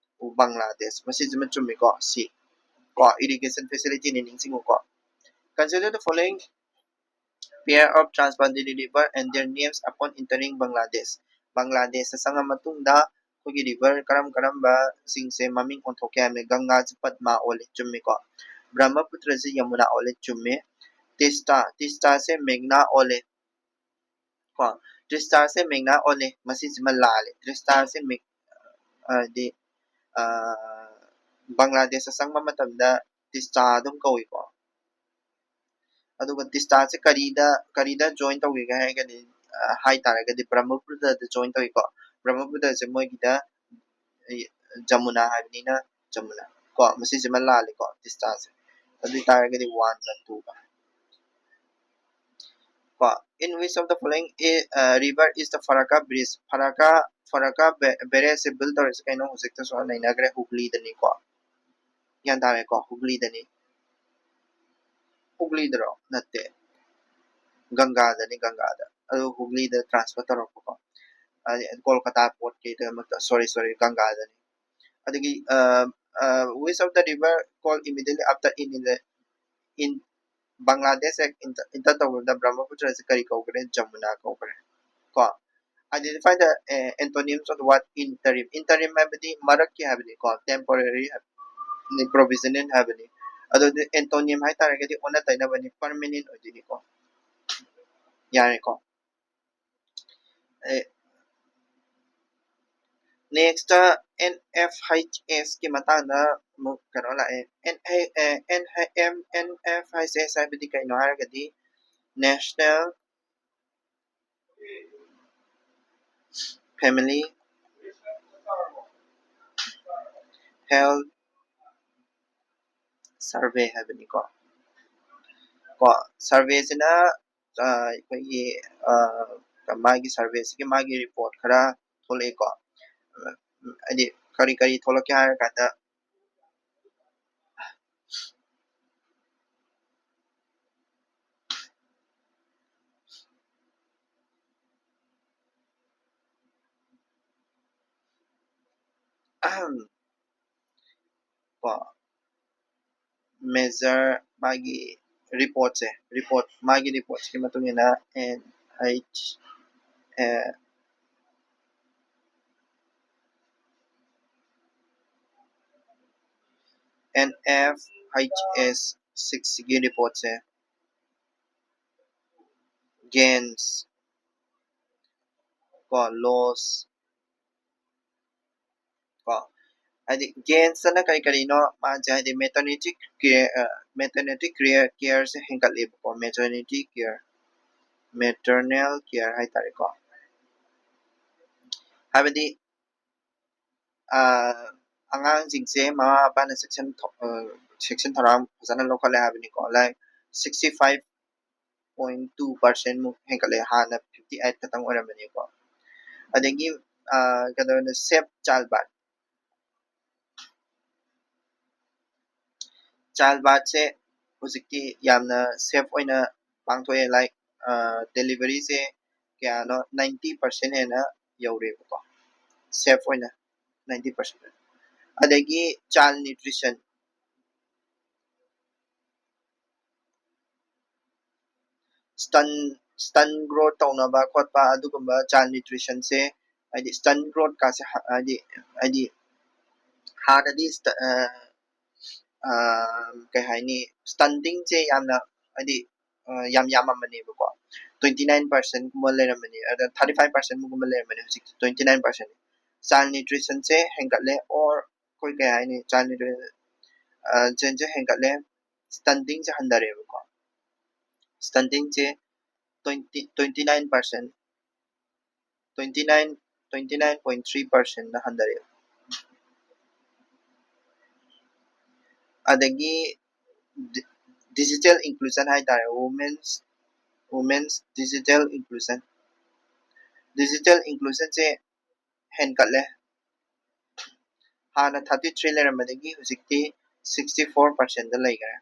Bangladesh. ꯃꯁꯤꯁꯤꯃ ꯆꯨꯝꯃꯤꯀꯣ, ꯁꯤ ꯀꯣ, irrigation facility ꯅꯤ, ꯅꯤꯡꯁꯤꯡꯉꯨꯀꯣ꯫ Consider the following pair of transboundary river and their names upon entering Bangladesh. ꯕꯪꯒ꯭ꯂꯥꯗꯦꯁꯇ ꯆꯪꯉ ꯃꯇꯨꯡꯗ ꯑꯩꯈꯣꯏꯒꯤ river ꯀꯔꯝ ꯀꯔꯝꯕꯁꯤꯡꯁꯦ ꯃꯃꯤꯡ ꯑꯣꯟꯊꯣꯛꯀꯦ ꯍꯥꯏꯕꯅꯤ꯫ ꯒꯪꯒꯥꯁꯤ ꯄꯗꯃꯥ ꯑꯣꯜꯂꯦ, ꯆꯨꯝꯃꯤꯀꯣ꯫ ꯕ꯭ꯔꯍꯃꯄꯨꯇ꯭ꯔꯁꯤ ꯌꯃꯨꯅꯥ ꯑꯣꯜꯂꯦ, ꯆꯨꯝꯃꯦ꯫ ꯇꯤꯁꯇꯥ, ꯇꯤꯁꯇꯥꯁꯦ ꯃꯦꯘꯅꯥ ꯑꯣꯜꯂꯦ ꯀꯣ꯫ ꯇꯤꯁꯇꯥꯁꯦ ꯃꯦꯘꯅꯥ ꯑꯣꯜꯂꯦ, ꯃꯁꯤꯁꯤꯃ ꯂꯥꯜꯂꯦ꯫ ꯇꯤꯁꯇꯥꯁꯦ ꯃꯦꯘ-, ꯍꯥꯏꯗꯤ, ꯑ, ꯕꯪꯒ꯭ꯂꯥꯗꯦꯁꯇ ꯆꯪꯕ ꯃꯇꯝꯗ ꯇꯤꯁꯇꯥ ꯑꯗꯨꯝ ꯀꯧꯏꯀꯣ꯫ ꯑꯗꯨꯒ ꯇꯤꯁꯇꯥꯁꯦ ꯀꯔꯤꯗ, ꯀꯔꯤꯗ join ꯇꯧꯒꯦ ꯍꯥꯏꯔꯒꯗꯤ, ꯑ, ꯍꯥꯏꯇꯥꯔꯒꯗꯤ ꯕ꯭ꯔꯍꯃꯄꯨꯇ꯭ꯔꯗ join ꯇꯧꯏꯀꯣ꯫ ꯕ꯭ꯔꯍꯃꯄꯨꯇ꯭ꯔꯁꯦ ꯃꯣꯏꯒꯤꯗ, ꯑ, ꯖꯃꯨꯅꯥ ꯍꯥꯏꯕꯅꯤꯅ ꯖꯃꯨꯅꯥ ꯀꯣ, ꯃꯁꯤꯁꯤꯃ ꯂꯥꯜꯂꯦꯀꯣ, ꯇꯤꯁꯇꯥꯁꯦ꯫ ꯑꯗꯨ ꯑꯣꯏꯇꯥꯔꯒꯗꯤ one ꯒ two ꯒ ꯀꯣ꯫ In which of the following a, uh, river is the Faraka bridge? Farakka, Farakka ꯕꯦ-, barrage ꯁꯦ build ꯇꯧꯔꯤꯁꯦ ꯀꯩꯅꯣ? ꯍꯧꯖꯤꯛꯇꯁꯨ ꯅꯩꯅꯈ꯭ꯔꯦ, ꯍꯨꯒ꯭ꯂꯤꯗꯅꯤꯀꯣ꯫ ꯒ꯭ꯌꯥꯟ ꯇꯥꯔꯦꯀꯣ? ꯍꯨꯒ꯭ꯂꯤꯗꯅꯤ꯫ ꯍꯨꯒ꯭ꯂꯤꯗꯔꯣ? ꯅꯠꯇꯦ, ꯒꯪꯒꯥꯗꯅꯤ, ꯒꯪꯒꯥꯗ꯫ ꯑꯗꯨ ꯍꯨꯒ꯭ꯂꯤꯗ transfer ꯇꯧꯔꯛꯄꯀꯣ꯫ ꯑꯗꯩ ꯀꯣꯜꯀꯇꯥ portꯀꯤꯗꯃꯛꯇ, sorry, sorry, ꯒꯪꯒꯥꯗꯅꯤ꯫ ꯑꯗꯒꯤ, uh, uh, which of the river called immediately after in, in the, in Bangladesh enter, enter ꯇꯧꯕꯗ ꯕ꯭ꯔꯍꯃꯄꯨꯇ꯭ꯔꯁꯦ ꯀꯔꯤ ꯀꯧꯈ꯭ꯔꯦ? ꯖꯃꯨꯅꯥ ꯀꯧꯈ꯭ꯔꯦ ꯀꯣ꯫ Identify the, uh, antonyms of the word interim. Interim ꯍꯥꯏꯕꯗꯤ ꯃꯔꯛꯀꯤ ꯍꯥꯏꯕꯅꯤꯀꯣ, temporary ꯍꯥꯏꯕꯅꯤ, provisional ꯍꯥꯏꯕꯅꯤ꯫ ꯑꯗꯨꯗꯤ antonym ꯍꯥꯏꯇꯥꯔꯒꯗꯤ ꯑꯣꯟꯅ ꯇꯩꯅꯕꯅꯤ, permanent ꯑꯣꯏꯗꯣꯏꯅꯤꯀꯣ꯫ ꯌꯥꯔꯦꯀꯣ꯫ ꯑꯦ, next, N F H S ꯀꯤ ꯃꯇꯥꯡꯗ ꯑꯃꯨꯛ ꯀꯩꯅꯣ ꯂꯥꯛꯑꯦ꯫ N, N F H S ꯍꯥꯏꯕꯗꯤ ꯀꯩꯅꯣ ꯍꯥꯏꯔꯒꯗꯤ National Family Health Survey ꯍꯥꯏꯕꯅꯤꯀꯣ꯫ ꯀꯣ, surveyꯁꯤꯅ ꯑꯩꯈꯣꯏꯒꯤ ꯃꯥꯒꯤ ꯁꯔꯚꯦꯁꯤꯒꯤ ꯃꯥꯒꯤ ꯔꯤꯄꯣꯔꯠ ꯈꯔ ꯊꯣꯛꯂꯛꯏꯀꯣ꯫ ꯍꯥꯏꯗꯤ ꯀꯔꯤ ꯀꯔꯤ ꯊꯣꯛꯂꯛꯀꯦ ꯍꯥꯏꯔ ꯀꯥꯟꯗ, ꯀꯣ, ꯃꯦꯖꯔ ꯃꯥꯒꯤ ꯔꯤꯄꯣꯔꯠꯁꯦ, ꯔꯤꯄꯣꯔꯠ, ꯃꯥꯒꯤ ꯔꯤꯄꯣꯔꯠꯁꯤꯒꯤ ꯃꯇꯨꯡ ꯏꯟꯅ N H, N F H S six ꯁꯤꯒꯤ ꯔꯤꯄꯣꯔꯠꯁꯦ, gains ꯀꯣ, loss ꯀꯣ, ꯍꯥꯏꯗꯤ gains ꯑꯅ ꯀꯔꯤ ꯀꯔꯤꯅꯣ? ꯃꯥꯁꯦ ꯍꯥꯏꯗꯤ maternity care, maternity care, careꯁꯦ ꯍꯦꯟꯒꯠꯂꯦꯕꯀꯣ, maternity care, maternal care ꯍꯥꯏꯇꯥꯔꯦꯀꯣ꯫ ꯍꯥꯏꯕꯗꯤ ꯑꯉꯥꯡꯁꯤꯡꯁꯦ ꯃꯃꯥ ꯃꯄꯥꯅ ꯆꯦꯛꯁꯤꯟ ꯆꯦꯛꯁꯤꯟ ꯊꯧꯔꯥꯡ ꯐꯖꯅ ꯂꯧꯈꯠꯂꯦ ꯍꯥꯏꯕꯅꯤꯀꯣ꯫ Like sixty five point two percent ꯃꯨꯛ ꯍꯦꯟꯒꯠꯂꯦ, ꯍꯥꯟꯅ fifty eight ꯈꯛꯇꯪ ꯑꯣꯏꯔꯝꯕꯅꯤꯀꯣ꯫ ꯑꯗꯒꯤ ꯀꯩꯗꯧꯔꯦ, safe childbirth, childbirthꯁꯦ ꯍꯧꯖꯤꯛꯇꯤ ꯌꯥꯝꯅ safe ꯑꯣꯏꯅ ꯄꯥꯡꯊꯣꯛꯑꯦ꯫ Like deliveryꯁꯦ ꯀꯌꯥꯅꯣ, ninety percent ꯍꯦꯟꯅ ꯌꯧꯔꯦꯕꯀꯣ, safe ꯑꯣꯏꯅ ninety percent꯫ ꯑꯗꯒꯤ child nutrition, stunt stunt growth ꯇꯧꯅꯕ ꯈꯣꯠꯄ ꯑꯗꯨꯒꯨꯝꯕ child nutritionꯁꯦ, ꯍꯥꯏꯗꯤ stunt growthꯀꯥꯁꯦ ꯍꯥꯏꯗꯤ ꯍꯥꯏꯗꯤ ꯍꯥꯟꯅꯗꯤ ꯀꯩ ꯍꯥꯏꯅꯤ, stuntingꯁꯦ ꯌꯥꯝꯅ ꯍꯥꯏꯗꯤ ꯌꯥꯝ ꯌꯥꯝꯃꯝꯕꯅꯦꯕꯀꯣ, twenty nine percentꯀꯨꯝꯕ ꯂꯩꯔꯝꯕꯅꯤ, ꯑꯗ thirty five percentꯒꯨꯝꯕ ꯂꯩꯔꯝꯕꯅꯤ, ꯍꯧꯖꯤꯛꯇꯤ twenty nine percent꯫ Child nutritionꯁꯦ ꯍꯦꯟꯒꯠꯂꯦ, or ꯑꯩꯈꯣꯏ ꯀꯩ ꯍꯥꯏꯅꯤ, child nutrition ꯁꯦ ꯍꯦꯟꯒꯠꯂꯦ, stuntingꯁꯦ ꯍꯟꯊꯔꯦꯕꯀꯣ꯫ Stuntingꯁꯦ twenty twenty nine percent, twenty nine twenty nine point three percentꯅ ꯍꯟꯊꯔꯛꯑꯦ꯫ ꯑꯗꯒꯤ digital inclusion ꯍꯥꯏꯇꯥꯔꯦ, women's Women's digital inclusion. Digital inclusionꯁꯦ ꯍꯦꯟꯒꯠꯂꯦ꯫ ꯍꯥꯟꯅ thirty three ꯂꯩꯔꯝꯕꯗꯒꯤ ꯍꯧꯖꯤꯛꯇꯤ sixty four percentꯇ ꯂꯩꯈ꯭ꯔꯦ꯫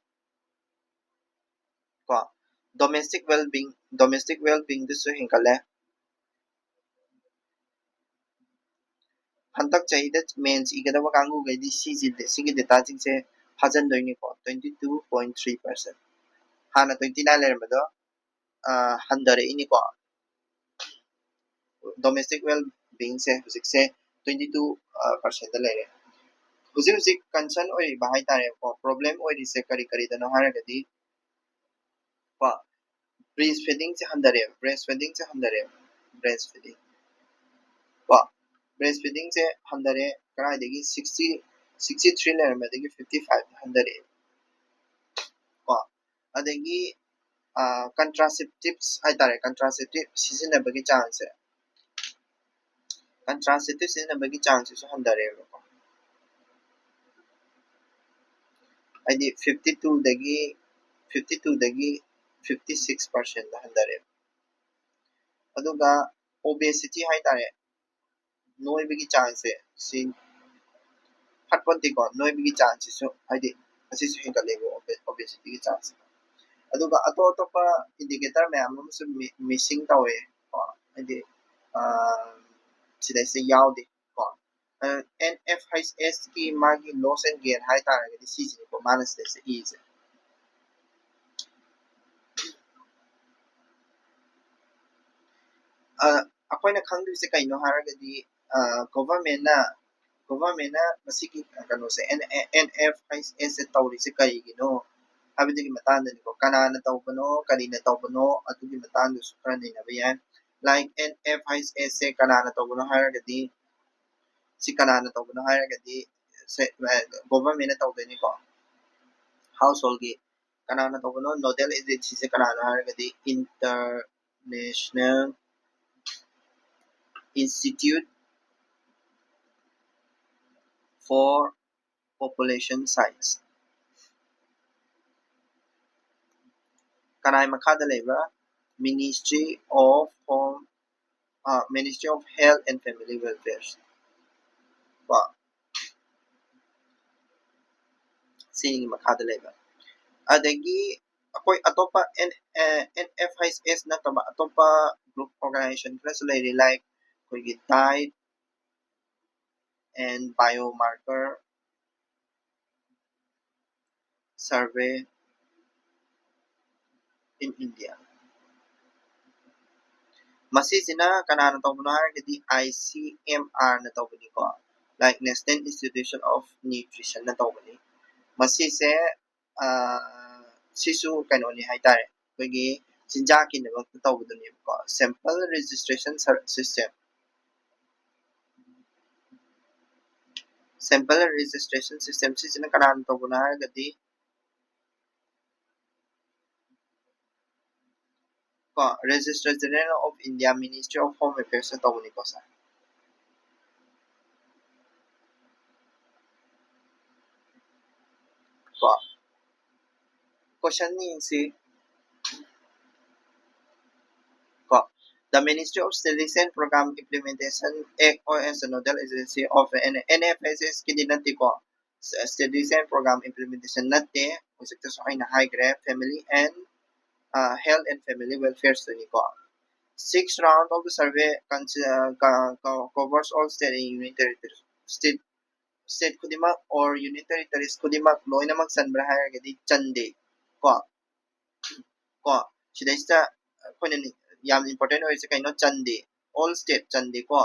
ꯀꯣ, domestic well being, domestic well beingꯗꯨꯁꯨ ꯍꯦꯟꯒꯠꯂꯦ꯫ ꯍꯟꯗꯛ ꯆꯍꯤꯗ ꯃꯦꯟꯁ ꯏꯒꯗꯕ ꯀꯥꯡꯕꯨꯈꯩꯗꯤ ꯁꯤꯁꯤ, ꯁꯤꯒꯤ dataꯁꯤꯡꯁꯦ ꯐꯥꯖꯤꯟꯗꯣꯏꯅꯤꯀꯣ, twenty two point three percent꯫ ꯍꯥꯟꯅ twenty nine ꯂꯩꯔꯝꯕꯗꯣ ꯍꯟꯊꯔꯛꯏꯅꯤꯀꯣ꯫ Domestic well beingꯁꯦ ꯍꯧꯖꯤꯛꯁꯦ twenty two percentꯇ ꯂꯩꯔꯦ꯫ ꯍꯧꯖꯤꯛ ꯍꯧꯖꯤꯛ concern ꯑꯣꯏꯔꯤꯕ ꯍꯥꯏꯇꯥꯔꯦꯀꯣ, problem ꯑꯣꯏꯔꯤꯁꯦ ꯀꯔꯤ ꯀꯔꯤꯗꯅꯣ ꯍꯥꯏꯔꯒꯗꯤ, ꯀꯣ, breast feedingꯁꯦ ꯍꯟꯊꯔꯦꯕ, breast feedingꯁꯦ ꯍꯟꯊꯔꯦꯕ, breast feeding, ꯀꯣ, breast feedingꯁꯦ ꯍꯟꯊꯔꯦ꯫ ꯀꯗꯥꯏꯗꯒꯤ sixty, sixty three ꯂꯩꯔꯝꯕꯗꯒꯤ fifty five ꯍꯟꯊꯔꯛꯑꯦ, ꯀꯣ꯫ ꯑꯗꯒꯤ contraceptives ꯍꯥꯏꯇꯥꯔꯦ, contraceptive ꯁꯤꯖꯤꯟꯅꯕꯒꯤ ꯆꯥꯡꯁꯦ, contraceptive ꯁꯤꯖꯤꯟꯅꯕꯒꯤ ꯆꯥꯡꯁꯤꯁꯨ ꯍꯟꯊꯔꯦꯕꯀꯣ꯫ ꯍꯥꯏꯗꯤ fifty twoꯗꯒꯤ, fifty twoꯗꯒꯤ fifty six percentꯇ ꯍꯟꯊꯔꯦꯕ꯫ ꯑꯗꯨꯒ obesity ꯍꯥꯏꯇꯥꯔꯦ, ꯅꯣꯏꯕꯒꯤ ꯆꯥꯡꯁꯦ ꯁꯤ ꯐꯠꯄꯣꯟꯇꯦꯀꯣ, ꯅꯣꯏꯕꯒꯤ ꯆꯥꯡꯁꯤꯁꯨ, ꯍꯥꯏꯗꯤ ꯑꯁꯤꯁꯨ ꯍꯦꯟꯒꯠꯂꯦꯕ, obesityꯒꯤ ꯆꯥꯡꯁꯦ꯫ ꯑꯗꯨꯒ ꯑꯇꯣꯞ ꯑꯇꯣꯞꯄ indicator ꯃꯌꯥꯝ ꯑꯃꯁꯨ missing ꯇꯧꯋꯦ ꯀꯣ, ꯍꯥꯏꯗꯤ ꯁꯤꯗꯩꯁꯤꯗ ꯌꯥꯎꯗꯦ ꯀꯣ꯫ NFHSꯀꯤ ꯃꯥꯒꯤ loss and gain ꯍꯥꯏꯇꯥꯔꯒꯗꯤ ꯁꯤꯁꯤꯅꯤꯀꯣ ꯃꯥꯅ ꯁꯤꯗꯩꯁꯤꯗ ꯏꯁꯦ꯫ ꯑꯩꯈꯣꯏꯅ ꯈꯪꯗꯣꯏꯁꯦ ꯀꯩꯅꯣ ꯍꯥꯏꯔꯒꯗꯤ, governmentꯅ, governmentꯅ ꯃꯁꯤꯒꯤ ꯀꯩꯅꯣꯁꯦ, NFHSꯁꯦ ꯇꯧꯔꯤꯁꯦ ꯀꯔꯤꯒꯤꯅꯣ ꯍꯥꯏꯕꯗꯨꯒꯤ ꯃꯇꯥꯡꯗꯅꯤꯀꯣ꯫ ꯀꯅꯥꯅ ꯇꯧꯕꯅꯣ, ꯀꯔꯤꯅ ꯇꯧꯕꯅꯣ, ꯑꯗꯨꯒꯤ ꯃꯇꯥꯡꯗꯁꯨ ꯈꯔ ꯅꯩꯅꯕ ꯌꯥꯏ꯫ Like NFHSꯁꯦ ꯀꯅꯥꯅ ꯇꯧꯕꯅꯣ ꯍꯥꯏꯔꯒꯗꯤ, ꯁꯤ ꯀꯅꯥꯅ ꯇꯧꯕꯅꯣ ꯍꯥꯏꯔꯒꯗꯤ, governmentꯅ ꯇꯧꯗꯣꯏꯅꯤꯀꯣ꯫ Householdsꯀꯤ ꯀꯅꯥꯅ ꯇꯧꯕꯅꯣ? Nodal agencyꯁꯦ ꯀꯅꯥꯅꯣ ꯍꯥꯏꯔꯒꯗꯤ International Institute for Population Science꯫ ꯀꯅꯥꯏ ꯃꯈꯥꯗ ꯂꯩꯕ꯭ꯔꯥ? Ministry of Home, uh, Ministry of Health and Family Welfare ꯀꯣ, ꯁꯤꯒꯤ ꯃꯈꯥꯗ ꯂꯩꯕ꯫ ꯑꯗꯒꯤ ꯑꯩꯈꯣꯏ ꯑꯇꯣꯞꯄ N F H S ꯅꯠꯇꯕ ꯑꯇꯣꯞꯄ group organization ꯈꯔꯁꯨ ꯂꯩꯔꯤ, like ꯑꯩꯈꯣꯏꯒꯤ diet and biomarker survey in India. ꯃꯁꯤꯁꯤꯅ ꯀꯅꯥꯅ ꯇꯧꯕꯅꯣ ꯍꯥꯏꯔꯒꯗꯤ I C M R ꯅ ꯇꯧꯕꯅꯤꯀꯣ, like National Institution of Nutrition ꯅ ꯇꯧꯕꯅꯤ꯫ ꯃꯁꯤꯁꯦ ꯁꯤꯁꯨ ꯀꯩꯅꯣꯅꯤ ꯍꯥꯏꯇꯥꯔꯦ, ꯑꯩꯈꯣꯏꯒꯤ ꯆꯤꯟꯖꯥꯛꯀꯤꯗꯃꯛꯇ ꯇꯧꯕꯗꯨꯅꯦꯕꯀꯣ꯫ Sample registration system, sample registration system ꯁꯤꯁꯤꯅ ꯀꯅꯥꯅ ꯇꯧꯕꯅꯣ ꯍꯥꯏꯔꯒꯗꯤ ꯀꯣ, Registrar General of India, Ministry of Home Affairs ꯅ ꯇꯧꯕꯅꯤꯀꯣ ꯁꯥꯔ꯫ ꯀꯣ, question ꯌꯦꯡꯁꯤ ꯀꯣ, the Ministry of Studies and Program Implementation Act or as a nodal agency of N F H S ꯀꯤꯗꯤ ꯅꯠꯇꯦꯀꯣ, Studies and Program Implementation ꯅꯠꯇꯦ, ꯍꯧꯖꯤꯛꯇꯁꯨ ꯑꯩꯅ ꯍꯥꯏꯈ꯭ꯔꯦ, Family and Health and Family Welfare ꯁꯨꯅꯤꯀꯣ꯫ Six round of the survey covers all state and union territories. State, state ꯈꯨꯗꯤꯡꯃꯛ or union territories ꯈꯨꯗꯤꯡꯃꯛ ꯂꯣꯏꯅꯃꯛ ꯆꯟꯕ꯭ꯔꯥ ꯍꯥꯏꯔꯒꯗꯤ ꯆꯟꯗꯦ ꯀꯣ꯫ ꯀꯣ, ꯁꯤꯗꯩꯁꯤꯗ ꯑꯩꯈꯣꯏꯅ ꯌꯥꯝ important ꯑꯣꯏꯔꯤꯁꯦ ꯀꯩꯅꯣ? ꯆꯟꯗꯦ, all state ꯆꯟꯗꯦꯀꯣ꯫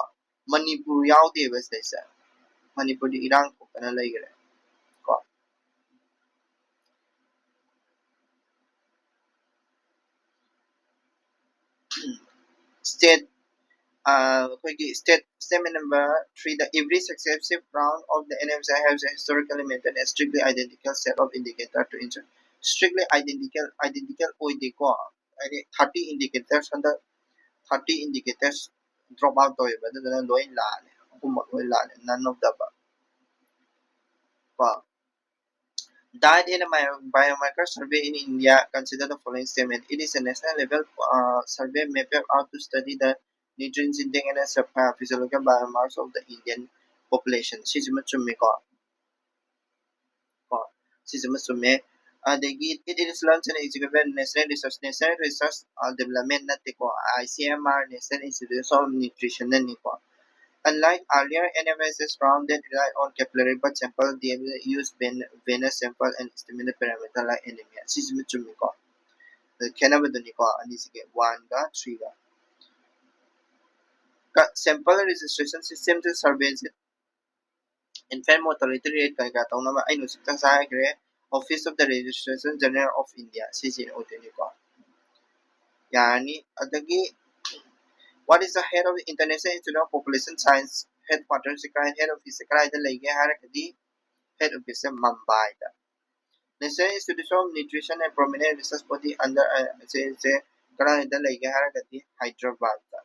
ꯃꯅꯤꯄꯨꯔ ꯌꯥꯎꯗꯦꯕ ꯁꯤꯗꯩꯁꯤꯗ꯫ ꯃꯅꯤꯄꯨꯔꯗꯤ ꯏꯔꯥꯡ ꯊꯣꯛꯇꯅ ꯂꯩꯈ꯭ꯔꯦ ꯀꯣ꯫ State, ꯑꯩꯈꯣꯏꯒꯤ state, statement number three the, every successive round of the N F H S has historically maintained a strictly identical set of indicator to ensure, strictly identical, identical ꯑꯣꯏꯗꯦꯀꯣ꯫ ꯍꯥꯏꯗꯤ thirty indicators, ꯍꯟꯗꯛ thirty indicators drop out ꯇꯧꯋꯦꯕ, ꯑꯗꯨꯗꯨꯅ ꯂꯣꯏ ꯂꯥꯜꯂꯦ, ꯑꯍꯨꯝꯃꯛ ꯂꯣꯏ ꯂꯥꯜꯂꯦ, none of the above ꯀꯣ꯫ Diet and a bio- biomarker survey in India consider the following statement. It is a national level uh, survey mapped out to study the nutrients intake and a sub- uh, physiological biomarkers of the Indian population. ꯁꯤꯁꯤꯃ ꯆꯨꯝꯃꯤꯀꯣ? ꯀꯣ, ꯁꯤꯁꯤꯃ ꯆꯨꯝꯃꯦ. ꯑꯗꯒꯤ it is launched and executed by National Research, National Research uh, Development ꯅꯠꯇꯦꯀꯣ, I C M R, National Institute of Nutrition ꯅꯅꯤꯀꯣ. Unlike earlier N M S S round that rely on capillary blood sample, D M U use ven- venous sample and estimate parameter like anemia. ꯁꯤꯁꯤꯃ ꯆꯨꯝꯃꯤꯀꯣ? ꯑꯗ ꯈꯦꯠꯅꯕꯗꯨꯅꯤꯀꯣ ꯑꯅꯤꯁꯤꯒꯤ, one ꯒ three ꯒ. Sample registration system to survey infant mortality rate ꯀꯩꯀꯥ ꯇꯧꯅꯕ ꯑꯩꯅ ꯍꯧꯖꯤꯛꯇ ꯍꯥꯏꯈ꯭ꯔꯦ, Office of the Registrar General of India, ꯁꯤꯁꯤ ꯑꯣꯏꯗꯣꯏꯅꯤꯀꯣ꯫ ꯌꯥꯔꯅꯤ꯫ ꯑꯗꯒꯤ what is the head of International Institute of Population Science headquarters ꯁꯤ ꯀꯥꯏ, head office ꯁꯦ ꯀꯗꯥꯏꯗ ꯂꯩꯒꯦ ꯍꯥꯏꯔꯒꯗꯤ head office ꯁꯦ ꯃꯨꯝꯕꯥꯏꯗ꯫ National Institute of Nutrition and prominent research body under ꯁꯦ ꯀꯗꯥꯏꯗ ꯂꯩꯒꯦ ꯍꯥꯏꯔꯒꯗꯤ ꯍꯥꯏꯗ꯭ꯔꯕꯥꯗꯇ꯫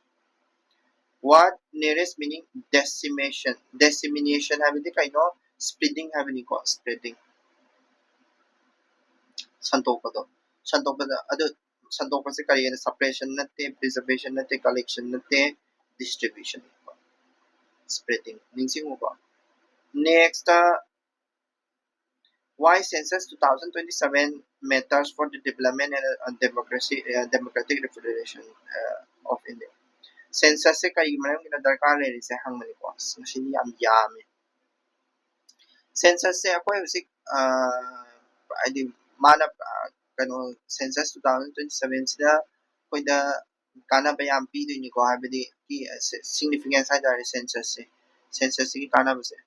What nearest meaning decimation? Decimation ꯍꯥꯏꯕꯗꯤ ꯀꯩꯅꯣ? Spreading ꯍꯥꯏꯕꯅꯤꯀꯣ, spreading. ꯁꯟꯗꯣꯛꯄꯗꯣ, ꯁꯟꯗꯣꯛꯄꯗ ꯑꯗꯨ ꯁꯟꯗꯣꯛꯄꯁꯦ ꯀꯔꯤꯅꯣ? Suppression ꯅꯠꯇꯦ, preservation ꯅꯠꯇꯦ, collection ꯅꯠꯇꯦ, distribution, spreading. ꯅꯤꯡꯁꯤꯡꯉꯨꯀꯣ. Next, why census two thousand twenty-seven matters for the development and uh, democracy, uh, democratic representation uh, of India? Census ꯁꯦ ꯀꯔꯤꯒꯤ ꯃꯔꯝꯒꯤꯅꯣ ꯗꯔꯀꯥꯔ ꯂꯩꯔꯤꯁꯦ ꯍꯪꯕꯅꯤꯀꯣ꯫ ꯑꯁ, ꯃꯁꯤꯗꯤ ꯌꯥꯝ ꯌꯥꯝꯃꯦ꯫ Census ꯁꯦ ꯑꯩꯈꯣꯏ ꯍꯧꯖꯤꯛ ꯍꯥꯏꯗꯤ ꯃꯥꯅ ꯀꯩꯅꯣ, census two thousand twenty seven ꯁꯤꯗ ꯑꯩꯈꯣꯏꯗ ꯀꯥꯟꯅꯕ ꯌꯥꯝ ꯄꯤꯗꯣꯏꯅꯤꯀꯣ, ꯍꯥꯏꯕꯗꯤ significance ꯍꯥꯏꯇꯥꯔꯦ census ꯁꯦ, census ꯁꯤꯒꯤ ꯀꯥꯟꯅꯕꯁꯦ꯫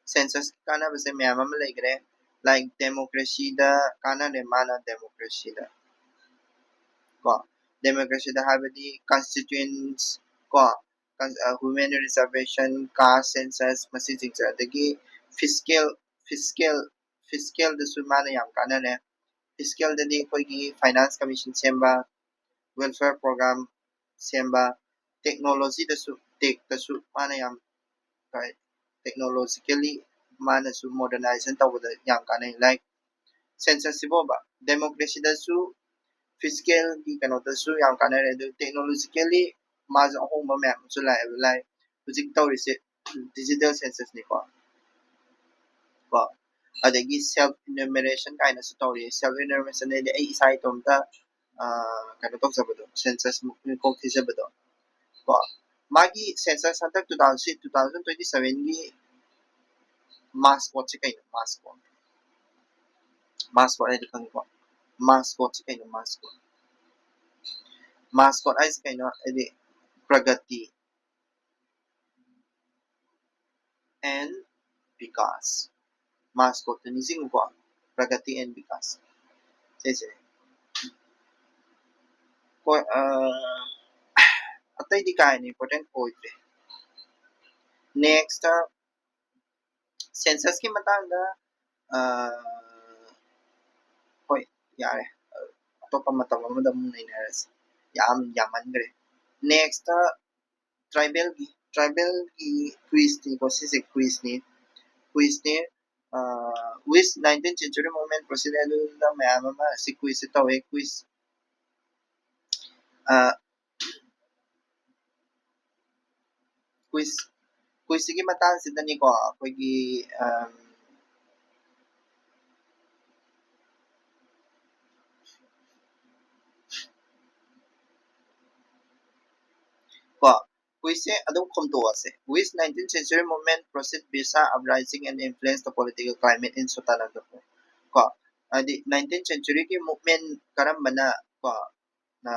Census ꯀꯥꯟꯅꯕꯁꯦ ꯃꯌꯥꯝ ꯑꯃ ꯂꯩꯈ꯭ꯔꯦ, like democracy ꯗ ꯀꯥꯟꯅꯔꯦ ꯃꯥꯅ, democracy ꯗ ꯀꯣ, democracy ꯗ ꯍꯥꯏꯕꯗꯤ constituents ꯀꯣ, women reservation, caste census, ꯃꯁꯤꯁꯤꯡꯁꯦ, ꯑꯗꯒꯤ fiscal fiscal fiscal ꯗꯁꯨ ꯃꯥꯅ ꯌꯥꯝ ꯀꯥꯟꯅꯔꯦ꯫ Fiscal ꯗꯗꯤ ꯑꯩꯈꯣꯏꯒꯤ finance commission ꯁꯦꯝꯕ, welfare program ꯁꯦꯝꯕ, technology ꯗꯁꯨ, tech ꯇꯁꯨ ꯃꯥꯅ ꯌꯥꯝ ꯀꯩ, technologically ꯃꯥꯅꯁꯨ modernization ꯇꯧꯕꯗ ꯌꯥꯝ ꯀꯥꯟꯅꯩ꯫ Like census ꯁꯤꯕꯣꯕ democracy ꯗꯁꯨ, physical ꯒꯤ ꯀꯩꯅꯣꯗꯁꯨ ꯌꯥꯝ ꯀꯥꯟꯅꯔꯦ꯫ ꯑꯗꯨ technologically ꯃꯥꯁꯨ ꯑꯍꯣꯡꯕ ꯃꯌꯥꯝ ꯑꯃꯁꯨ ꯂꯥꯛꯑꯦꯕ꯫ Like ꯍꯧꯖꯤꯛ ꯇꯧꯔꯤꯁꯦ digital census ꯅꯤꯀꯣ꯫ ꯀꯣ ꯑꯗꯒꯤ self enumeration ꯀꯥꯏꯅꯁꯨ ꯇꯧꯔꯤ꯫ Self enumeration ꯍꯥꯏꯗꯤ ꯑꯩ ꯏꯁꯥ ꯏꯇꯣꯝꯇ ꯑ, ꯀꯩꯅꯣ ꯇꯧꯖꯕꯗꯣ, census ꯃꯀꯣꯛ ꯊꯤꯖꯕꯗꯣ꯫ ꯀꯣ ꯃꯥꯒꯤ census ꯍꯟꯗꯛ two thousand, two thousand twenty seven ꯒꯤ mascot ꯁꯦ ꯀꯩꯅꯣ? Mascot, mascot ꯍꯥꯏꯗꯤ ꯈꯪꯉꯤꯀꯣ? Mascot ꯁꯦ ꯀꯩꯅꯣ? Mascot, mascot ꯍꯥꯏꯁꯦ ꯀꯩꯅꯣ? ꯍꯥꯏꯗꯤ Pragati and Vikas. Mascot two ꯅꯤꯡꯁꯤꯡꯉꯨꯀꯣ, ꯄ꯭ꯔꯒꯇꯤ and ꯕꯤꯀꯥꯁ꯫ ꯁꯤꯁꯦ꯫ ꯍꯣꯏ, ꯑ, ꯑꯇꯩꯗꯤ ꯀꯥ ꯍꯦꯟꯅ important ꯑꯣꯏꯗ꯭ꯔꯦ꯫ Next, census ꯀꯤ ꯃꯇꯥꯡꯗ, ꯑ, ꯍꯣꯏ, ꯌꯥꯔꯦ꯫ ꯑꯇꯣꯞꯄ ꯃꯇꯝ ꯑꯃꯗ ꯑꯃꯨꯛ ꯅꯩꯅꯔꯁꯤ꯫ ꯌꯥꯝ ꯌꯥꯝꯃꯟꯈ꯭ꯔꯦ꯫ Next, tribal ꯒꯤ, tribal ꯒꯤ quiz ꯅꯤꯀꯣ, ꯁꯤꯁꯦ quiz ꯅꯤ꯫ Quiz ꯅꯤ꯫ ꯑ, which nineteenth century movement proceed ꯍꯥꯏꯗꯨꯅ ꯃꯌꯥꯝ ꯑꯃ ꯁꯤ quiz ꯁꯦ ꯇꯧꯋꯦ, quiz꯫ ꯑ, quiz, quiz ꯁꯤꯒꯤ ꯃꯇꯥꯡꯁꯤꯗꯅꯤꯀꯣ ꯑꯩꯈꯣꯏꯒꯤ, ꯑꯝ, ꯀꯣ quiz ꯁꯦ ꯑꯗꯨꯝ ꯈꯨꯝꯇꯣꯛꯑꯁꯦ꯫ Which nineteenth century movement proceed Birsa uprising and influence the political climate in Chotanagpur? ꯀꯣ ꯍꯥꯏꯗꯤ nineteenth century ꯒꯤ movement ꯀꯔꯝꯕꯅ ꯀꯣ ꯑ,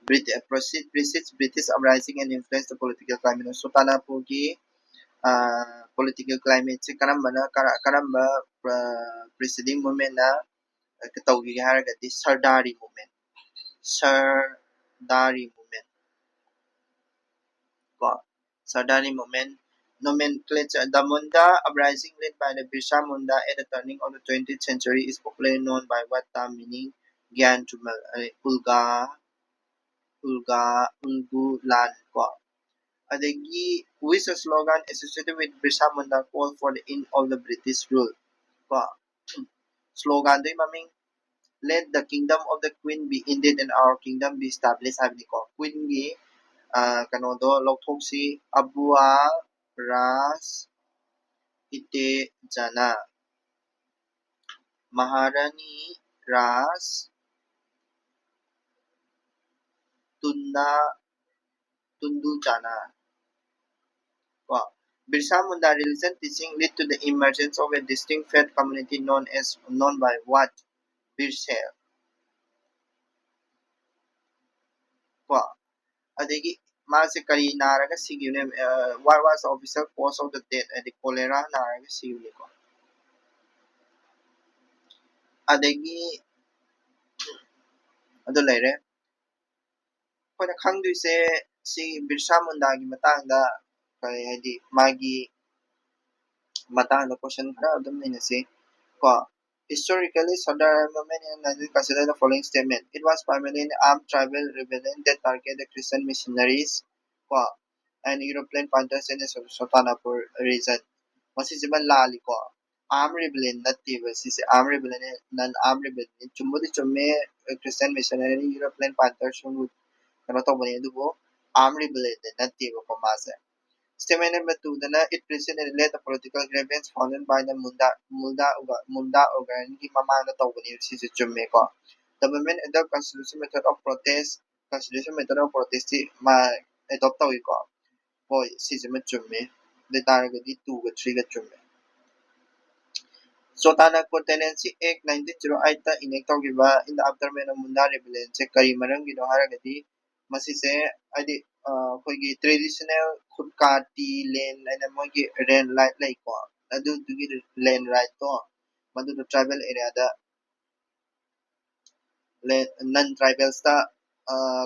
Brit-, proceed, precedes British uprising and influence the political climate of Chotanagpur ꯒꯤ, ꯑ, political climate ꯁꯦ ꯀꯔꯝꯕꯅ, ꯀꯔ-, ꯀꯔꯝꯕ, ꯑ, preceding movement ꯅ, ꯑ, ꯇꯧꯈꯤꯒꯦ ꯍꯥꯏꯔꯒꯗꯤ Sardari movement, Sardari movement꯫ ꯀꯣ Sardari movement, nomenclature. The Munda uprising led by the Birsa Munda at the turning of the twentieth century is popularly known by what term meaning Gyan Tumal, uh, Ulga, Ulga, Ulgu Lan, ꯀꯣ꯫ ꯑꯗꯒꯤ which slogan associated with Birsa Munda call for the end of the British rule? ꯀꯣ, sloganꯗꯨꯒꯤ ꯃꯃꯤꯡ "Let the kingdom of the queen be ended and our kingdom be established" ꯍꯥꯏꯕꯅꯤꯀꯣ꯫ Queenꯒꯤ ꯀꯩꯅꯣꯗꯣ ꯂꯧꯊꯣꯛꯁꯤ꯫ "ꯑꯕꯨꯋꯥ ꯔꯥꯖ ꯏꯇꯦ ꯖꯅ, ꯃꯍꯥꯔꯥꯅꯤ ꯔꯥꯖ ꯇꯨꯟꯗꯥ ꯇꯨꯟꯗꯨ ꯆꯥꯅ"꯫ ꯀꯣ, Birsa Munda religion teaching lead to the emergence of a distinct faith community known as, known by what? Birsel꯫ ꯀꯣ, ꯑꯗꯒꯤ ꯃꯥꯁꯦ ꯀꯔꯤ ꯅꯥꯔꯒ ꯁꯤꯈꯤꯕꯅꯦ? What was the official cause of the death? ꯍꯥꯏꯗꯤ cholera ꯅꯥꯔꯒ ꯁꯤꯈꯤꯕꯅꯤꯀꯣ꯫ ꯑꯗꯒꯤ ꯑꯗꯨ ꯂꯩꯔꯦ꯫ ꯑꯩꯈꯣꯏꯅ ꯈꯪꯗꯣꯏꯁꯦ ꯁꯤ ꯕꯤꯔꯁꯥ ꯃꯨꯟꯗꯥꯒꯤ ꯃꯇꯥꯡꯗ ꯀꯔꯤ ꯍꯥꯏꯗꯤ ꯃꯥꯒꯤ ꯃꯇꯥꯡꯗ question ꯈꯔ ꯑꯗꯨꯝ ꯅꯩꯅꯁꯤ ꯀꯣ꯫ Historically, Sardar movement in Nigeria consider the following statement: "It was primarily an armed tribal rebellion that targeted Christian missionaries ꯀꯣ, and European planters in the Sultanapur region." ꯃꯁꯤꯁꯤꯃ ꯂꯥꯜꯂꯤꯀꯣ꯫ Armed rebellion ꯅꯠꯇꯦꯕ ꯁꯤꯁꯦ꯫ Armed rebellion, non armed rebellion꯫ ꯆꯨꯝꯕꯨꯗꯤ ꯆꯨꯝꯃꯦ, Christian missionary European planters ꯁꯨ ꯀꯩꯅꯣ ꯇꯧꯕꯅꯦ, ꯑꯗꯨꯕꯨ armed rebellion ꯅꯠꯇꯦꯕꯀꯣ ꯃꯥꯁꯦ꯫ Statement number two ꯗꯅ "It preceded and led the political grievance founded by the Munda, Munda, Munda organ" ꯒꯤ ꯃꯃꯥꯡꯗ ꯇꯧꯕꯅꯦ, ꯁꯤꯁꯨ ꯆꯨꯝꯃꯦꯀꯣ꯫ "The movement adopt constitutional method of protest", constitutional method of protest ꯁꯤ ꯃꯥ adopt ꯇꯧꯏꯀꯣ꯫ ꯍꯣꯏ, ꯁꯤꯁꯤꯃ ꯆꯨꯝꯃꯦ꯫ ꯑꯗꯨ ꯑꯣꯏ ꯇꯥꯔꯒꯗꯤ two ꯒ three ꯒ ꯆꯨꯝꯃꯦ꯫ Chotanagpur Tenancy Act nineteen zero eight ꯇ enact ꯇꯧꯈꯤꯕ in the aftermath of Munda rebellion ꯁꯦ ꯀꯔꯤ ꯃꯔꯝꯒꯤꯅꯣ ꯍꯥꯏꯔꯒꯗꯤ, ꯃꯁꯤꯁꯦ ꯍꯥꯏꯗꯤ ꯑꯩꯈꯣꯏꯒꯤ traditional ꯈꯨꯠꯀꯥ ꯇꯤ land ꯍꯥꯏꯅ ꯃꯣꯏꯒꯤ land right ꯂꯩꯀꯣ, ꯑꯗꯨꯗꯨꯒꯤ land right ꯇꯣ ꯃꯗꯨꯗꯣ tribal area ꯗ non tribals ꯇ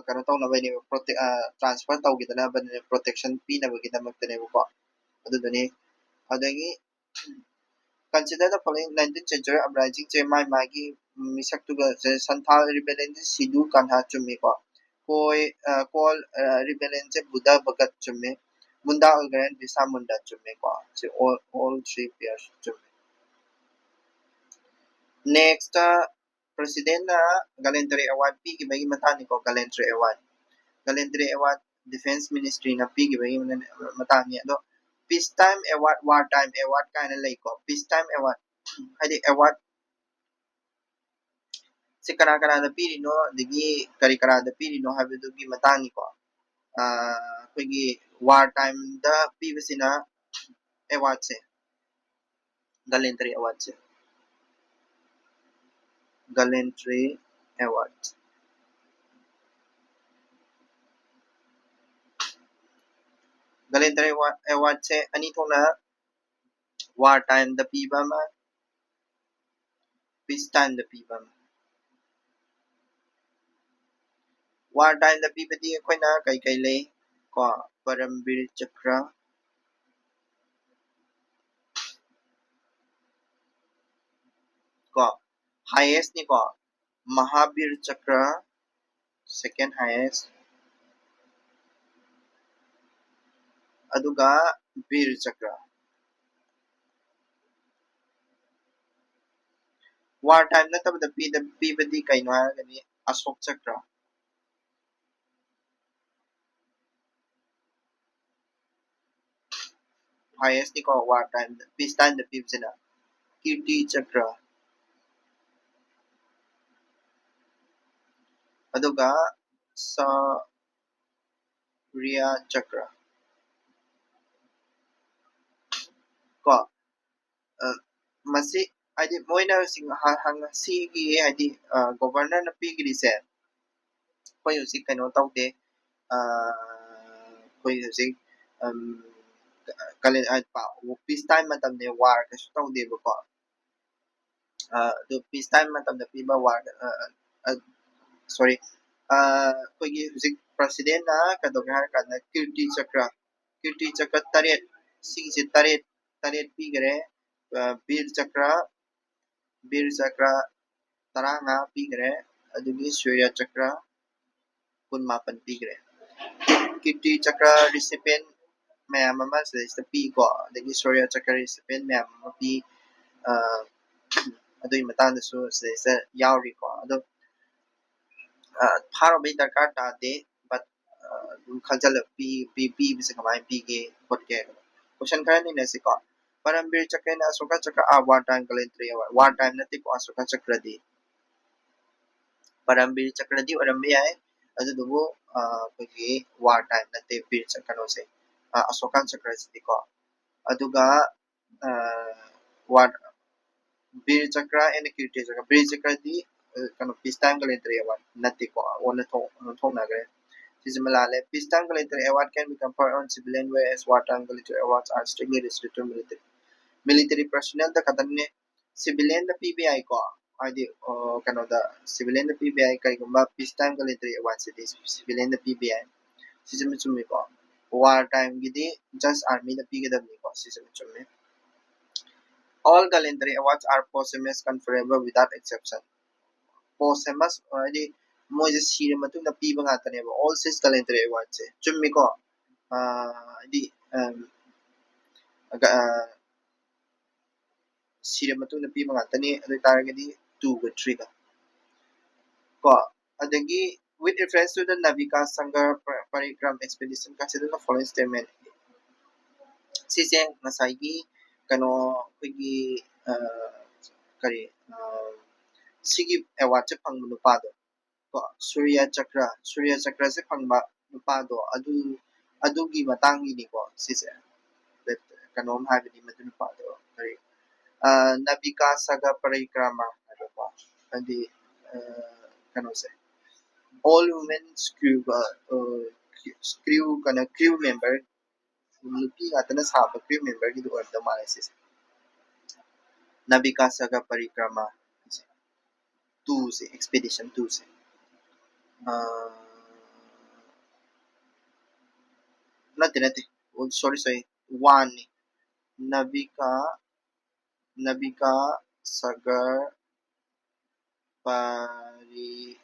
ꯀꯩꯅꯣ ꯇꯧꯅꯕꯩꯅꯦꯕ, ꯄ꯭ꯔꯣꯇꯦꯛ ꯇ꯭ꯔꯥꯟꯁꯐꯔ ꯇꯧꯈꯤꯗꯅꯕꯅꯦ, ꯄ꯭ꯔꯣꯇꯦꯛꯁꯟ ꯄꯤꯅꯕꯒꯤꯗꯃꯛꯇꯅꯦꯕꯀꯣ꯫ ꯑꯗꯨꯗꯨꯅꯤ꯫ ꯑꯗꯒꯤ consider the following nineteenth century uprising ꯁꯦ ꯃꯥꯏ ꯃꯥꯒꯤ ꯃꯤꯁꯛꯇꯨꯒ ꯁꯟꯊꯥꯜ rebellion ꯁꯤꯗꯨ ꯀꯥꯟꯍꯥ ꯆꯨꯝꯃꯤꯀꯣ꯫ ꯀꯣꯏ ꯀꯣꯜ ꯔꯤꯕꯦꯂꯦꯟꯁꯦ ꯕꯨꯙ ꯚꯒꯠ ꯆꯨꯝꯃꯦ꯫ ꯃꯨꯟꯗꯥ ꯑꯣꯏꯈ꯭ꯔꯦ, ꯕꯤꯔꯁꯥ ꯃꯨꯟꯗꯥ ꯆꯨꯝꯃꯦꯀꯣ꯫ ꯁꯤ all all three pairs ꯆꯨꯝꯃꯦ꯫ Next, ꯄ꯭ꯔꯁꯤꯗꯦꯟꯅ ꯒꯂꯦꯟꯇꯔꯤ ꯑꯦꯋꯥꯔꯗ ꯄꯤꯈꯤꯕꯒꯤ ꯃꯇꯥꯡꯅꯤꯀꯣ꯫ Gallantry award, gallantry award defence ꯃꯤꯅꯤꯁꯇ꯭ꯔꯤꯅ ꯄꯤꯈꯤꯕꯒꯤ ꯃꯇꯥꯡꯅꯤ꯫ ꯑꯗꯣ peace time award, war time award ꯀꯥꯏꯅ ꯂꯩꯀꯣ꯫ Peace time award ꯍꯥꯏꯗꯤ ꯑꯦꯋꯥꯔꯗ ꯁꯤ ꯀꯅꯥ ꯀꯅꯥꯗ ꯄꯤꯔꯤꯅꯣ, ꯑꯗꯒꯤ ꯀꯔꯤ ꯀꯅꯥꯗ ꯄꯤꯔꯤꯅꯣ ꯍꯥꯏꯕꯗꯨꯒꯤ ꯃꯇꯥꯡꯅꯤꯀꯣ꯫ ꯑꯩꯈꯣꯏꯒꯤ ꯋꯥꯔ ꯇꯥꯏꯝꯗ ꯄꯤꯕꯁꯤꯅ ꯑꯦꯋꯥꯔꯗꯁꯦ, ꯒꯂꯦꯟꯇꯔꯤ ꯑꯦꯋꯥꯔꯗꯁꯦ, ꯒꯂꯦꯟꯇꯔꯤ ꯑꯦꯋꯥꯔꯗ, ꯒꯂꯦꯟꯇꯔꯤ ꯑꯦꯋꯥꯔꯗꯁꯦ ꯑꯅꯤ ꯊꯣꯛꯅ, ꯋꯥꯔ ꯇꯥꯏꯝꯗ ꯄꯤꯕ ꯑꯃ, ꯄꯤꯁ ꯇꯥꯏꯝꯗ ꯄꯤꯕ ꯑꯃ꯫ ꯋꯥꯔ ꯇꯥꯏꯝꯗ ꯄꯤꯕꯗꯤ ꯑꯩꯈꯣꯏꯅ ꯀꯩ ꯀꯩ ꯂꯩ ꯀꯣ? ꯄꯔꯝꯕꯤꯔ ꯆꯀ꯭ꯔ ꯀꯣ, ꯍꯥꯏꯌꯦꯁꯅꯤꯀꯣ, ꯃꯍꯥꯕꯤꯔ ꯆꯀ꯭ꯔ, second highest, ꯑꯗꯨꯒ ꯕꯤꯔ ꯆꯀ꯭ꯔ꯫ ꯋꯥꯔ ꯇꯥꯏꯝ ꯅꯠꯇꯕꯗ ꯄꯤꯕꯗꯤ ꯀꯩꯅꯣ ꯍꯥꯏꯔꯒꯗꯤ ꯑꯁꯣꯛ ꯆꯀ꯭ꯔ꯫ ꯍꯥꯏꯌꯦꯁꯅꯤꯀꯣ ꯋꯥꯔ ꯇꯥꯏꯝꯗ, ꯄꯤꯁ ꯇꯥꯏꯝꯗ ꯄꯤꯕꯁꯤꯅ ꯀꯤꯔꯇꯤ ꯆꯀ꯭ꯔ, ꯑꯗꯨꯒ ꯁ ꯔꯤꯌꯥ ꯆꯀ꯭ꯔ ꯀꯣ꯫ ꯃꯁꯤ ꯍꯥꯏꯗꯤ ꯃꯣꯏꯅ ꯁꯤꯒꯤ ꯍꯥꯏꯗꯤ ꯒꯣꯚꯔꯅꯔꯅ ꯄꯤꯈ꯭ꯔꯤꯁꯦ ꯑꯩꯈꯣꯏ ꯍꯧꯖꯤꯛ ꯀꯩꯅꯣ ꯇꯧꯗꯦ꯫ ꯑꯩꯈꯣꯏ ꯍꯧꯖꯤꯛ ꯀꯥꯂꯦꯟ ꯄꯤꯁ ꯇꯥꯏꯝ ꯃꯇꯝꯅꯦ, ꯋꯥꯔ ꯀꯩꯁꯨ ꯇꯧꯗꯦꯕꯀꯣ꯫ ꯑꯗꯨ ꯄꯤꯁ ꯇꯥꯏꯝ ꯃꯇꯝꯗ ꯄꯤꯕ ꯋꯥꯔ, ꯁꯣꯔꯤ, ꯑꯩꯈꯣꯏꯒꯤ ꯍꯧꯖꯤꯛ ꯄ꯭ꯔꯁꯤꯗꯦꯟꯅ ꯀꯩꯗꯧꯒꯦ ꯍꯥꯏꯔ ꯀꯥꯟꯗ ꯀꯤꯔꯇꯤ ꯆꯀ꯭ꯔ, ꯀꯤꯔꯇꯤ ꯆꯀ꯭ꯔ ꯇꯔꯦꯠ, ꯁꯤꯒꯤꯁꯦ ꯇꯔꯦꯠ, ꯇꯔꯦꯠ ꯄꯤꯈꯔꯦ꯫ ꯕꯤꯔ ꯆꯀ꯭ꯔ, ꯕꯤꯔ ꯆꯀ꯭ꯔ ꯇꯔꯥꯃꯉꯥ ꯄꯤꯈꯔꯦ꯫ ꯑꯗꯨꯒꯤ ꯁꯨꯔꯌ ꯆꯀ꯭ꯔ ꯀꯨꯟ ꯃꯥꯄꯟ ꯄꯤꯈ꯭ꯔꯦ꯫ ꯀꯤꯔꯇꯤ ꯆꯀ꯭ꯔ recipient ꯃꯌꯥꯝ ꯑꯃ ꯁꯤꯗꯩꯁꯤꯗ ꯄꯤꯀꯣ, ꯑꯗꯒꯤ ꯁꯣꯔꯌ ꯆꯀ꯭ꯔ recipient ꯃꯌꯥꯝ ꯑꯃ ꯄꯤ꯫ ꯑ, ꯑꯗꯨꯒꯤ ꯃꯇꯥꯡꯗꯁꯨ ꯁꯤꯗꯩꯁꯤꯗ ꯌꯥꯎꯔꯤꯀꯣ꯫ ꯑꯗꯣ ꯑ, ꯐꯥꯔꯨꯕꯩ ꯗꯔꯀꯥꯔ ꯇꯥꯗꯦ, but ꯑ, ꯑꯗꯨꯝ ꯈꯪꯖꯤꯜꯂ ꯄꯤ-, ꯄꯤ-, ꯄꯤꯕꯁꯦ ꯀꯃꯥꯏꯅ ꯄꯤꯒꯦ ꯈꯣꯠꯀꯦ ꯍꯥꯏꯕꯗꯣ꯫ Question ꯈꯔ ꯅꯩꯅꯁꯤꯀꯣ꯫ ꯄꯔꯝꯕꯤꯔ ꯆꯀ꯭ꯔꯅ Ashoka Chakra ah war time gallantry award. War time ꯅꯠꯇꯦꯀꯣ ꯑꯁꯣꯀꯥ ꯆꯀ꯭ꯔꯗꯤ꯫ ꯄꯔꯝꯕꯤꯔ ꯆꯀ꯭ꯔꯗꯤ ꯑꯣꯏꯔꯝꯕ ꯌꯥꯏ, ꯑꯗꯨꯗꯨꯕꯨ ꯑ, ꯑꯩꯈꯣꯏꯒꯤ war time ꯅꯠꯇꯦ ꯕꯤꯔ ꯆ-, ꯀꯩꯅꯣꯁꯦ, ꯑ, ꯑꯁꯣꯀꯥ ꯆꯀ꯭ꯔꯁꯤꯗꯤꯀꯣ꯫ ꯑꯗꯨꯒ ꯑ, war ꯕꯤꯔ ꯆꯀ꯭ꯔ and ꯀꯤꯔꯇꯤ ꯆꯀ꯭ꯔ꯫ ꯕꯤꯔ ꯆꯀ꯭ꯔꯗꯤ ꯑ, ꯀꯩꯅꯣ peace time ꯒꯂꯦꯟꯇ꯭ꯔꯤ ꯑꯦꯋꯥꯔꯗ ꯅꯠꯇꯦꯀꯣ, ꯑꯣꯟꯅ ꯊꯣꯛ-, ꯑꯣꯟꯊꯣꯛꯅꯈ꯭ꯔꯦ꯫ ꯁꯤꯁꯤꯃ ꯂꯥꯜꯂꯦ꯫ Peace time gallantry award can be conferred on civilian, whereas war time gallantry awards are strictly restricted to military, military personnel ꯗ ꯈꯛꯇꯪꯅꯦ꯫ Civilian ꯗ ꯄꯤꯕ ꯌꯥꯏꯀꯣ, ꯍꯥꯏꯗꯤ ꯑ, ꯀꯩꯅꯣꯗ civilian ꯗ ꯄꯤꯕ ꯌꯥꯏ꯫ ꯀꯔꯤꯒꯨꯝꯕ peace time ꯒꯂꯦꯟꯇ꯭ꯔꯤ ꯑꯦꯋꯥꯔꯗ ꯁꯤꯗꯤ civilian ꯗ ꯄꯤꯕ ꯌꯥꯏ꯫ ꯁꯤꯁꯤꯃ ꯆꯨꯝꯃꯤꯀꯣ꯫ War time ꯒꯤꯗꯤ just army ꯗ ꯄꯤꯒꯗꯕꯅꯤꯀꯣ꯫ ꯁꯤꯁꯤꯃ ꯆꯨꯝꯃꯤ꯫ All gallantry awards are posthumous, conferable without exception. Posthumous ꯍꯥꯏꯗꯤ ꯃꯣꯏꯁꯦ ꯁꯤꯔ ꯃꯇꯨꯡꯗ ꯄꯤꯕ ꯉꯥꯛꯇꯅꯦꯕ all such gallantry ꯑꯦꯋꯥꯔꯗꯁꯦ꯫ ꯆꯨꯝꯃꯤꯀꯣ꯫ ꯑ, ꯍꯥꯏꯗꯤ ꯑꯝ, ꯑ, ꯁꯤꯔ ꯃꯇꯨꯡꯗ ꯄꯤꯕ ꯉꯥꯛꯇꯅꯤ꯫ ꯑꯗꯨ ꯑꯣꯏꯇꯥꯔꯒꯗꯤ ꯇꯨꯒ ꯊ꯭ꯔꯤꯒ ꯀꯣ꯫ ꯑꯗꯒꯤ with reference to the Navika Sagar Parikram expedition, consider the following statement. ꯁꯤꯁꯦ ꯉꯁꯥꯏꯒꯤ ꯀꯩꯅꯣ ꯑꯩꯈꯣꯏꯒꯤ ꯑ, ꯀꯔꯤ ꯑ, ꯁꯤꯒꯤ ꯑꯦꯋꯥꯔꯗꯁꯦ ꯐꯪꯕ ꯅꯨꯄꯥꯗꯣ ꯀꯣ, ꯁꯨꯔꯌ ꯆꯀ꯭ꯔ, ꯁꯨꯔꯌ ꯆꯀ꯭ꯔꯁꯦ ꯐꯪꯕ ꯅꯨꯄꯥꯗꯣ ꯑꯗꯨ, ꯑꯗꯨꯒꯤ ꯃꯇꯥꯡꯒꯤꯅꯤꯀꯣ ꯁꯤꯁꯦ꯫ ꯀꯩꯅꯣꯝ ꯍꯥꯏꯕꯅꯤ ꯃꯗꯨ ꯅꯨꯄꯥꯗꯣ ꯀꯔꯤ, ꯑ, ꯅꯕꯤꯀꯥ ꯁꯒ ꯄꯔꯤꯀ꯭ꯔꯃ ꯍꯥꯏꯕꯀꯣ꯫ ꯍꯥꯏꯗꯤ ꯑ, ꯀꯩꯅꯣꯁꯦ, all women crew, ꯑ, ꯑ, crew ꯀꯩꯅꯣ crew member, ꯅꯨꯄꯤ ꯉꯥꯛꯇꯅ ꯁꯥꯕ crew member ꯒꯤꯗꯣ ꯑꯣꯏꯔꯝꯗꯧ ꯃꯥꯜꯂꯦ ꯁꯤꯁꯦ꯫ ꯅꯕꯤꯀꯥ ꯁꯒ ꯄꯔꯤꯀ꯭ꯔꯃ ꯇꯨꯁꯦ, expedition ꯇꯨꯁꯦ꯫ ꯑ, ꯅꯠꯇꯦ, ꯅꯠꯇꯦ꯫ ꯑꯣ, sorry, sorry. One ꯅꯤ꯫ ꯅꯕꯤꯀꯥ, ꯅꯕꯤꯀꯥ ꯁꯒꯔ ꯄꯔꯤꯀ꯭ꯔꯃ꯫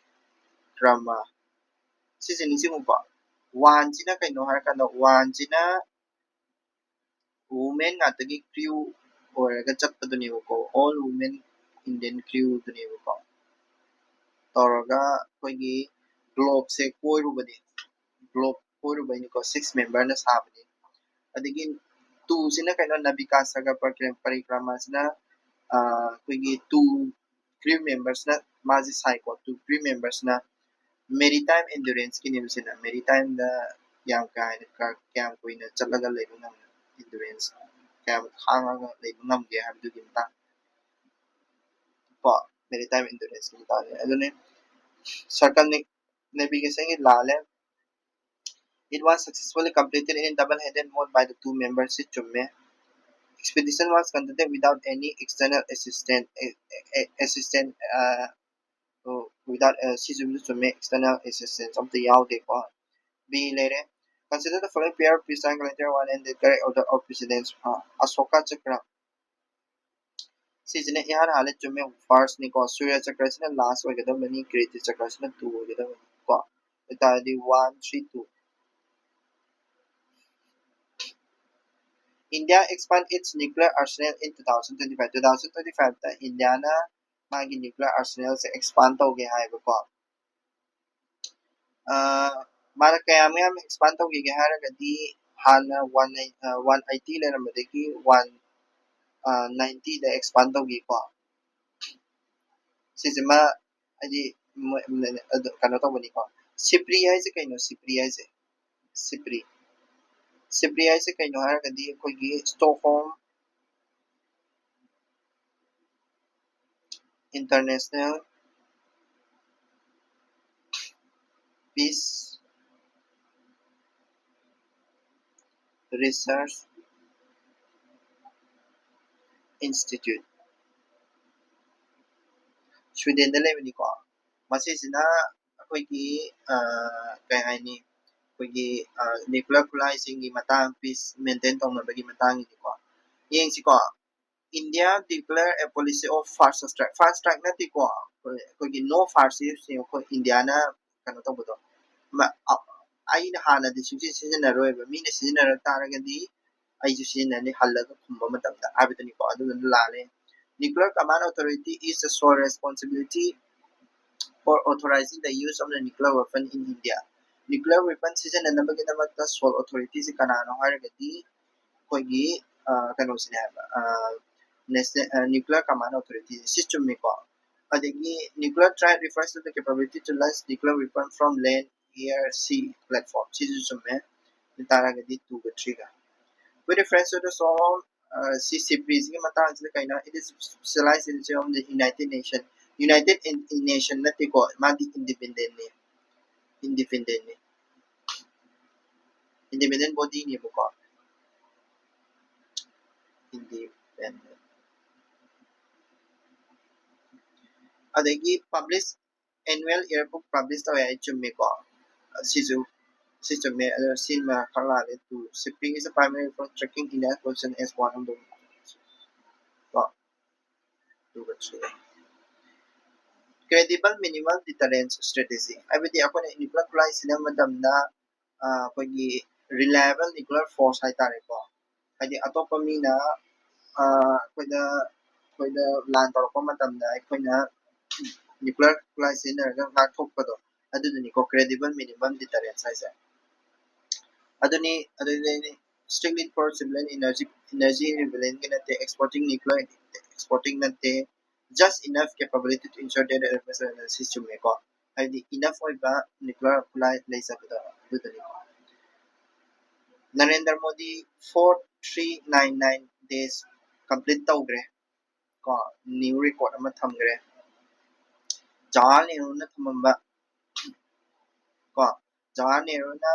ꯁꯤꯁꯦ ꯅꯤꯡꯁꯤꯡꯉꯨꯀꯣ, ꯋꯥꯟꯁꯤꯅ ꯀꯩꯅꯣ ꯍꯥꯏꯔꯀꯥꯟꯗ, ꯋꯥꯟꯁꯤꯅ ꯋꯨꯃꯦꯟ ꯉꯥꯛꯇꯒꯤ ꯀ꯭ꯔꯤꯌꯨ ꯑꯣꯏꯔꯒ ꯆꯠꯄꯗꯨꯅꯦꯕꯀꯣ, all women Indian crew ꯗꯨꯅꯦꯕꯀꯣ꯫ ꯇꯧꯔꯒ ꯑꯩꯈꯣꯏꯒꯤ ꯒ꯭ꯂꯣꯞꯁꯦ ꯀꯣꯏꯔꯨꯕꯅꯦ, ꯒ꯭ꯂꯣꯞ ꯀꯣꯏꯔꯨꯕꯩꯅꯤꯀꯣ, ꯁꯤꯛꯁ ꯃꯦꯝꯕꯔꯅ ꯁꯥꯕꯅꯤ꯫ ꯑꯗꯒꯤ ꯇꯨꯁꯤꯅ ꯀꯩꯅꯣ, ꯅꯕꯤꯀꯥ ꯁꯥꯒꯔ ꯄꯔꯀ꯭ꯔ- ꯄꯔꯤꯀ꯭ꯔꯃꯥꯁꯤꯅ ꯑꯩꯈꯣꯏꯒꯤ ꯇꯨ ꯀ꯭ꯔꯤꯌꯨ ꯃꯦꯝꯕꯔꯁꯤꯅ ꯃꯥꯁꯦ ꯁꯥꯏꯀꯣ, ꯇꯨ ꯀ꯭ꯔꯤꯌꯨ ꯃꯦꯝꯕꯔꯁꯤꯅ ꯃꯦꯔꯤꯇꯥꯏꯝ ꯑꯦꯟꯗꯨꯔꯦꯟꯁꯀꯤꯅꯦꯕ ꯁꯤꯅ꯫ ꯃꯦꯔꯤꯇꯥꯏꯝꯗ ꯌꯥꯝ ꯀꯥ ꯍꯦꯟꯅ ꯀ- ꯀꯌꯥꯝ ꯀꯨꯏꯅ ꯆꯠꯂꯒ ꯂꯩꯕ ꯉꯝꯃꯤ, ꯑꯦꯟꯗꯨꯔꯦꯟꯁ ꯀꯌꯥꯝ ꯈꯥꯡꯉꯒ ꯂꯩꯕ ꯉꯝꯒꯦ ꯍꯥꯏꯕꯗꯨꯒꯤ ꯃꯇꯥꯡ ꯀꯣ, ꯃꯦꯔꯤꯇꯥꯏꯝ ꯑꯦꯟꯗꯨꯔꯦꯟꯁꯀꯤ ꯃꯇꯥꯡꯅꯦ꯫ ꯑꯗꯨꯅꯤ ꯁꯔꯀꯜ ꯅꯦꯚꯤꯒꯦꯁꯟꯒꯤ ꯂꯥꯜꯂꯦ꯫ It was successfully completed in double-handed mode by the two members. ꯁꯤ ꯆꯨꯝꯃꯦ꯫ Expedition was conducted without any external assistance, assistance, uh, without, uh, ꯁꯤꯁꯨ ꯆꯨꯝꯃꯦ, external assistance ꯑꯝꯇ ꯌꯥꯎꯗꯦꯀꯣ꯫ B ꯂꯩꯔꯦ꯫ Consider the following pair of peace triangle one and the correct order of precedence. Ashoka ꯆꯀ꯭ꯔ, ꯁꯤꯁꯤꯅ ꯏꯍꯥꯟ ꯍꯥꯟꯅ ꯆꯨꯝꯃꯦ, ꯐꯥꯔꯁꯅꯤꯀꯣ꯫ ꯁꯨꯔꯌ ꯆꯀ꯭ꯔꯁꯤꯅ ꯂꯥꯁ ꯑꯣꯏꯒꯗꯕꯅꯤ, ꯀꯤꯔꯇꯤ ꯆꯀ꯭ꯔꯁꯤꯅ ꯇꯨ ꯑꯣꯏꯒꯗꯕꯅꯤ ꯀꯣ꯫ ꯑꯗꯨ ꯇꯥꯔꯗꯤ one three two. India expand its nuclear arsenal in two thousand twenty-five. Two thousand twenty-five ꯇ ꯏꯟꯗꯤꯌꯥꯅ ꯃꯥꯒꯤ ꯅ꯭ꯌꯨꯀ꯭ꯂꯤꯌꯔ ꯑꯥꯔꯁꯦꯅꯦꯜꯁꯦ ꯑꯦꯛꯁꯄꯥꯟ ꯇꯧꯒꯦ ꯍꯥꯏꯕꯀꯣ꯫ ꯃꯥꯅ ꯀꯌꯥꯝ ꯌꯥꯝ ꯑꯦꯛꯁꯄꯥꯟ ꯇꯧꯈꯤꯒꯦ ꯍꯥꯏꯔꯒꯗꯤ, ꯍꯥꯟꯅ ꯋꯥꯟ ꯋꯥꯟ ꯑꯩꯠꯇꯤ ꯂꯩꯔꯝꯕꯗꯒꯤ ꯋꯥꯟ ꯅꯥꯏꯟꯇꯤꯗ ꯑꯦꯛꯁꯄꯥꯟ ꯇꯧꯈꯤꯀꯣ꯫ ꯁꯤꯁꯤꯃ ꯍꯥꯏꯗꯤ ꯀꯩꯅꯣ ꯇꯧꯕꯅꯤꯀꯣ꯫ ꯁꯤꯄ꯭ꯔꯤ ꯍꯥꯏꯁꯦ ꯀꯩꯅꯣ? ꯁꯤꯄ꯭ꯔꯤ ꯍꯥꯏꯁꯦ ꯁꯤꯄ꯭ꯔꯤ ꯁꯤꯄ꯭ꯔꯤ ꯍꯥꯏꯁꯦ ꯀꯩꯅꯣ ꯍꯥꯏꯔꯒꯗꯤ, ꯑꯩꯈꯣꯏꯒꯤ ꯁ꯭ꯇꯣꯛꯍꯣꯝ International Peace Research Institute, ꯁ꯭ꯋꯤꯗꯦꯟꯗ ꯂꯩꯕꯅꯤꯀꯣ꯫ ꯃꯁꯤꯁꯤꯅ ꯑꯩꯈꯣꯏꯒꯤ ꯀꯩ ꯍꯥꯏꯅꯤ, ꯑꯩꯈꯣꯏꯒꯤ ꯅ꯭ꯌꯨꯀ꯭ꯂꯤꯌꯔ ꯈꯨꯠꯂꯥꯏꯁꯤꯡꯒꯤ ꯃꯇꯥꯡ, ꯄꯤꯁ ꯃꯦꯟꯇꯦꯟ ꯇꯧꯅꯕꯒꯤ ꯃꯇꯥꯡꯒꯤꯅꯤꯀꯣ꯫ ꯌꯦꯡꯁꯤꯀꯣ꯫ India declare a policy of first strike. First strike ꯅꯠꯇꯦꯀꯣ, ꯑꯩꯈꯣꯏꯒꯤ no first use ꯑꯩꯈꯣꯏ ꯏꯟꯗꯤꯌꯥꯅ ꯀꯩꯅꯣ ꯇꯧꯕꯗꯣ, ꯑꯩꯅ ꯍꯥꯟꯅꯗꯤ ꯁꯨꯡꯁꯤ ꯁꯤꯖꯤꯟꯅꯔꯣꯏꯕ, ꯃꯤꯅ ꯁꯤꯖꯤꯟꯅꯔꯛ ꯇꯥꯔꯒꯗꯤ ꯑꯩꯁꯨ ꯁꯤꯖꯤꯟꯅꯅꯤ ꯍꯜꯂꯒ ꯈꯨꯝꯕ ꯃꯇꯝꯗ ꯍꯥꯏꯕꯗꯨꯅꯤꯀꯣ꯫ ꯑꯗꯨꯗꯨꯅ ꯂꯥꯜꯂꯦ. Nuclear command authority is the sole responsibility for authorizing the use of the nuclear weapon in India. Nuclear weapon ꯁꯤꯖꯤꯟꯅꯅꯕꯒꯤꯗꯃꯛꯇ sole authority ꯁꯤ ꯀꯅꯥꯅꯣ ꯍꯥꯏꯔꯒꯗꯤ ꯑꯩꯈꯣꯏꯒꯤ ꯀꯩꯅꯣꯁꯤꯅꯦ ꯍꯥꯏꯕ, National Nuclear Command Authority ꯁꯤ ꯆꯨꯝꯃꯤꯀꯣ. ꯑꯗꯒꯤ nuclear threat refers to the capability to launch nuclear weapon from land, air, sea platform ꯁꯤꯁꯨ ꯆꯨꯝꯃꯦ. ꯑꯗꯨ ꯇꯥꯔꯒꯗꯤ ꯇꯨꯒ ꯊ꯭ꯔꯤꯒ. With reference to the sole ꯁꯤ ꯁꯤꯄ꯭ꯔꯤꯁꯤꯒꯤ ꯃꯇꯥꯡꯁꯤꯗ ꯀꯩꯅꯣ, it is specialized in the United Nation. United Nation ꯅꯠꯇꯦꯀꯣ, ꯃꯥꯗꯤ independent ꯅꯤ. Independent ꯅꯤ. Independent body ꯅꯦꯕꯀꯣ. Independent. ꯑꯗꯒꯤ publish annual yearbook publish ꯇꯧꯋꯦ ꯍꯥꯏ ꯆꯨꯝꯃꯤꯀꯣ. ꯁꯤꯁꯨ ꯁꯤ ꯆꯨꯝꯃꯦ. ꯑꯗꯣ ꯁꯤꯃ ꯈꯔ ꯂꯥꯜꯂꯦ. Two, shipping is a primary for tracking in a position as one of the ꯀꯣ. ꯑꯗꯨꯒ three, credible minimal deterrence strategy ꯍꯥꯏꯕꯗꯤ ꯑꯩꯈꯣꯏꯅ nuclear ꯈꯨꯠꯂꯥꯏ ꯁꯤꯖꯤꯟꯅꯕ ꯃꯇꯝꯗ ꯑꯩꯈꯣꯏꯒꯤ reliable nuclear force ꯍꯥꯏꯇꯥꯔꯦꯀꯣ. ꯍꯥꯏꯗꯤ ꯑꯇꯣꯞꯄ ꯃꯤꯅ ꯑꯩꯈꯣꯏꯗ ꯑꯩꯈꯣꯏꯗ ꯂꯥꯟ ꯇꯧꯔꯛꯄ ꯃꯇꯝꯗ ꯑꯩꯈꯣꯏꯅ nuclear ꯈꯨꯠꯂꯥꯏ ꯁꯤꯖꯤꯟꯅꯔꯒ ꯉꯥꯛꯊꯣꯛꯄꯗꯣ, ꯑꯗꯨꯗꯨꯅꯤꯀꯣ credible minimum deterrence ꯍꯥꯏꯁꯦ. ꯑꯗꯨꯅꯤ. ꯑꯗꯨꯗꯩꯗꯤ strictly for civilian energy, energy rebellion ꯒꯤ ꯅꯠꯇꯦ, exporting nuclear, exporting ꯅꯠꯇꯦ, just enough capability to ensure that ꯁꯤ ꯆꯨꯝꯃꯦꯀꯣ. ꯍꯥꯏꯗꯤ enough ꯑꯣꯏꯕ nuclear ꯈꯨꯠꯂꯥꯏ ꯂꯩꯖꯕꯗꯣ ꯑꯗꯨꯗꯨꯅꯤꯀꯣ. Narendra Modi four three nine nine days complete ꯇꯧꯈ꯭ꯔꯦ ꯀꯣ. New record ꯑꯃ ꯊꯝꯈ꯭ꯔꯦ. ꯖꯋꯥꯍꯔ ꯅꯦꯍꯔꯨꯅ ꯊꯝꯃꯝꯕ ꯀꯣ, ꯖꯋꯥꯍꯔ ꯅꯦꯍꯔꯨꯅ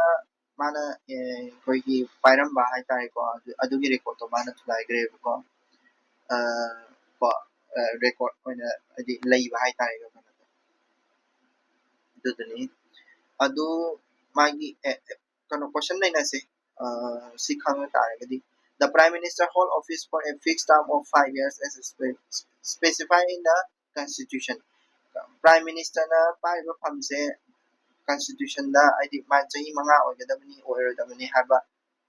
ꯃꯥꯅ ꯑꯩꯈꯣꯏꯒꯤ ꯄꯥꯏꯔꯝꯕ ꯍꯥꯏꯇꯥꯔꯦꯀꯣ, ꯑꯗꯨꯒꯤ record ꯇꯣ ꯃꯥꯅ ꯊꯨꯒꯥꯏꯈ꯭ꯔꯦꯕꯀꯣ. ꯀꯣ, record ꯑꯣꯏꯅ ꯍꯥꯏꯗꯤ ꯂꯩꯕ ꯍꯥꯏꯇꯥꯔꯦꯀꯣ. ꯑꯗꯨꯗꯨꯅꯤ. ꯑꯗꯨ ꯃꯥꯒꯤ ꯀꯩꯅꯣ question ꯅꯩꯅꯁꯦ. ꯁꯤ ꯈꯪꯉ ꯇꯥꯔꯒꯗꯤ, the Prime Minister hold office for a fixed term of five years as specified in the Constitution. Prime Minister ꯅ ꯄꯥꯏꯔꯤꯕ ꯐꯝꯁꯦ ꯀꯟꯁꯇꯤꯇ꯭ꯌꯨꯁꯟꯗ ꯍꯥꯏꯗꯤ ꯃꯥ ꯆꯍꯤ ꯃꯉꯥ ꯑꯣꯏꯒꯗꯕꯅꯤ ꯑꯣꯏꯔꯣꯏꯗꯕꯅꯤ ꯍꯥꯏꯕ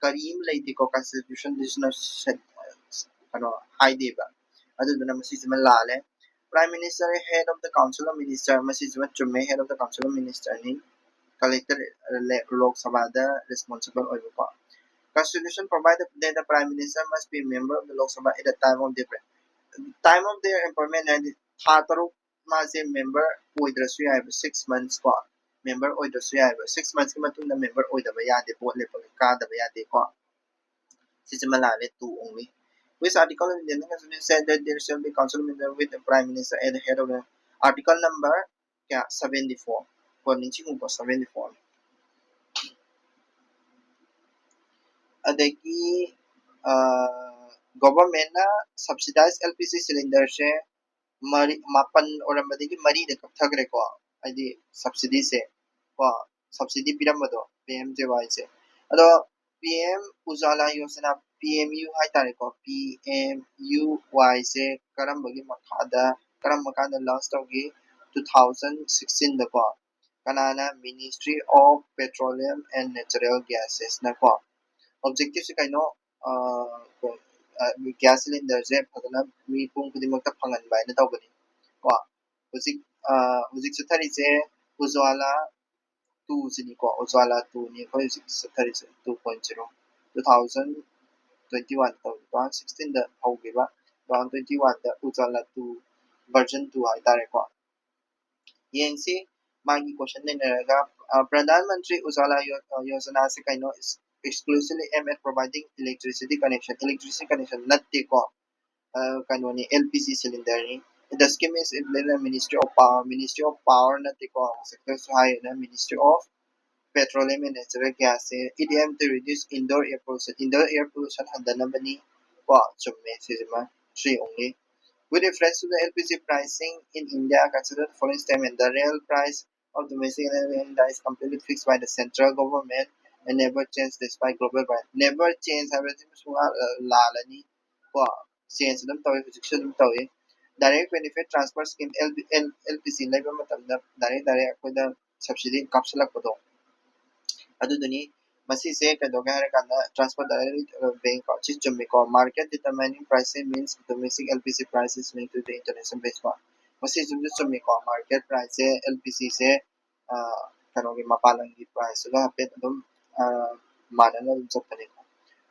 ꯀꯔꯤ ꯑꯃ ꯂꯩꯇꯦꯀꯣ, ꯀꯟꯁꯇꯤꯇ꯭ꯌꯨꯁꯟꯗꯁꯨꯅ ꯀꯩꯅꯣ ꯍꯥꯏꯗꯦꯕ꯫ ꯑꯗꯨꯗꯨꯅ ꯃꯁꯤꯁꯤꯃ ꯂꯥꯜꯂꯦ꯫ Prime Minister, Head of the Council of Minister, ꯃꯁꯤꯁꯤꯃ ꯆꯨꯝꯃꯦ, Head of the Council of Minister ꯅꯤ꯫ Collector, ꯂꯣꯛ ꯁꯚꯥꯗ ꯔꯦꯁꯄꯣꯟꯁꯤꯕꯜ ꯑꯣꯏꯕꯀꯣ꯫ Constitution provide that the Prime Minister must be a member of the Lok Sabha at the time of their time of their appointment ꯍꯥꯏꯗꯤ ꯊꯥ ꯇꯔꯨꯛ ꯃꯥꯁꯦ member ꯑꯣꯏꯗ꯭ꯔꯁꯨ ꯌꯥꯏꯕ, six months ꯀꯣ, member ꯑꯣꯏꯗ꯭ꯔꯁꯨ ꯌꯥꯏꯕ, ꯁꯤꯛꯁ ꯃꯟꯁꯀꯤ ꯃꯇꯨꯡꯗ ꯃꯦꯝꯕꯔ ꯑꯣꯏꯗꯕ ꯌꯥꯗꯦ, ꯚꯣꯠ ꯂꯦꯞꯄꯒ ꯀꯥꯗꯕ ꯌꯥꯗꯦꯀꯣ꯫ ꯁꯤꯁꯤꯃ ꯂꯥꯜꯂꯦ, two only. Which article of Indian Constitution said that there shall be council member with the Prime Minister at the head of the article number ꯀꯌꯥ? Seventy four ꯀꯣ, ꯅꯤꯡꯁꯤꯡꯉꯨꯀꯣ, seventy four꯫ ꯑꯗꯒꯤ ꯒꯣꯚꯔꯟꯃꯦꯟꯅ ꯁꯕꯁꯤꯗꯥꯏꯁ L P G ꯁꯤꯂꯤꯟꯗꯔꯁꯦ ꯃꯔꯤ ꯃꯥꯄꯟ ꯑꯣꯏꯔꯝꯕꯗꯒꯤ ꯃꯔꯤꯗ ꯀꯛꯊꯈ꯭ꯔꯦꯀꯣ, ꯍꯥꯏꯗꯤ ꯁꯕꯁꯤꯗꯤꯁꯦ ꯀꯣ, subsidy ꯄꯤꯔꯝꯕꯗꯣ ꯄꯤ ꯑꯦꯝ ꯖꯦ ꯋꯥꯏꯁꯦ꯫ ꯑꯗꯣ P M Ujjwala Yojana, P M U ꯍꯥꯏꯇꯥꯔꯦꯀꯣ, ꯄꯤ ꯑꯦꯝ ꯌꯨ ꯋꯥꯏꯁꯦ ꯀꯔꯝꯕꯒꯤ ꯃꯈꯥꯗ ꯀꯔꯝꯕ ꯀꯥꯟꯗ ꯂꯣꯟꯆ ꯇꯧꯈꯤ? Two thousand sixteen ꯗꯀꯣ꯫ ꯀꯅꯥꯅ? Ministry of Petroleum and Natural Gases ꯅꯀꯣ꯫ ꯑꯣꯕꯖꯦꯛꯇꯤꯞꯁꯦ ꯀꯩꯅꯣ? ꯒ꯭ꯌꯥꯁ ꯁꯤꯂꯤꯟꯗꯔꯁꯦ ꯐꯖꯅ ꯃꯤꯄꯨꯝ ꯈꯨꯗꯤꯡꯃꯛꯇ ꯐꯪꯍꯟꯕ ꯍꯥꯏꯅ ꯇꯧꯕꯅꯤ ꯀꯣ꯫ ꯍꯧꯖꯤꯛ ꯍꯧꯖꯤꯛ ꯆꯠꯊꯔꯤꯁꯦ ꯎꯖ꯭ꯋꯥꯂꯥ ꯇꯨꯁꯤꯅꯤꯀꯣ, ꯎꯖ꯭ꯋꯥꯂꯥ ꯇꯨꯅꯤ ꯑꯩꯈꯣꯏ ꯍꯧꯖꯤꯛ ꯆꯠꯊꯔꯤꯁꯦ, two point zero꯫ Two thousand twenty one ꯇꯧꯈꯤꯕ, ꯁꯤꯛꯁꯇꯤꯟꯗ ꯍꯧꯈꯤꯕ, two thousand twenty one ꯗ ꯎꯖ꯭ꯋꯥꯂꯥ ꯇꯨ version two ꯍꯥꯏꯇꯥꯔꯦꯀꯣ꯫ ꯌꯦꯡꯁꯤ ꯃꯥꯒꯤ ꯀꯣꯏꯁꯟ ꯅꯩꯅꯔꯒ, ꯄ꯭ꯔꯙꯥꯟ ꯃꯟꯇ꯭ꯔꯤ ꯎꯖꯥꯂꯥ ꯌꯣꯖꯅꯥꯁꯦ ꯀꯩꯅꯣ? Exclusively aim at providing electricity connection, electricity connection ꯅꯠꯇꯦꯀꯣ, ꯀꯩꯅꯣꯅꯤ, ꯑꯦꯜ ꯄꯤ ꯖꯤ ꯁꯤꯂꯤꯟꯗꯔꯅꯤ꯫ The scheme is implemented Ministry of Power, Ministry of Power ꯅꯠꯇꯦꯀꯣ, ꯁꯦꯛꯇꯔꯁꯨ ꯍꯥꯏꯔꯤꯅ Ministry of Petroleum and Natural Gas say. It aim to reduce indoor air pollution, indoor air pollution ꯍꯟꯊꯅꯕꯅꯤ ꯀꯣ, ꯆꯨꯝꯃꯦ ꯁꯤꯁꯤꯃ, three only꯫ With reference to the L P G pricing in India, consider the following statement: the real price of domestic L P G is completely fixed by the central government and never change despite global price. Never change ꯍꯥꯏꯕꯁꯤ ꯁꯨꯡꯂꯥ ꯂꯥꯜꯂꯅꯤ ꯀꯣ꯫ Change ꯑꯗꯨꯝ ꯇꯧꯏ, ꯍꯧꯖꯤꯛꯁꯨ ꯑꯗꯨꯝ ꯇꯧꯏ꯫ Direct benefit transfer scheme, L P G ꯂꯩꯕ ꯃꯇꯝꯗ direct direct ꯑꯩꯈꯣꯏꯗ subsidy ꯀꯥꯞꯁꯤꯜꯂꯛꯄꯗꯣ ꯑꯗꯨꯗꯨꯅꯤ꯫ ꯃꯁꯤꯁꯦ ꯀꯩꯗꯧꯒꯦ ꯍꯥꯏꯔꯀꯥꯟꯗ transport direct bank ꯀꯣ, ꯁꯤ ꯆꯨꯝꯃꯤꯀꯣ꯫ Market determining price means domestic L P G prices linked to the international benchmark꯫ ꯃꯁꯤ ꯆꯨꯝꯁꯨ ꯆꯨꯝꯃꯤꯀꯣ꯫ Market price ꯁꯦ L P G ꯁꯦ ꯀꯩꯅꯣꯒꯤ ꯃꯄꯥꯟ ꯂꯝꯒꯤ price ꯇꯨꯒ ꯍꯥꯏꯐꯦꯠ ꯑꯗꯨꯝ ꯃꯥꯟꯅꯅ ꯑꯗꯨꯝ ꯆꯠꯄꯅꯦꯀꯣ꯫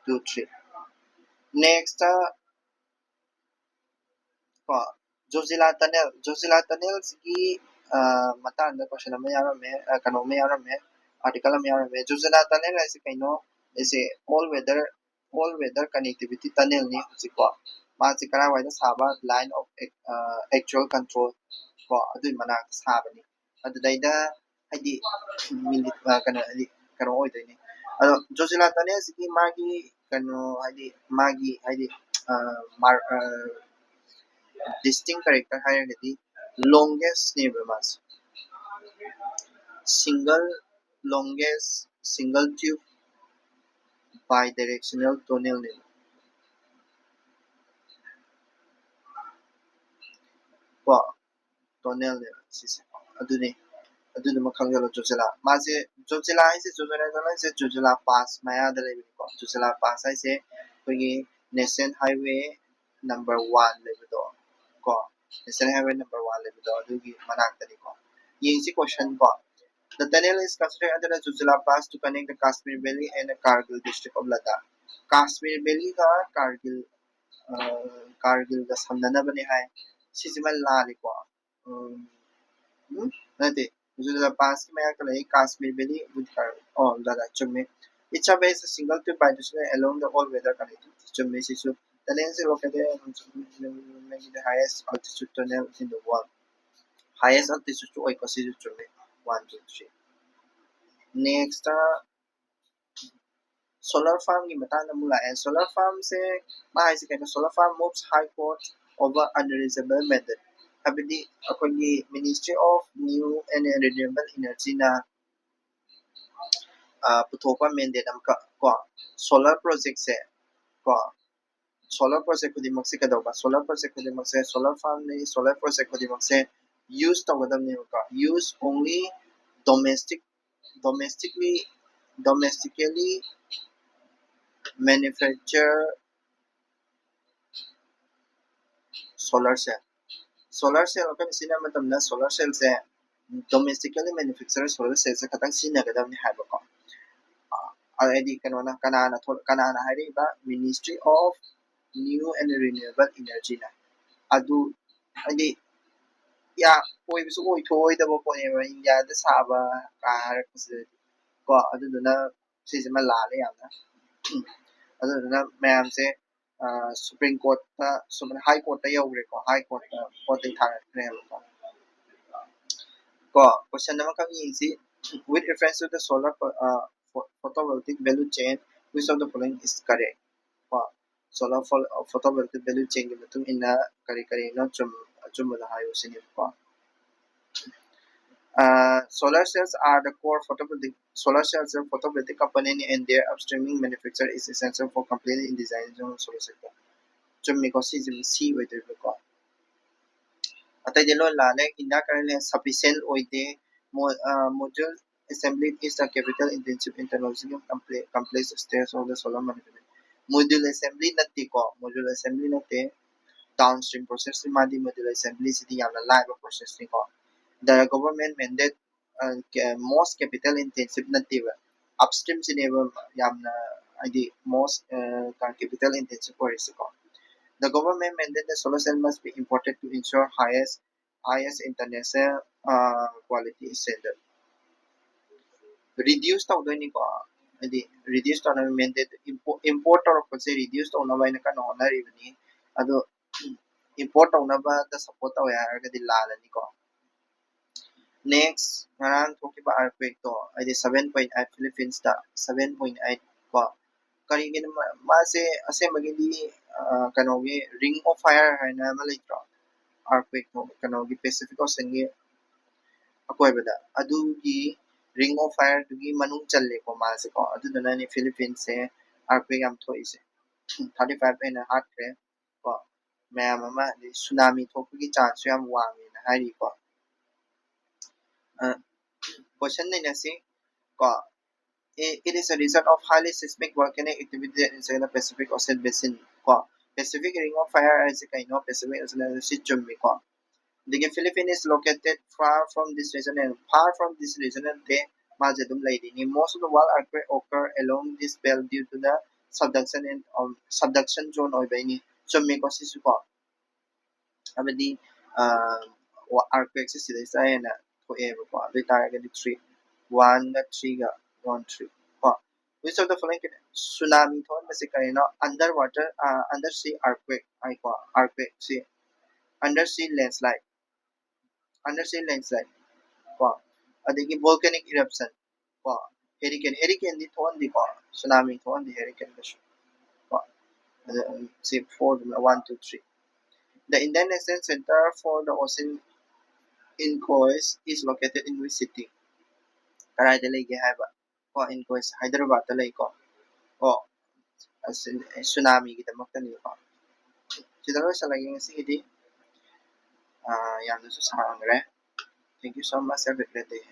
Two three꯫ Next ꯀꯣ, Zojila tunnel, Zojila tunnel ꯁꯤꯒꯤ ꯃꯇꯥꯡꯗ question ꯑꯃ ꯌꯥꯎꯔꯝꯃꯦ, ꯀꯩꯅꯣ ꯑꯃ ꯌꯥꯎꯔꯝꯃꯦ, article ꯑꯃ ꯌꯥꯎꯔꯝꯃꯦ꯫ Zojila tunnel ꯍꯥꯏꯁꯦ ꯀꯩꯅꯣ? It's all weather, all weather connectivity tunnel ꯅꯤ ꯍꯧꯖꯤꯛꯀꯣ꯫ ꯃꯥꯁꯦ ꯀꯔꯥꯏꯋꯥꯏꯗ ꯁꯥꯕ? Line of actual control ꯀꯣ, ꯑꯗꯨꯒꯤ ꯃꯅꯥꯛꯇ ꯁꯥꯕꯅꯤ꯫ ꯑꯗꯨꯗꯩꯗ ꯍꯥꯏꯗꯤ ꯀꯩꯅꯣ ꯍꯥꯏꯗꯤ ꯀꯩꯅꯣ ꯑꯣꯏꯗꯣꯏꯅꯤ꯫ ꯑꯗꯣ Zojila tunnel ꯁꯤꯒꯤ ꯃꯥꯒꯤ ꯀꯩꯅꯣ ꯍꯥꯏꯗꯤ ꯃꯥꯒꯤ ꯍꯥꯏꯗꯤ distinct character ꯍꯥꯏꯔꯒꯗꯤ longest ꯅꯦꯕ ꯃꯥꯁꯦ꯫ Single longest single tube bidirectional tunnel ꯅꯦꯕ ꯀꯣ꯫ Tunnel ꯅꯦꯕ ꯁꯤꯁꯦ꯫ ꯑꯗꯨꯅꯤ꯫ ꯑꯗꯨꯗꯨꯃ ꯈꯪꯖꯜꯂꯣ꯫ Zojila ꯃꯥꯁꯦ, Zojila ꯍꯥꯏꯁꯦ, Zojila tunnel ꯁꯦ Zojila Pass ꯃꯌꯥꯗ ꯂꯩꯕꯅꯤꯀꯣ꯫ Zojila Pass ꯍꯥꯏꯁꯦ ꯑꯩꯈꯣꯏꯒꯤ National Highway number one ꯂꯩꯕꯗꯣ ꯀꯣ, National Highway number one ꯂꯩꯕꯗꯣ ꯑꯗꯨꯒꯤ ꯃꯅꯥꯛꯇꯅꯤꯀꯣ꯫ ꯌꯦꯡꯁꯤ question ꯀꯣ꯫ The tunnel is constructed under the Zojila Pass to connect the Kashmir Valley and the Kargil district of Ladakh. Kashmir Valley ꯒ Kargil, Kargil ꯒ ꯁꯝꯅꯅꯕꯅꯦ ꯍꯥꯏ꯫ ꯁꯤꯁꯤꯃ ꯂꯥꯜꯂꯤꯀꯣ꯫ ꯎꯝ, ꯅꯠꯇꯦ, Zojila Pass ꯀꯤ ꯃꯌꯥꯛꯇ ꯂꯩ Kashmir Valley with Kargil꯫ ꯑꯣ, ꯂꯥꯜꯂꯦ, ꯆꯨꯝꯃꯦ꯫ It's a base single tube bidirectional along the all weather connectivity꯫ ꯆꯨꯝꯃꯦ ꯁꯤꯁꯨ꯫ Tunnel is located in the highest altitude tunnel in the world꯫ Highest altitude ꯑꯣꯏꯀꯣ ꯁꯤꯁꯨ꯫ ꯆꯨꯝꯃꯦ꯫ One, two, three꯫ Next solar farm ꯒꯤ ꯃꯇꯥꯡꯗ ꯑꯃꯨꯛ ꯂꯥꯛꯑꯦ꯫ Solar farm ꯁꯦ ꯃꯥ ꯍꯥꯏꯁꯦ ꯀꯩꯅꯣ? Solar farm moves high cost over unreasonable mandate꯫ ꯍꯥꯏꯕꯗꯤ ꯑꯩꯈꯣꯏꯒꯤ Ministry of New and Renewable Energy ꯅ ꯄꯨꯊꯣꯛꯄ mandate ꯑꯃꯈꯛ ꯀꯣ, solar project ꯁꯦ ꯀꯣ, solar project ꯈꯨꯗꯤꯡꯃꯛꯁꯦ ꯀꯩꯗꯧꯕ? Solar project ꯈꯨꯗꯤꯡꯃꯛꯁꯦ, solar farm ꯅꯤ, solar project ꯈꯨꯗꯤꯡꯃꯛꯁꯦ use ꯇꯧꯒꯗꯕꯅꯦꯕꯀꯣ꯫ Use only domestic domestically domestically manufacture solar cell. Solar cell ꯑꯩꯈꯣꯏꯅ ꯁꯤꯖꯤꯟꯅꯕ ꯃꯇꯝꯗ solar cellꯁꯦ domestically manufacture solar cellꯁꯦ ꯈꯛꯇꯪ ꯁꯤꯖꯤꯟꯅꯒꯗꯕꯅꯤ ꯍꯥꯏꯕꯀꯣ꯫ ꯑꯗꯩꯗꯤ ꯀꯩꯅꯣꯅ ꯀꯅꯥꯅ ꯀꯅꯥꯅ ꯍꯥꯏꯔꯛꯏꯕ? Ministry of New and Renewable Energyꯅ꯫ ꯑꯗꯨ ꯍꯥꯏꯗꯤ ꯌꯥ ꯑꯣꯏꯕꯁꯨ ꯑꯣꯏꯊꯣꯛꯑꯣꯏꯗꯕ ꯄꯣꯠꯅꯦꯕ ꯏꯟꯗꯤꯌꯥꯗ ꯁꯥꯕ ꯀꯥ ꯍꯥꯏꯔꯛꯄꯁꯤꯗꯗꯤ ꯀꯣ꯫ ꯑꯗꯨꯗꯨꯅ ꯁꯤꯁꯤꯃ ꯂꯥꯜꯂꯦ ꯌꯥꯝꯅ꯫ ꯑꯗꯨꯗꯨꯅ ꯃꯌꯥꯝꯁꯦ ꯁꯨꯄ꯭ꯔꯤꯝ ꯀꯣꯔꯠꯇ, ꯍꯥꯏ ꯀꯣꯔꯠꯇ ꯌꯧꯈ꯭ꯔꯦꯀꯣ꯫ ꯍꯥꯏ ꯀꯣꯔꯠꯇ ꯄꯣꯠꯇꯩ ꯊꯥꯡꯒꯠꯈ꯭ꯔꯦꯕꯀꯣ꯫ ꯀꯣ, ꯀꯣꯏꯁꯟ ꯑꯃꯈꯛ ꯌꯦꯡꯁꯤ꯫ With reference to the solar photovoltaic value chain, which of the following is correct? ꯀꯣ, solar photovoltaic value chainꯒꯤ ꯃꯇꯨꯡ ꯏꯟꯅ ꯀꯔꯤ ꯀꯔꯤꯅꯣ ꯑꯆꯨꯝꯕꯗꯣ ꯍꯥꯏꯌꯨ ꯁꯤꯅꯦꯕꯀꯣ꯫ Solar cells are the core photovoltaic solar cells are photovoltaic component and their upstreaming manufacture is essential for completing indigenous solar sector. ꯆꯨꯝꯃꯤꯀꯣ, ꯁꯤꯁꯤꯃ ꯁꯤ ꯑꯣꯏꯗꯣꯏꯕꯀꯣ꯫ ꯑꯇꯩꯗꯤ ꯂꯣꯏ ꯂꯥꯜꯂꯦ꯫ India currently sufficient ꯑꯣꯏꯗꯦ꯫ Module assembly is the capital intensive and technological complex stage of the solar manufacturing. Module assembly ꯅꯠꯇꯦꯀꯣ, module assembly ꯅꯠꯇꯦ꯫ Downstream process ꯁꯤ ꯃꯥꯗꯤ module assembly ꯁꯤꯗꯤ ꯌꯥꯝꯅ ꯂꯥꯏꯕ process ꯅꯤꯀꯣ꯫ The government mandate most capital intensive ꯅꯠꯇꯦꯕ, upstream ꯁꯤꯅꯦꯕ ꯌꯥꯝꯅ ꯍꯥꯏꯗꯤ most capital intensive ꯑꯣꯏꯔꯤꯁꯤꯀꯣ꯫ The government mandate that solar cell must be imported to ensure highest highest international quality standard. Reduce ꯇꯧꯗꯣꯏꯅꯤꯀꯣ, ꯍꯥꯏꯗꯤ reduce ꯇꯧꯅꯕ mandate, import ꯇꯧꯔꯛꯄꯁꯦ reduce ꯇꯧꯅꯕ ꯍꯥꯏꯅ ꯀꯟꯅ ꯍꯣꯠꯅꯔꯤꯕꯅꯤ꯫ ꯑꯗꯣ import ꯇꯧꯅꯕꯗ support ꯇꯧꯋꯦ ꯍꯥꯏꯔꯒꯗꯤ ꯂꯥꯜꯂꯅꯤꯀꯣ꯫ Next, ꯉꯔꯥꯡ ꯊꯣꯛꯈꯤꯕ earthquake ꯇꯣ, ꯍꯥꯏꯗꯤ seven point eight Philippines ꯇ seven point eight ꯀꯣ꯫ ꯀꯔꯤꯒꯤꯅꯣ ꯃꯥꯁꯦ ꯑꯁꯦꯡꯕꯒꯤꯗꯤ ꯀꯩꯅꯣꯒꯤ Ring of Fire ꯍꯥꯏꯅ ꯑꯃ ꯂꯩꯇ꯭ꯔꯣ? Earthquake ꯇꯣ ꯀꯩꯅꯣꯒꯤ Pacific Ocean ꯒꯤ ꯑꯀꯣꯏꯕꯗ, ꯑꯗꯨꯒꯤ Ring of Fire ꯗꯨꯒꯤ ꯃꯅꯨꯡ ꯆꯜꯂꯦꯀꯣ ꯃꯥꯁꯦꯀꯣ꯫ ꯑꯗꯨꯗꯨꯅꯅꯦ Philippines ꯁꯦ earthquake ꯌꯥꯝ ꯊꯣꯛꯏꯁꯦ꯫ Thirty five ꯍꯦꯟꯅ ꯍꯥꯠꯈ꯭ꯔꯦ ꯀꯣ꯫ ꯃꯌꯥꯝ ꯑꯃ ꯑꯗꯩ tsunami ꯊꯣꯛꯄꯒꯤ chance ꯁꯨ ꯌꯥꯝ ꯋꯥꯡꯉꯦꯅ ꯍꯥꯏꯔꯤꯀꯣ꯫ Question ꯅꯩꯅꯁꯤ ꯀꯣ. It is a region of highly seismic volcanic activity that is in the Pacific Ocean Basin ꯀꯣ. Pacific Ring of Fire ꯍꯥꯏꯁꯦ ꯀꯩꯅꯣ? Pacific Ocean ꯍꯥꯏꯁꯦ ꯆꯨꯝꯃꯤꯀꯣ. ꯑꯗꯒꯤ Philippines is located far from this region and far from this region ꯅꯠꯇꯦ, ꯃꯥꯁꯦ ꯑꯗꯨꯝ ꯂꯩꯔꯤꯅꯤ. Most of the world earthquake occur along this belt due to the subduction and um, subduction zone ꯑꯣꯏꯕꯩꯅꯤ. ꯆꯨꯝꯃꯤꯀꯣ ꯁꯤꯁꯨ ꯀꯣ. ꯍꯥꯏꯕꯗꯤ earthquake ꯁꯦ ꯁꯤꯗꯩꯁꯤꯗ ꯍꯦꯟꯅ ꯊꯣꯛꯑꯦꯕꯀꯣ. ꯑꯗꯨ ꯑꯣꯏꯇꯥꯔꯒꯗꯤ three, one ꯒ three ꯒ, one three ꯀꯣ. Which of the following can tsunami ꯊꯣꯛꯍꯟꯕꯁꯦ ꯀꯔꯤꯅꯣ? Underwater, undersea earthquake ꯍꯥꯏꯀꯣ. Earthquake ꯁꯤ undersea landslide, undersea landslide ꯀꯣ. ꯑꯗꯒꯤ volcanic eruption ꯀꯣ. Hurricane, hurricane ꯗꯤ ꯊꯣꯛꯍꯟꯗꯦꯀꯣ, tsunami ꯊꯣꯛꯍꯟꯗꯦ hurricane ꯗꯁꯨ ꯀꯣ. ꯑꯗ ꯁꯤ four, one, two, three. The Indian National Center for the Ocean Inquiries is located in which city? ꯀꯗꯥꯏꯗ ꯂꯩꯒꯦ ꯍꯥꯏꯕ ꯀꯣ? Inquiries ꯍꯥꯏꯗ꯭ꯔꯕꯥꯗꯇ ꯂꯩꯀꯣ. ꯀꯣ, tsunami ꯒꯤꯗꯃꯛꯇꯅꯤꯀꯣ. ꯁꯤꯗ ꯂꯣꯏꯁꯤꯜꯂꯒꯦ ꯉꯁꯤꯒꯤꯗꯤ. ꯌꯥꯝꯅꯁꯨ ꯁꯥꯡꯈ꯭ꯔꯦ. Thank you so much. Have a great day.